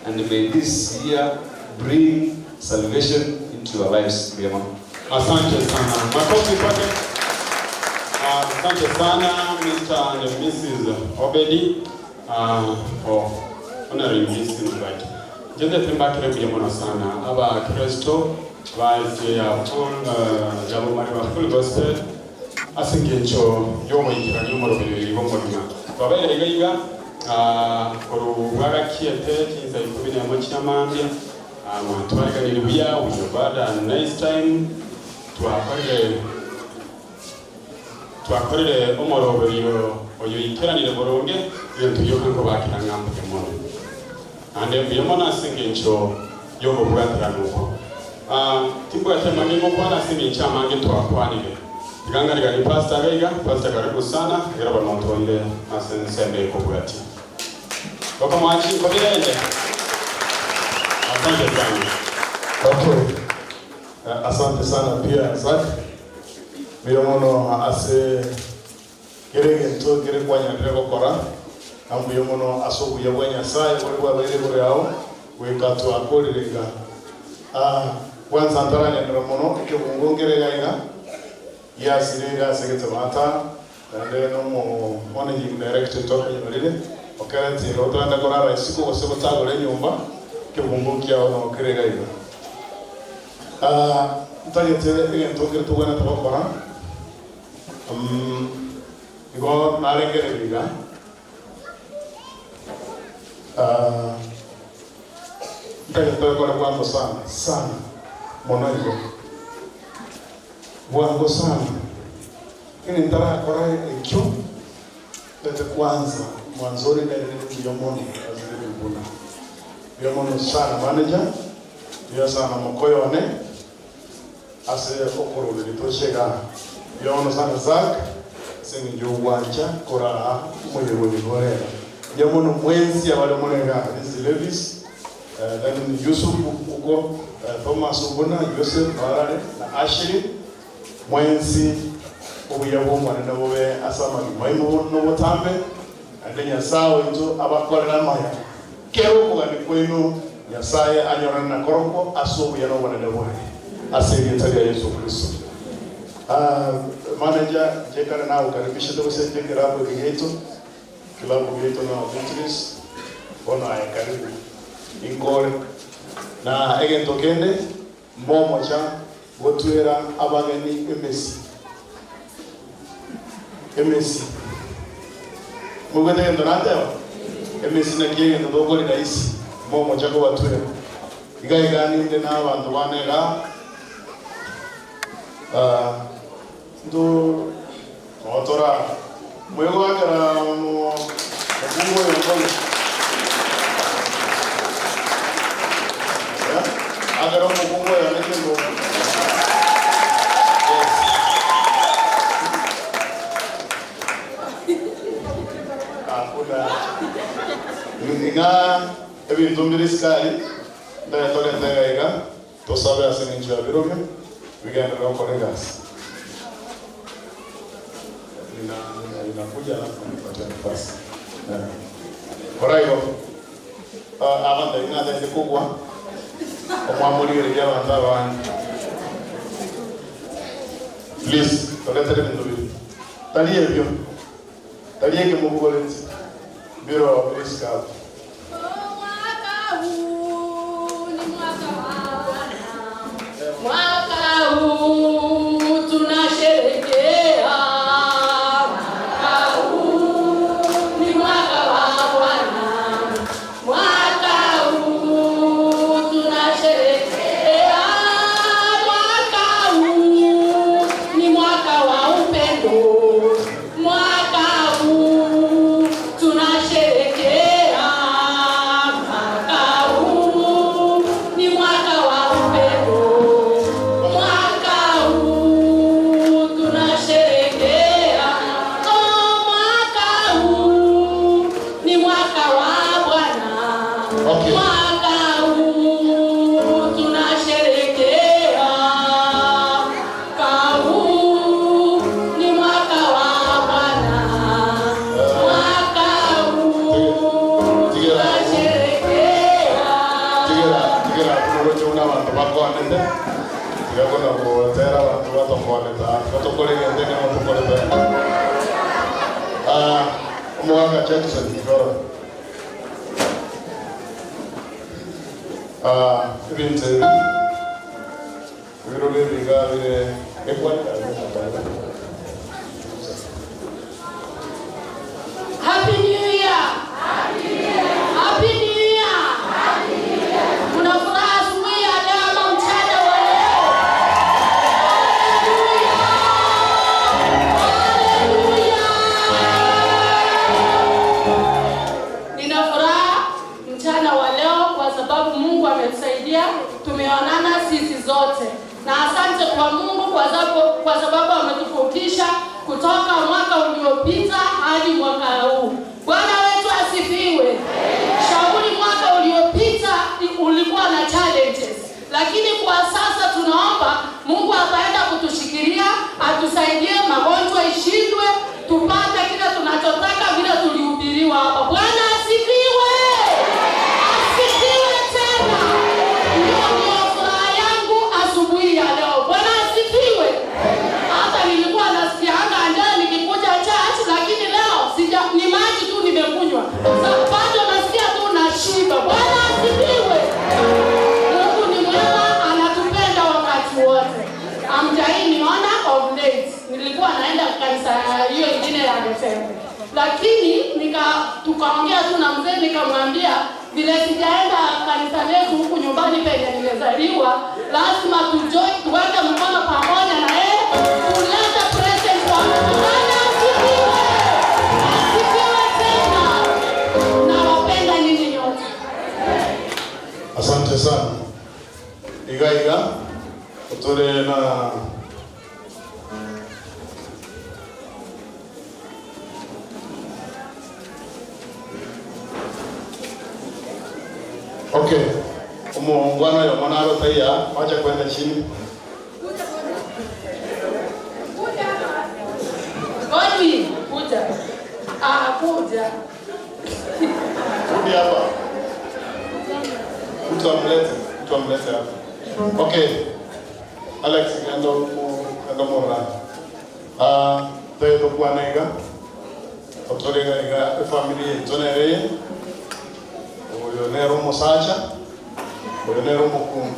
and may this year bring salvation into your lives. Vyema. Asante sana. Makofi kwake. Asante sana Mr. and Mrs. Obedi for honoring this invite. Jende tembakire kuya sana aba Kristo baje ya full jabo mari ba full gospel asingencho yomoikira nyumorobere ibomorina. Babaire iga iga korubwagakiete kinza 11 chiamambia mwatwariganire buya we had a nice time twakorire twakorire omoroberio oyo ikeranire boronge ebintu byoka nko bakira ng'ambuke mono. Naende mbuya mono ase engencho y'okobwaterana oko. Timbwati amange ngokwana ase engencho amange twakwanire. Tiga ngariganie Pastor iga iga, Pastor karibu sana, ekero bono ntoire ase ensemo eye kobwatia. Tokomoa chinkobi rende. Asante sana. Okay. Asante sana pia Zack. Mbuya mono ase kera egento kere kwanyarire gokora, na mbuya mono ase obuya bwa Nyasaye boria bwabeire igoro yao goika twakorire iga. Kwanza ntaragenderera mono, ekebungo nkere iga iga giasireire ase egetebata, naende nomo managing director oito akonyorire, okeretire otarenda korara isiko gose gotagora enyomba, ekebungo nkiao noo kere iga iga. Ntagete egento nkere togwenerete gokora, Igo narengereria iga, ntagete togekore bwango sana, sana, mono igo. Bwango sana. Lakini ntarakora ekio, ntagete kwanza mwanzoni nere mbuya mono ase ebibuna. Mbuya mono sana manager, mbuya sana mokoyo one. Ase okoroberia tochie igaa. Mbuya mono sana Zack ase engencho y'ogwancha koraa omoyega oyo nigo ore iga. Mbuya mono mwensi abare more igaa, this is Levis, then Yusuf uko, Thomas Obuna, Joseph Barare na Ashley, mwensi obuya bw'Omonene bobe ase amagima aino nobotambe, naende Nyasae oito abakorere amaya Kera okogania kwaino Nyasae anyorane nakorokwo ase obuya na obonene bwaye, ase erieta ria Yeso Kristo. Manager, inche kare nagokaribishete gose inche ekerabu eke giaito, ekilabu giaito na Victories, bono aye karibu inkore. Na egento kende, mbomocha gotwera abageni emesi, emesi. Moigwete egento nateba? Emesi naki egento tokori rahisi, momocha kobatwera. Iga iga ninde na abanto bane igaa, nto notora moigoakera omokungu oyo nkono. Akera omokungu oyo one chingongo. Yes. Hakuna. Ng'a ebinto mbire isiko aria, ndare torente iga iga, tosabe ase eng'encho ya birobio, bigenderere gokora egasi. Linakuja alafu nanipatia nafasi. Kora igo. Abanto abwo natagete kogwa, omwamorigereria abanto abange. Please, toretere ebinto biria. Tari ebio, tari eke mobogoretie, mbiroo bire isiko abwo. Mwaka huu tunasherehekea, mwaka huu ni mwaka wa Bwana. Mwaka huu tunasherehekea, mwaka huu ni mwaka wa upendo. Mwaka huu tunasherehekea, mwaka huu ni mwaka wa upendo. Mwaka huu tunasherehekea, oh, mwaka huu ni mwaka wa Bwana. Okay. Mwaka huu tunasherehekea, mwaka huu ni mwaka wa Bwana. Mwaka huu tunasherehekea. Tigera, tigera, buna ogocha buna abanto bakoanete, tiga kona gotera abanto batokoanete aa, tiga tokore egento ekemo tokorete. Omogaka Jackson Igoro. Ebinto ebi, ebirori ebi iga bire ekwanera Happy New Year! Happy New Year! Kuna furaha asubuhi ya leo ama mchana wa leo? Haleluya! Haleluya! Nina furaha mchana wa leo. Tumeonana sisi zote, na asante kwa Mungu kwa sababu, kwa sababu ametuvukisha kutoka mwaka uliopita hadi mwaka huu. Bwana wetu asifiwe. Shauri mwaka uliopita ulikuwa na challenges, lakini kwa sasa tunaomba Mungu ataenda kutushikilia, atusaidie, magonjwa ishindwe, tupate kile tunachotaka vile tulihubiriwa hapa. Bwana asifiwe, asifiwe tena. Hiyo ndio furaha yangu asubuhi ya leo. Bwana asifiwe. Hata nilikuwa nasikianga njaa nikikuja church, lakini leo sija, ni maji tu nimekunywa. Sa, bado nasikia tu nashiba. Bwana asifiwe. Mungu ni mwema, anatupenda wakati wote. Hamjai niona of late. Nilikuwa naenda kanisa hiyo ingine ya Desemba, lakini nika tukaongea tu na mzee nikamwambia vile sijaenda kanisa letu huku nyumbani penye nimezaliwa, lazima tujoin, tuweke mkono pamoja na yeye tulete present kwa Mungu. Bwana asifiwe, asifiwe tena. Nawapenda nyinyi nyote. Asante sana. Iga iga otore na Okay. Omuungano yo monaro taiya wacha kwenda chini. Godwin, kuja. Ah, kuja. Rudi hapa. Mtu amlete, mtu amlete hapa. Okay. Alex endo mu endo mora. Ah, teto kwana iga. Otore iga iga family tonere. Oyo nero musacha. Oyo nero mukungu.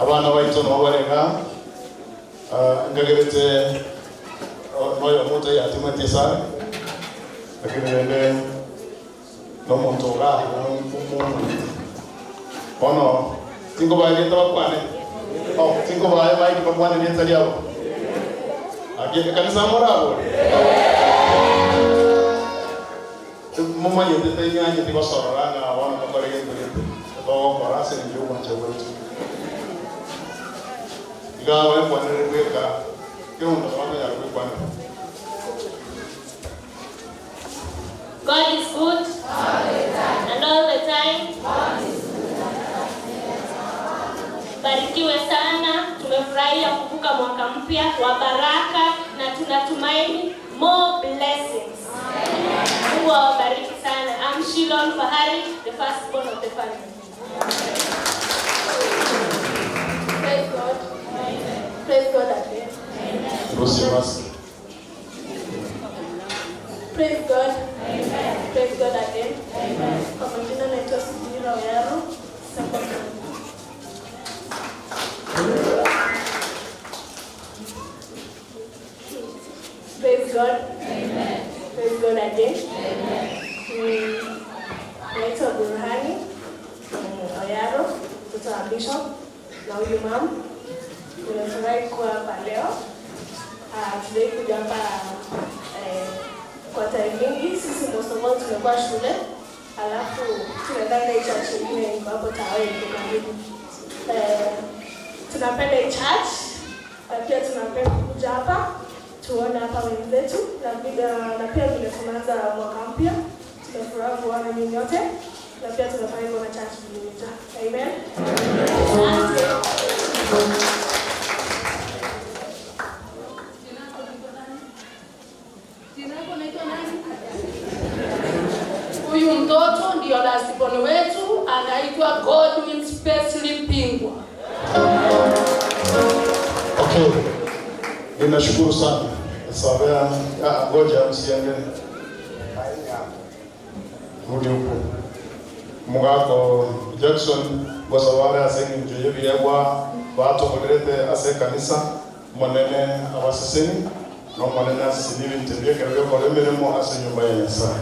Abana baito no barega. Ah, ngagerete noyo muto yatimete sare. Lakini rende nomuntu urahi ono tingo bae bakwane oh tingo bae bae bakwane nietsa lyabo age kanisa morabo mumanyete tenyanye tigosorora nga bono bakore gento gete togokora ase eng'encho ya obwancha bwaito iga baekwanere bweka kera omonto akonyara goekwanera. God is good. And all the time. Barikiwe sana. Tumefurahia kuvuka mwaka mpya wa baraka na tunatumaini more blessings. Mungu awabariki sana. I'm Shilon Fahari, the firstborn of the family. Praise God. Praise God again. Rusi mask. Praise God. Praise God again. Kwa majina naitwa Sudira Oyaro, secondary. Praise God. Praise God again. Naitwa Burhani Oyaro, mtoto wa Bishop na huyu mam. Nimefurahi kuwa hapa leo. Ah, Tulai kuja hapa kwa time mingi. Sisi most of all tumekuwa shule, alafu tunaendanga hii church ingine iko hapo Tawe, iko karibu. Tunapenda hii church na pia tunapenda kuja hapa tuone hapa wenzetu na pia vile tunaanza mwaka mpya tumefurahi kuona nyinyi nyote na pia tumefurahi kuona church vile imejaa. Amen. Asante. Jina lako unaitwa nani? Huyu mtoto ndio last born wetu, anaitwa Godwin Spesley Pingwa. Okay. Ninashukuru sana. Sabea, ah, ngoja msiende. Rudi huko. Mugako Jackson gwasabare ase eng'encho y'ebiegwa batokorerete ase ekanisa monene abaseseni na omonene aseseni ebinto ebio ekero biokora emeremo ase enyomba ya Nyasaye.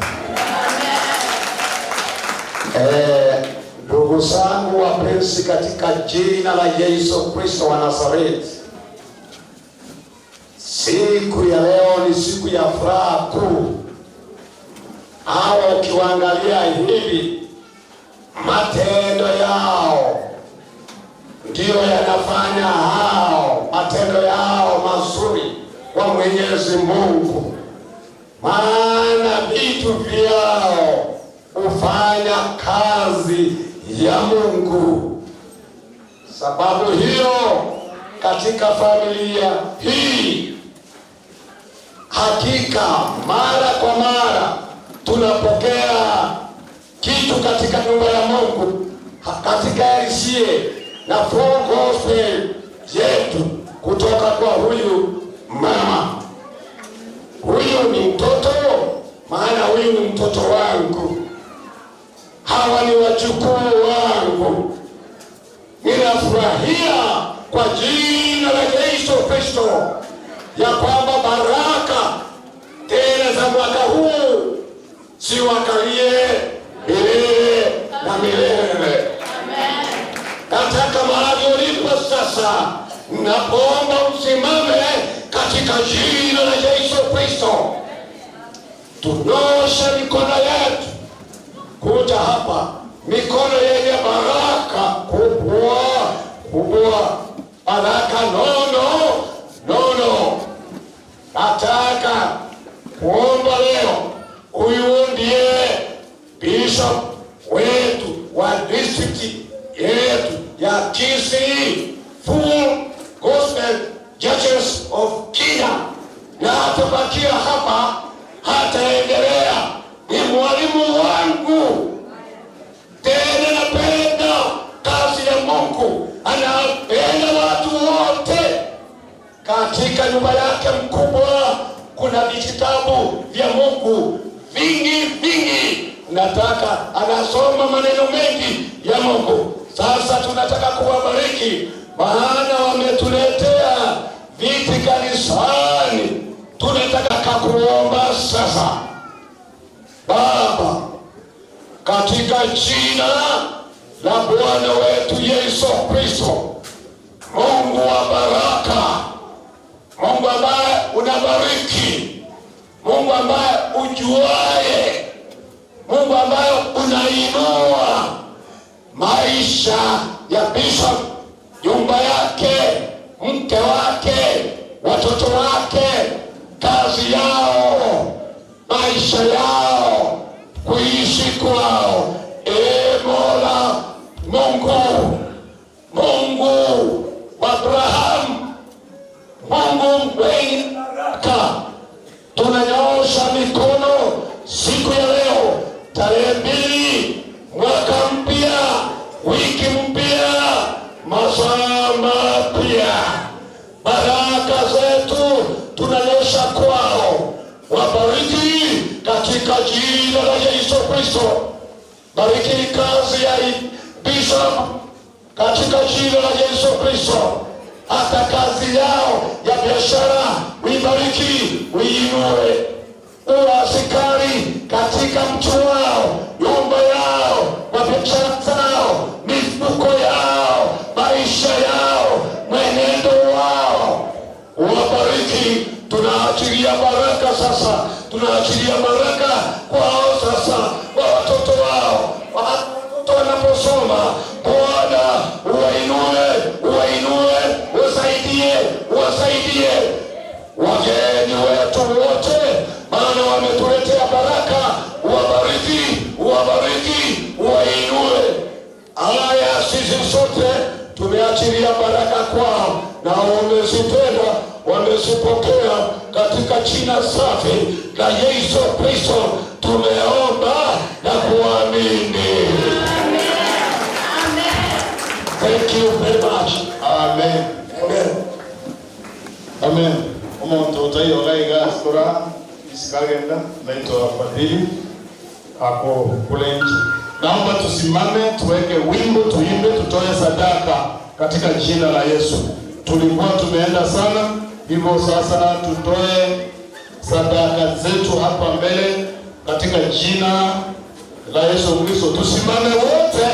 Ndugu zangu wapenzi katika jina la Yesu Kristo wa Nazareti, siku ya leo ni siku ya furaha kuu. Hawa ukiwaangalia hivi, matendo yao ndiyo yanafanya hao matendo yao mazuri kwa Mwenyezi Mungu, maana vitu vyao hufanya kazi ya Mungu. Sababu hiyo katika familia hii hakika mara kwa mara tunapokea kitu katika nyumba ya Mungu, katika LCA na Full Gospel yetu kutoka kwa huyu mama. Huyu ni mtoto, maana huyu ni mtoto wangu, hawa ni wajukuu wangu. Ninafurahia kwa jina la Yesu Kristo ya kwamba baraka tena za mwaka huu siwakalie milele na milele. Nataka mahali ulipo sasa, napoomba usimame katika jina la Yesu Kristo. Tunyoshe mikono yetu kuja hapa, mikono yenye baraka kubwa kubwa, baraka nono nono. Nataka kuomba leo, huyu ndiye bishop wetu wa district yetu ya Kisii Full Gospel Churches of Kenya, na atabakia hapa, hataendelea. Ni mwalimu wangu, tena napenda kazi ya Mungu, anapenda watu wote. Katika nyumba yake mkubwa kuna vijitabu vya Mungu vingi vingi, nataka anasoma maneno mengi ya Mungu. Sasa tunataka kuwabariki, maana wametuletea viti kanisani. Tunataka kakuomba sasa, Baba, katika jina la Bwana wetu Yesu Kristo, Mungu wa baraka, Mungu ambaye unabariki, Mungu ambaye ujuaye, Mungu ambaye unainua maisha ya bishop, nyumba yake, mke wake, watoto wake, kazi yao, maisha yao, kuishi kwao. Ee Mola Mungu, Mungu wa Abrahamu, Mungu mwenye baraka, tunanyoosha mikono siku ya leo tarehe 2 mwaka mpya, wiki mpya, masaa mapya, baraka zetu tunanyosha kwao. Wabariki katika jina la Yesu Kristo. Bariki kazi ya bishop katika jina la Yesu Kristo. Hata kazi yao ya biashara uibariki, uiinue. Uwe askari katika mji wao, nyumba yao, kwa biashara zao, mifuko yao, maisha yao, mwenendo wao, uwabariki. Tunaachilia baraka sasa, tunaachilia baraka kwao sasa, kwa watoto wao, watoto wanaposoma, Bwana uwainue, uwainue, uwasaidie, uwasaidie wageni wetu wote, maana wametuletea baraka. Uwabariki, uwabariki, uwainue. Haya, sisi sote tumeachilia baraka kwao, na wamezitenda, wamezipokea katika jina safi la Yesu Kristo tumeomba na kuamini. Thank you very much. Amen. Amen. Amen. Omonto otaiyoga iga asukura isikagenda naitwa Fadhili ako kule nje. Naomba tusimame tuweke wimbo tuimbe, tutoe sadaka katika jina la Yesu. Tulikuwa tumeenda sana, hivyo sasa tutoe sadaka zetu hapa mbele katika jina la Yesu Kristo. Tusimame wote.